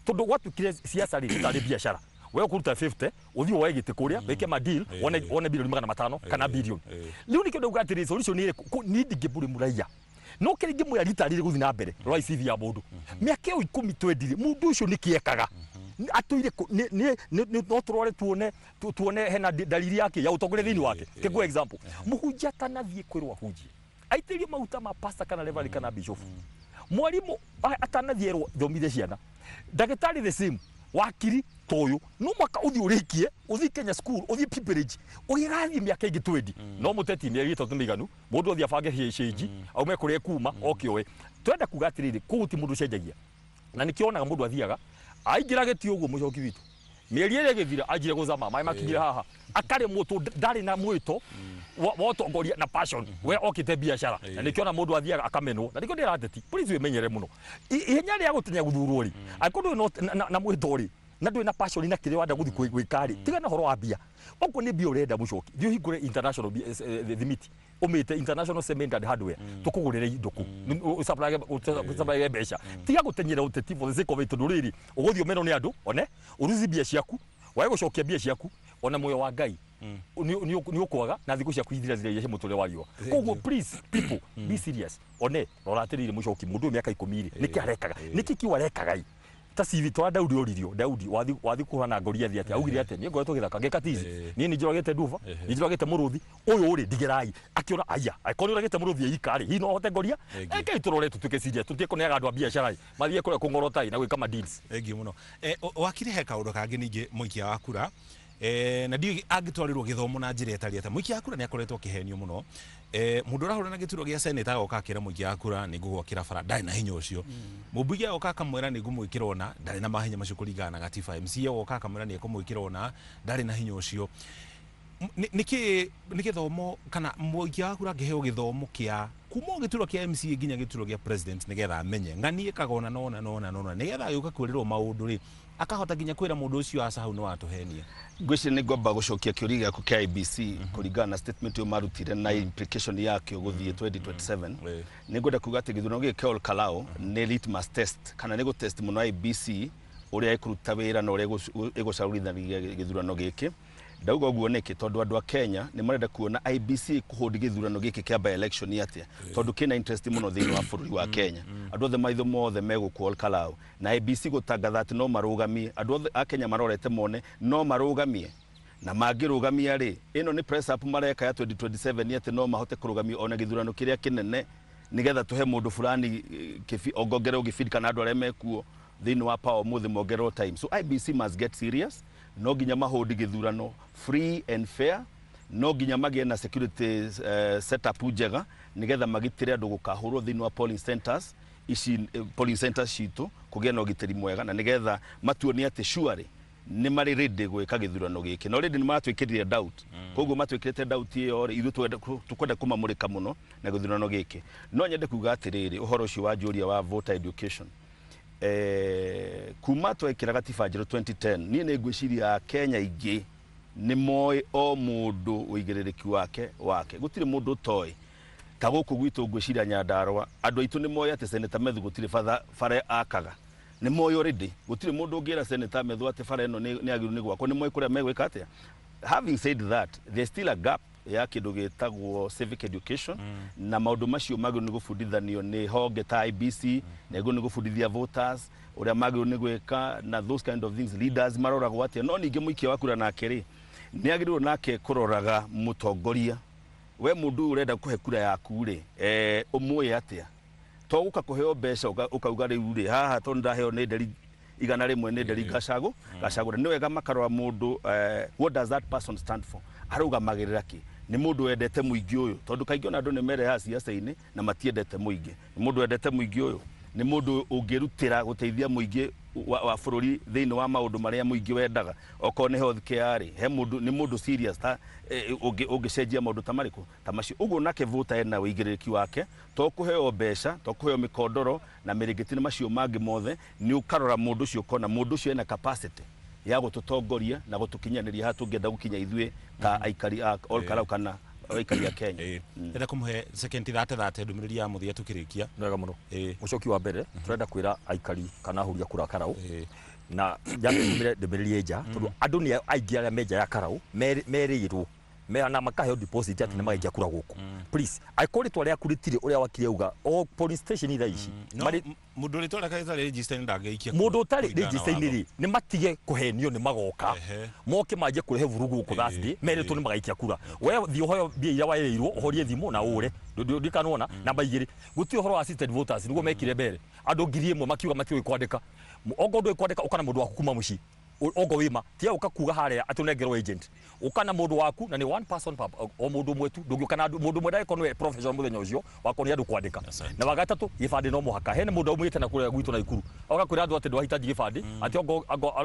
tondũ gwatuĩkire siasa rĩ tarĩ biacara. We ũkũruta 50, ũthiĩ woe gĩtĩ kũrĩa, wĩke ma deal, wone bilioni 500 kana bilioni. Rĩu nĩkĩo ndauga atĩrĩ, solution nĩ ĩrĩkũ? Niĩ ndingĩmbũrĩ mũraiya, no kĩrĩa ingĩmwĩra rita rĩrĩ gũthiĩ na mbere, rorai CV ya mũndũ. Mĩaka ĩyo 10 twendire mũndũ ũcio nĩkĩ ekaga atũire no tũrore tuone hena dalili yake ya ũtongoria thĩinĩ wake. Kĩngũ example, mũhunjia atanathiĩ kwĩrwo ahunjie aitĩrĩrio maguta ma pastor kana reverend kana bishop, mwarimũ atanathiĩ erwo thomithie ciana, ndagĩtarĩ the same, wakiri ta ũyũ, no mwaka ũthiĩ ũrĩkie, ũthiĩ Kenya school, ũthiĩ pupillage, ũgĩgathiĩ mĩaka ĩngĩ 20. No mũteti mĩeri 3 mĩiganu, mũndũ athiĩ abange cĩnji aume kũrĩa ekuma oke oe. Twenda kuga atĩrĩrĩ, kũu ti mũndũ ũcenjagia, na nĩkĩo onaga mũndũ athiaga aingĩra gĩtĩ ũguo, mũcoki witũ, mĩeri ĩrĩa ĩgĩthira anjire gũcama maĩ makinyire haha, akaremwo tondũ ndarĩ na mwĩto wa ũtongoria na passion, we okĩte biacara. Na nĩkĩo ona mũndũ athiaga akamenwo, na nĩkĩo ndĩra ateti, please wĩmenyere mũno. Ihenya rĩa gũtenya gũthurwo rĩ, angĩkorwo ndũrĩ na mwĩto rĩ, na ndũrĩ na passion na kĩrĩa wenda gũthiĩ gwĩka rĩ, tiga na ũhoro wa mbia. Okorwo nĩ mbia ũrenda, mũcoki, thiĩ ũhingũre international thimiti, ũmĩte International Cement and Hardware, tũkũgũrĩre indo kũu, ũsupply mbeca. Tiga gũtenyera ũteti for the sake of it, tondũ rĩrĩ ũgũthiĩ ũmenwo nĩ andũ, one ũruci mbia ciaku, wage gũcokia mbia ciaku, ona muoyo wa Ngai nĩ ũkwaga na thikũ ciaku ithirathira iria cia mũtũrĩre wa riũa. Koguo please, people, be serious. One rora atĩrĩrĩ, mũcoki, mũndũ ũyũ mĩaka 10 rĩ, nĩkĩ arekaga? Nĩkĩ kiu arekaga? I Ta CV twa Daudi oririo Daudi wathi kuhana Goliathi atia augire atia ni ngoretwo githaka ngeka tizi ni ni njoragite nduba ni njoragite muruthi uyu uri ndigerai akiona aya akorwo uragite muruthi ika ri hino hote ngoria eke turore tutuike serious tutie kuneaga andu a biacara mathie kuria kungorotai na gwika ma deals engi muno. Wakiri he kaundu kangi ningi muikia wa kura na ndiũĩ angĩtwarĩrwo gĩthomo na njĩra ĩtarĩ atĩa. Mũikia wa kura nĩ akoretwo akĩhenio mũno. Mũndũ ũrahũra na gĩturwa gĩa seneta agoka akĩra mũikia wa kura nĩ ngũgwakĩra bara, ndarĩ na hinya ũcio. Mũmbunge agoka akamwĩra nĩ ngũmwĩkĩra ũna, ndarĩ na mahinya macio kũringana na gatiba. MCA agoka akamwĩra nĩ ekũmwĩkĩra ũna, ndarĩ na hinya ũcio. Nĩkĩ nĩ gĩthomo kana mũikia wa kura angĩheo gĩthomo kĩa kuma o gĩturwa kĩa MCA nginya gĩturwa gĩa president nĩgetha amenye ng'ani ĩkaga ũna na ũna na ũna na ũna nĩgetha agĩũka kwĩrĩrwo maũndũ rĩ akahota nginya kwĩra mũndũ ũcio aca hau nĩ watũhenia. Ngwĩciria nĩ ngwamba gũcokia kĩũria gĩaku kĩa IEBC kũringana na statement ĩyo marutire na implication yakĩo gũthiĩ 2027. Nĩ ngwenda kuga atĩ gĩthurano gĩkĩ kĩa Ol Kalou nĩ litmus test kana nĩ gũtest mũno IEBC ũrĩa ĩkũruta wĩra na ũrĩa ĩgũcagũrithania gĩthurano gĩkĩ. Ndauga ũguo nĩkĩ? Tondũ andũ a Kenya nĩ marenda kuona IEBC kũhold gĩthurano gĩkĩ kĩa by election atĩa, tondũ kĩna interest mũno thĩinĩ wa bũrũri wa Kenya. Andũ othe maitho mothe megũkũ Ol Kalou na IEBC gũtangatha atĩ no marũgamie, andũ othe a Kenya marorete mone no marũgamie, na mangĩrũgamia rĩ, ĩno nĩ press up mareka ya 2027 atĩ no mahote kũrũgamia ona gĩthurano kĩrĩa kĩnene nĩgetha tũhe mũndũ fulani ongongererwo gĩbindi kana andũ arĩa mekuo thĩinĩ wa power ũmũthĩ mongererwo time. So IEBC must get serious. No nginya mahũndi gĩthurano free and fair, no nginya magĩe na security setup njega nĩgetha magitĩre andũ gũkahũrwo thĩinĩ wa polling centers ici, polling centers citũ kũgĩe na ũgitĩri mwega, na nĩgetha matuonie atĩ surely nĩ marĩ ready gwĩka gĩthurano gĩkĩ. No ready nĩ maratwĩkĩrire doubt, koguo matwĩkĩrĩte doubt ĩyo rĩ, ithuĩ tũkwenda kũmamũrĩka mũno na gĩthurano gĩkĩ. No nyende kuga atĩrĩrĩ, ũhoro ũcio wa njũria wa voter education, kuma twekĩra gatiba njerũ 2010, niĩ nĩ ngwĩciria Kenya ingĩ nĩ moĩ o mũndũ ũigĩrĩrĩki wake gũtirĩ mũndũ ũtoĩ. Ta gũkũ gwitũ ngwĩciria Nyandarũa andũ aitũ nĩ moĩ atĩ Senator Methu gũtirĩ bara akaga, nĩ moĩ already, gũtirĩ mũndũ ũngĩra Senator Methu atĩ bara ĩno nĩ agĩrĩirwo nĩ gwakwo, nĩ moĩ kũrĩa megwĩka atĩa. Having said that, there's still a gap ya kĩndũ gĩtagwo civic education, na maũndũ macio magĩrĩirwo nĩ gũbundithanio nĩ honge ta IEBC, na agĩrĩirwo nĩ gũbundithia voters ũrĩa magĩrĩirwo nĩ gwĩka na those kind of things, leaders maroragwo atĩa. No ningĩ mũikia wa kura nake rĩ, nĩ agĩrĩirwo nake kũroraga mũtongoria, we mũndũ ũyũ ũrenda kũhe kura yaku rĩ, ũmũĩ atĩa? To gũka kũheo mbeca ũkauga rĩu rĩ, haha tondũ ndaheo nĩ nderi 100 nĩ nderi ngacagũra. Nĩ wega makarora mũndũ, what does that person stand for, arũgamagĩrĩra kĩ? Nĩ mũndũ wendete mũingĩ ũyũ, tondũ kaingĩ ona andũ nĩ merehaga ciaca-inĩ na matiendete mũingĩ. Nĩ mũndũ wendete mũingĩ ũyũ, nĩ mũndũ ũngĩrutĩra gũteithia mũingĩ wa bũrũri thĩinĩ wa maũndũ marĩa mũingĩ wendaga. Okorwo nĩ health care rĩ, he mũndũ nĩ mũndũ serious ta ũngĩcenjia maũndũ ta marĩkũ ta macio. Ũguo nake voter ena ũigĩrĩrĩki wake, to kũheo mbeca, to kũheo mĩkondoro na mĩrĩngĩti na macio mangĩ mothe, nĩ ũkarora mũndũ ũcio ũkona mũndũ ũcio ena capacity ya gũtũtongoria na gũtũkinyanĩria haha tũngĩenda gũkinya ithuĩ ta aikari a Ol Kalou kana aikari a Kenya. Ndĩrenda kũmũhe second 30 ndũmĩrĩri ya mũthia tũkĩrĩkia. Wega mũno. Mũcoki wa mbere tũrenda kwĩra aikari kana ahũri a kura Karau na njambe ndũmĩrĩri nja, tondũ andũ nĩ aingĩ arĩa me nja ya Karau merĩirwo na makaheo deposit atĩ nĩ magaikia kura gũkũ. Please, angĩkorwo rĩtwa rĩaku rĩtirĩ ũrĩa wakiri auga o polling station thaa ici, mũndũ ũrĩa ũtarĩ register ndangĩikia. Mũndũ ũtarĩ register rĩ, nĩ matige kũhenio nĩ magoka moke manjie kũrehe vurugu gũkũ Thursday, merĩtwo nĩ magaikia kura. We thiĩ ũheo mbia iria waĩrĩirwo, ũhorie thimũ na ũre. Ndikanona namba 2, gũtirĩ ũhoro wa assisted voters nĩguo mekire mbere. Andũ 1000 makiuga matiũĩ kwandĩka. Ongo ndũĩ kwandĩka ũka na mũndũ waku kuma mũciĩ. Ongo wĩma tiga ũka kuga harĩa atĩ ũnengerwo agent, ũka na mũndũ waku na nĩ one person per o mũndũ ũmwe tu, ndũngĩũka na mũndũ ũmwe ndagĩkorwo nĩwe professional mũthenya ũcio wakorwo nĩ andũ kwandĩka. Na wagatatũ gĩbandĩ no mũhaka, hena mũndũ aumĩte na kũrĩa gwitũ Naikuru agakwĩra andũ atĩ ndwahitaji gĩbandĩ, atĩ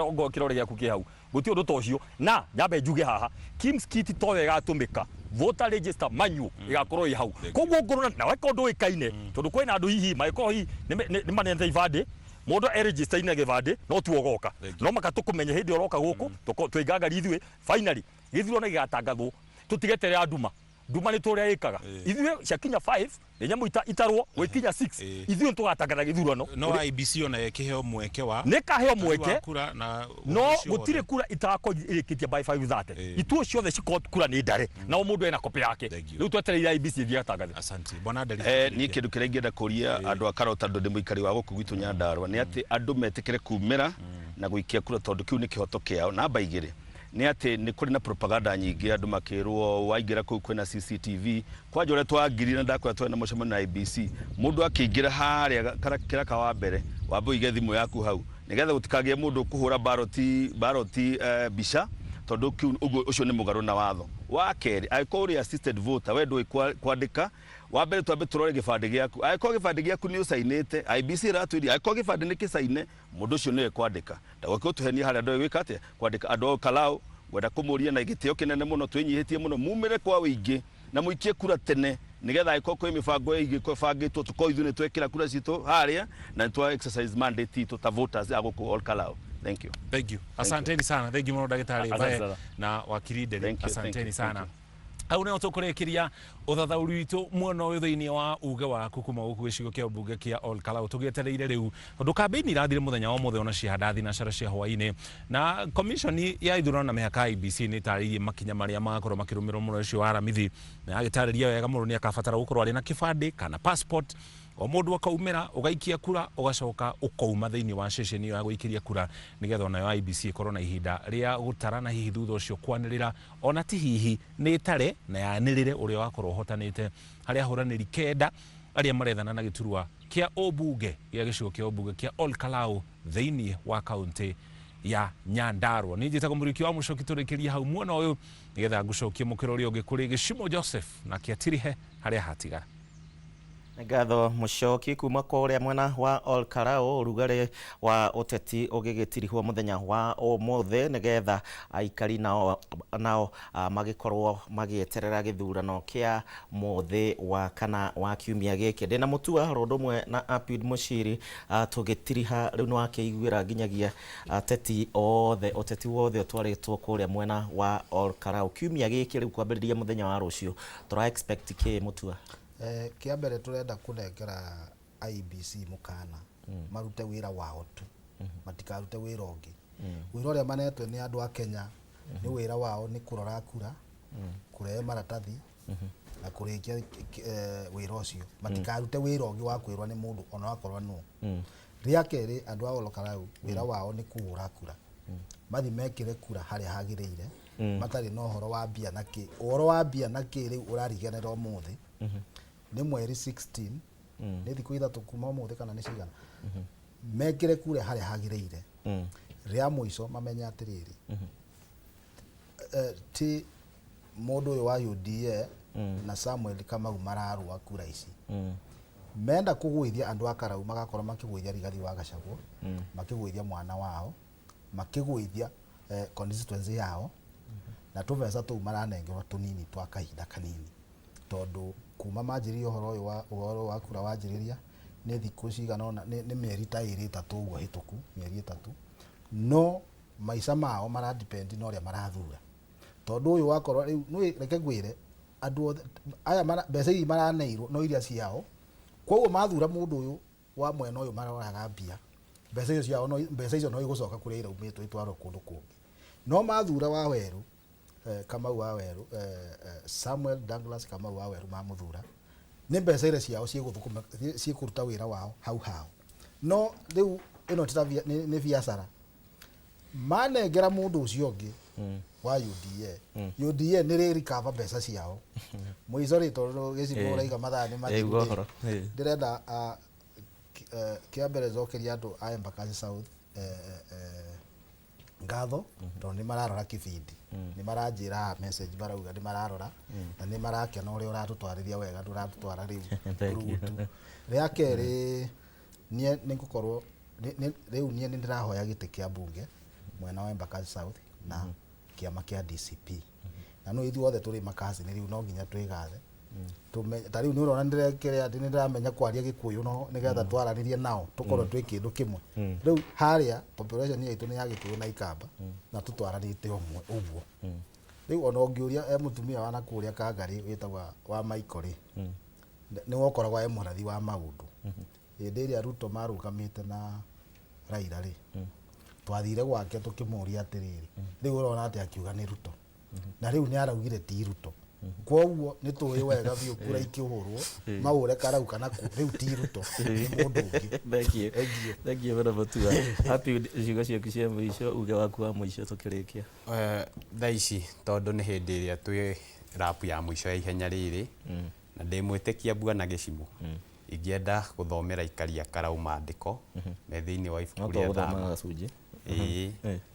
ongo kĩrore gĩaku kĩ hau, gũtirĩ ũndũ ta ũcio. Na nyambe njuge haha, KIEMS kit to yo ĩgatũmĩka, voter register manual ĩgakorwo ĩ hau. Koguo ngorwo na weka ũndũ ũĩkaine, tondũ kwĩna andũ hihi mangĩkorwo hihi nĩ manenete ibandĩ, mũndũ e register ine gĩbandĩ no tu ũgoka, no maka tũkũmenye hĩndĩ ũroka gũkũ twĩngangari ithuĩ. Finally gĩthurano gĩgatangathwo, tũtigeterera nduma. Nduma nĩ tũrĩa ĩkaga ithuĩ ciakinya 5 nĩ nyamũ itarwo gwĩkinya 6 ithuĩ nĩtũgatangatha gĩthurano. No IEBC ona ĩkĩheo mweke wa nĩ kaheo ũtari wa mweke kura na no ũcio wothe. gũtirĩ kura itakorwo ĩrĩkĩtie by 5:30 ituo ciothe cikorwo kura nĩ ndare na o mũndũ ena kopi yake. Rĩu twetereire IEBC ĩthiĩ gatangathe. Asante bwana. Niĩ kĩndũ kĩrĩa ingĩenda kũria andũ a Karau tondũ ndĩ mũikari wa gũkũ gwitũ Nyandarũa nĩ atĩ andũ metĩkĩre kumĩra na gũikia kura tondũ kĩu nĩ kĩhoto kĩao. Namba igĩrĩ nĩ atĩ nĩ kũrĩ na propaganda nyingĩ andũ makĩrwo waingĩra kũu kwĩna CCTV kwanja ũrĩa twangirire na ndakwĩra twarĩ na mũcemanio na IEBC mũndũ akĩingĩra harĩa kĩraka wa mbere wambe ũige thimũ yaku hau nĩgetha gũtikagĩe mũndũ ũkũhũra baroti mbica tondũ kĩu ũguo ũcio nĩ mũgarũ na watho. Wa kerĩ angĩkorwo ũrĩ assisted voter we ndũĩ kwandĩka wa mbere twambe tũrore gĩbandĩ gĩaku angĩkorwo gĩbandĩ gĩaku nĩ ũcainĩte IEBC ĩratwĩria angĩkorwo gĩbandĩ nĩ kĩcaine mũndũ ũcio nĩwe kwandĩka ndagoke ũtũhenie harĩa ndoĩ gwĩka atĩa kwandĩka. Andũ a Kalau ngwenda kũmũria na gĩtĩo kĩnene mũno twĩnyihĩtie mũno mumĩre kwa wĩingĩ na mũikie kura tene nĩgetha angĩkorwo kwĩ mĩbango ĩngĩ ĩbangĩtwo tũkorwo ithuĩ nĩ twekĩra kura citũ harĩa na nĩ twa exercise mandate itũ ta voters a gũkũ Ol Kalou. Thank you. Thank you. Asanteni sana. Thank you mũno ndagĩtarĩ Asante Mbae sana. na wakiri Nderi. Thank you, thank Asanteni you, sana. thank you. Hau nĩho tũkũrĩkĩria ũthathaũri witũ mwena ũyũ thĩinĩ wa uge waku kuma gũkũ gĩcigo kĩa mbunge kĩa Ol Kalou tũgĩetereire rĩu tondũ kambĩini irathire mũthenya wa ũmũthĩ ona ciahanda thinacara cia hwaĩ-inĩ na komishoni ya ithurano na mĩhaka IEBC nĩ ĩtarĩirie makinya marĩa magakorwo makĩrũmĩrĩrwo mũno ũcio wa Aramithi na agĩtarĩria wega mũndũ nĩ akabatara gũkorwo arĩ na kĩbandĩ kana passport o mũndũ akaumĩra ũgaikia kura ũgacoka ũkauma thĩinĩ wa ceceni ĩyo ya gũikĩria kura nĩgetha onayo IEBC ĩkorwo na ihinda rĩa gũtara na hihi thutha ũcio kwanĩrĩra ona ti hihi nĩ ĩtare na yanĩrĩre ũrĩa wakorwo ũhotanĩte harĩa ahũranĩri kenda arĩa marethana na gĩturwa kĩa ũmbunge gĩa gĩcigo kĩa ũmbunge kĩa Ol Kalou thĩinĩ wa kaũntĩ ya Nyandarua. Niĩ njĩtagwo Mũriũki wa Mũcoki tũrĩkĩrie hau mwena ũyũ nĩgetha ngũcokie mũkĩra ũrĩa ũngĩ kũrĩ Gĩcimo Joseph na Kĩatirihe harĩa hatigara. Ngatho Mũcoki kuma kũrĩa mwena wa Ol Kalou ũrugarĩ wa ũteti ũgĩgĩtirihwo mũthenya wa ũmũthĩ nĩgetha aikari nao magĩkorwo magĩeterera gĩthurano kĩa mũthĩ wa kana wa kiumia gĩkĩ. Ndĩna Mũtua ro ũndũ ũmwe na Apid Mũciri tũgĩtiriha rĩu nĩwakĩiguĩra nginyagia ateti othe ũteti wothe ũtwarĩtwo kũrĩa mwena wa Ol Kalou kiumia gĩkĩ rĩu kwambĩrĩria mũthenya wa rũciũ tũra expect kĩ Mũtua? Kĩa mbere tũrenda kũnengera IEBC mũkana marute wĩra wao tu matikarute wĩra ũngĩ. Wĩra ũrĩa manetwo nĩ andũ a Kenya nĩ wĩra wao nĩ kũrora kura kũrehe maratathi na kũrĩkia wĩra ũcio matikarute wĩra ũngĩ wa kwĩrwo nĩ mũndũ ona wakorwo nũ. Rĩa kerĩ andũ a Ol Kalou wĩra wao nĩ kũhũra kura mathi mekĩre kura harĩa hagĩrĩire matarĩ na ũhoro wa mbia na kĩ ũhoro wa mbia na kĩ rĩu ũrariganĩra ũmũthĩ nĩ mweri 16 nĩ thikũ ithatũ kuma ũmũthĩ kana nĩ cigana mekĩre kura harĩa hagĩrĩire. Rĩa mũico mamenye atĩrĩrĩ ti mũndũ ũyũ wa UDA na Samuel Kamau mararũa kura ici menda kũgũithia andũ a Karau magakorwo makĩgũithia Rigathi wa Gachagua makĩgũithia mwana wao makĩgũithia constituency yao na tũbeca tũu maranengerwo tũnini twa kahinda kanini tondũ kuma manjĩrĩria ũhoro ũyũ wa ũhoro wa kura wanjĩrĩria nĩ thikũ cigana ũna nĩ mĩeri ta ĩrĩ ĩtatũ ũguo hĩtũku mĩeri ĩtatũ no maica mao maradepend na ũrĩa marathura tondũ ũyũ wakorwo rĩu nĩ reke ngwĩre andũ othe aya mbeca iria maraneirwo no iria ciao koguo mathura mũndũ ũyũ wa mwena ũyũ maroraga mbia mbeca icio ciao no mbeca icio no igũcoka kũrĩa iraumĩtwo itwarwo kũndũ kũngĩ no mathura wa Weru Kamau wa Weru Samuel Douglas Kamau wa Weru mamuthura nĩ mbeca iria ciao ciĩgũthũkũma ciĩkũruta wĩra wao hau hao no rĩu ĩno ti ta nĩ biacara manengera mũndũ ũcio ũngĩ wa UDA UDA nĩ rĩ recover mbeca ciao mũico rĩ tondũ gĩcigo ũraiga mathaa nĩ mathiru Ĩĩ, rĩ, ũhoro. ndĩrenda kĩa mbere njokeria andũ a Embakasi South ngatho tondũ nĩ mararora kĩbindi nĩ maranjĩra haha message marauga nĩ mararora na nĩ marakena ũrĩa ũratũtwarĩria wega ndũratũtwara rĩu Thank you. rugutu. Rĩa kerĩ niĩ nĩ ngũkorwo rĩu niĩ nĩ ndĩrahoya gĩtĩ kĩa mbunge mwena wa Embakasi South na kĩama kĩa DCP na no ithuothe tũrĩ makazini rĩu no nginya twĩgathe ta rĩu nĩ ũrona nĩndĩrekĩra atĩ nĩndĩramenya kwaria Gĩkũyũ no nĩgetha twaranĩrie nao tũkorwo twĩ kĩndũ kĩmwe rĩu harĩa population itũ nĩ ya Gĩkũyũ na Ikamba na tũtwaranĩte ũmwe ũguo. Rĩu ona ũngĩũria e mũtumia wa nakũrĩa Kangarĩ wĩtagwo wa Michael rĩ, nĩwe ũkoragwo e mũrathi wa maũndũ. Hĩndĩ ĩrĩa Ruto marũgamĩte na Raila rĩ, twathire gwake tũkĩmũria atĩrĩrĩ, rĩu ũrona atĩ akiuga nĩ Ruto, na rĩu nĩ araugire ti Ruto. Koguo nĩ tũĩ wega biũ kura ikĩhũrwo maũre karau kana rĩu ti Ruto, nĩ mũndũ ũngĩ. Thank you. Thank you mũno Mutua. Happy, ciugo ciaku cia mũico, uge waku wa mũico tũkĩrĩkia. Thaa ici tondũ nĩ hĩndĩ ĩrĩa twĩ rapu ya mũico ya ihenya rĩrĩ, na ndĩ mwĩtĩkia Bwana Gĩcimũ, ingĩenda gũthomera ikaria karau maandĩko me thĩinĩ wa ibuku No rĩa tũgũthoma Thama. gacunjĩ. Ĩĩ,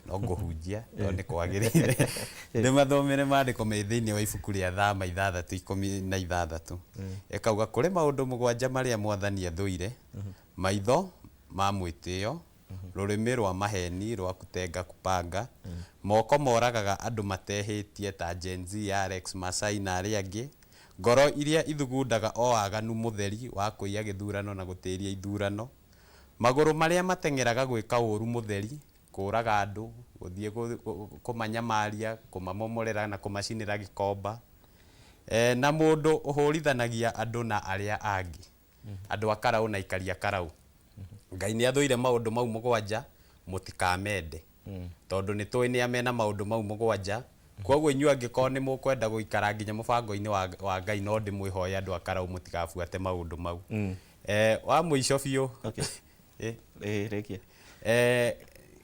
no ngũhunjia tondũ nĩ kwagĩrĩire ndĩmathomere maandĩko me thĩinĩ wa ibuku rĩa Thama 6:16. Ĩkauga kũrĩ maũndũ 7 marĩa mwathani athũire: maitho ma mwĩtĩo, rũrĩmĩ rwa maheni rwa kutenga kupanga, moko moragaga andũ matehĩtie ta Gen Z ya Alex Masai na arĩa angĩ, ngoro iria ithugundaga o waganu mũtheri wa kũiya gĩthurano na gũtĩria ithurano, magũrũ marĩa mateng'eraga gwĩka ũũru mũtheri, kũraga andũ, gũthiĩ kũmanyamaria, kũmamomorera na kũmacinĩra gĩkomba, na mũndũ ũhũrithanagia andũ na arĩa angĩ, andũ a karau na ikaria karau. Ngai nĩ athũire maũndũ mau 7, mũtikamende, tondũ nĩ tũĩ nĩ amena maũndũ mau 7. Koguo inyuĩ angĩkorwo nĩ mũkwenda gũikara nginya mũbango-inĩ wa Ngai, no ndĩmwĩhoe andũ a karau mũtigabuate maũndũ mau. Wa mũico biũ. Rĩkia.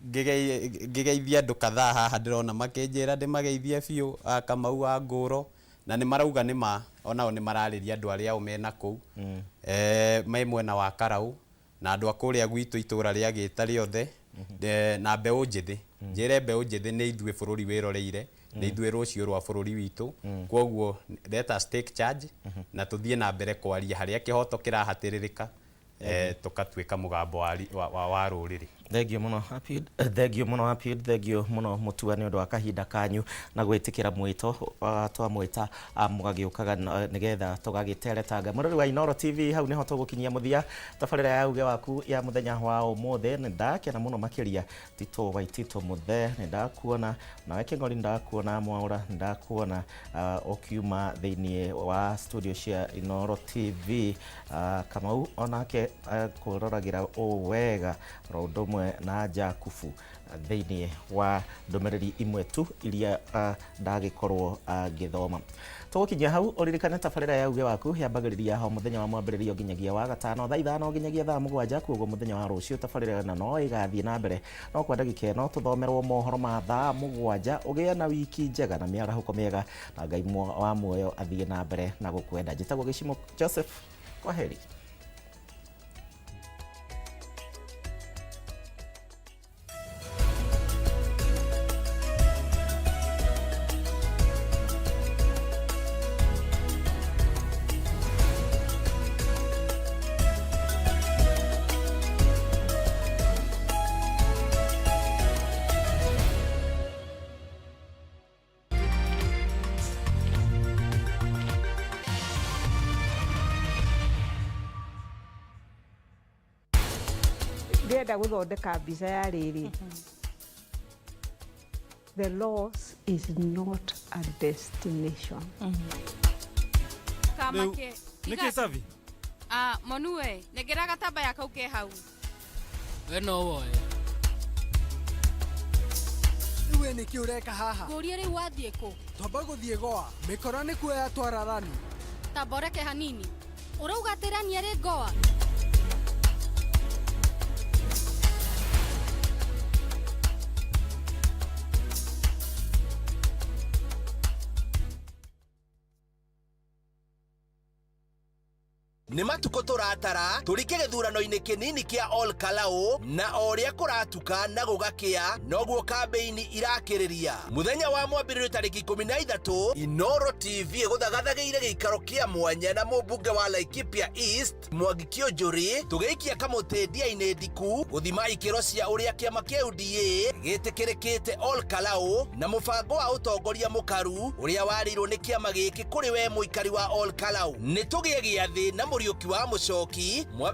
Ngĩgeithia andũ kadhaa haha ndĩrona makĩnjĩra ndĩmageithie biũ, a Kamau wa Ngũro, na nĩ marauga nĩ ma, onao nĩ mararĩria andũ arĩa ao mena kũu, me mwena wa Karau, na andũ a kũrĩa gwitũ itũra rĩa Gĩta rĩothe, na mbeũ njĩthĩ. Njĩre mbeũ njĩthĩ nĩ ithuĩ bũrũri wĩroreire, nĩ ithuĩ rũciũ rwa bũrũri witũ. Koguo let us take charge na tũthiĩ na mbere kwaria harĩa kĩhoto kĩrahatĩrĩrĩka, tũkatuĩka mũgambo wa rũrĩrĩ. Thank you mũno Happy, thank you mũno Happy, thank you mũno Mutua nĩ ũndũ wa kahinda kanyu na gwĩtĩkĩra mwĩto twamwĩta mũgagĩũkaga nĩgetha tũgagĩteretanga. Mũrori wa Inooro TV, hau nĩho tũgũkinyia mũthia tabarĩra ya uge waku ya mũthenya wa ũmũthĩ. Nĩ ndakena mũno makĩria Tito Waitito Mũthee, nĩ ndakuona nawe Kĩng'ori, nĩ ndakuona Mwaũra, nĩ ndakuona ũkiuma thĩinĩ wa studio cia Inooro TV. Kamau onake kũroragĩra ũũ wega ro ũndũ ũmwe na Jakubu thĩinĩ wa ndũmĩrĩri imwe tu iria ndagĩkorwo ngĩthoma. Tũgũkinyia hau. Ũririkane tabarĩra ya uge waku yambagĩrĩria ho mũthenya wa mwambĩrĩrio nginyagia wa gatano thaa 5 nginyagia thaa 7. Koguo mũthenya wa rũciũ tabarĩra ĩno no ĩgathiĩ na mbere no kwa ndagĩka ĩno tũthomerwo mohoro ma thaa 7. Ũgĩe na wiki njega na mĩarahũko mĩega, na Ngai wa muoyo athiĩ na mbere na gũkwenda. Njĩtagwo Gĩcimo Joseph, kwaheri. Ndĩrenda gũthondeka mbica ya rĩrĩ. The loss is not a destination. Kamake. Nĩkĩ Savi? Ah, Monue, nengera gatambaya kau ke hau. We no woe. Rĩu nĩkĩ ũreka haha? Ngũrie rĩu wathiĩ kũ? Twamba gũthiĩ Goa, mĩkora nĩ kuoya twararani. Tamba ũreke hanini. Ũrauga atĩ Rani arĩ Goa? Nĩ matukũ tũratara tũrike gĩthurano-inĩ kĩnini kĩa Ol Kalou, na o ũrĩa kũratuka na gũgakĩa noguo kambĩini irakĩrĩria. Mũthenya wa mwambĩrĩrio tarĩki 13, Inooro TV ĩgũthagathagĩire gĩikaro kĩa mwanya na mũmbunge wa Laikipia East Mwangi Kiunjuri, tũgĩikia kamũtĩ ndia-inĩ ndiku gũthima ikĩro cia ũrĩa kĩama kĩa UDA gĩtĩkĩrĩkĩte Ol Kalou na mũbango wa ũtongoria mũkaru ũrĩa warĩirwo nĩ kĩama gĩkĩ kũrĩ we mũikari wa Ol Kalou. Nĩ tũgĩe gĩathĩ na Mũriũki wa Mũcoki mwambĩrĩrio.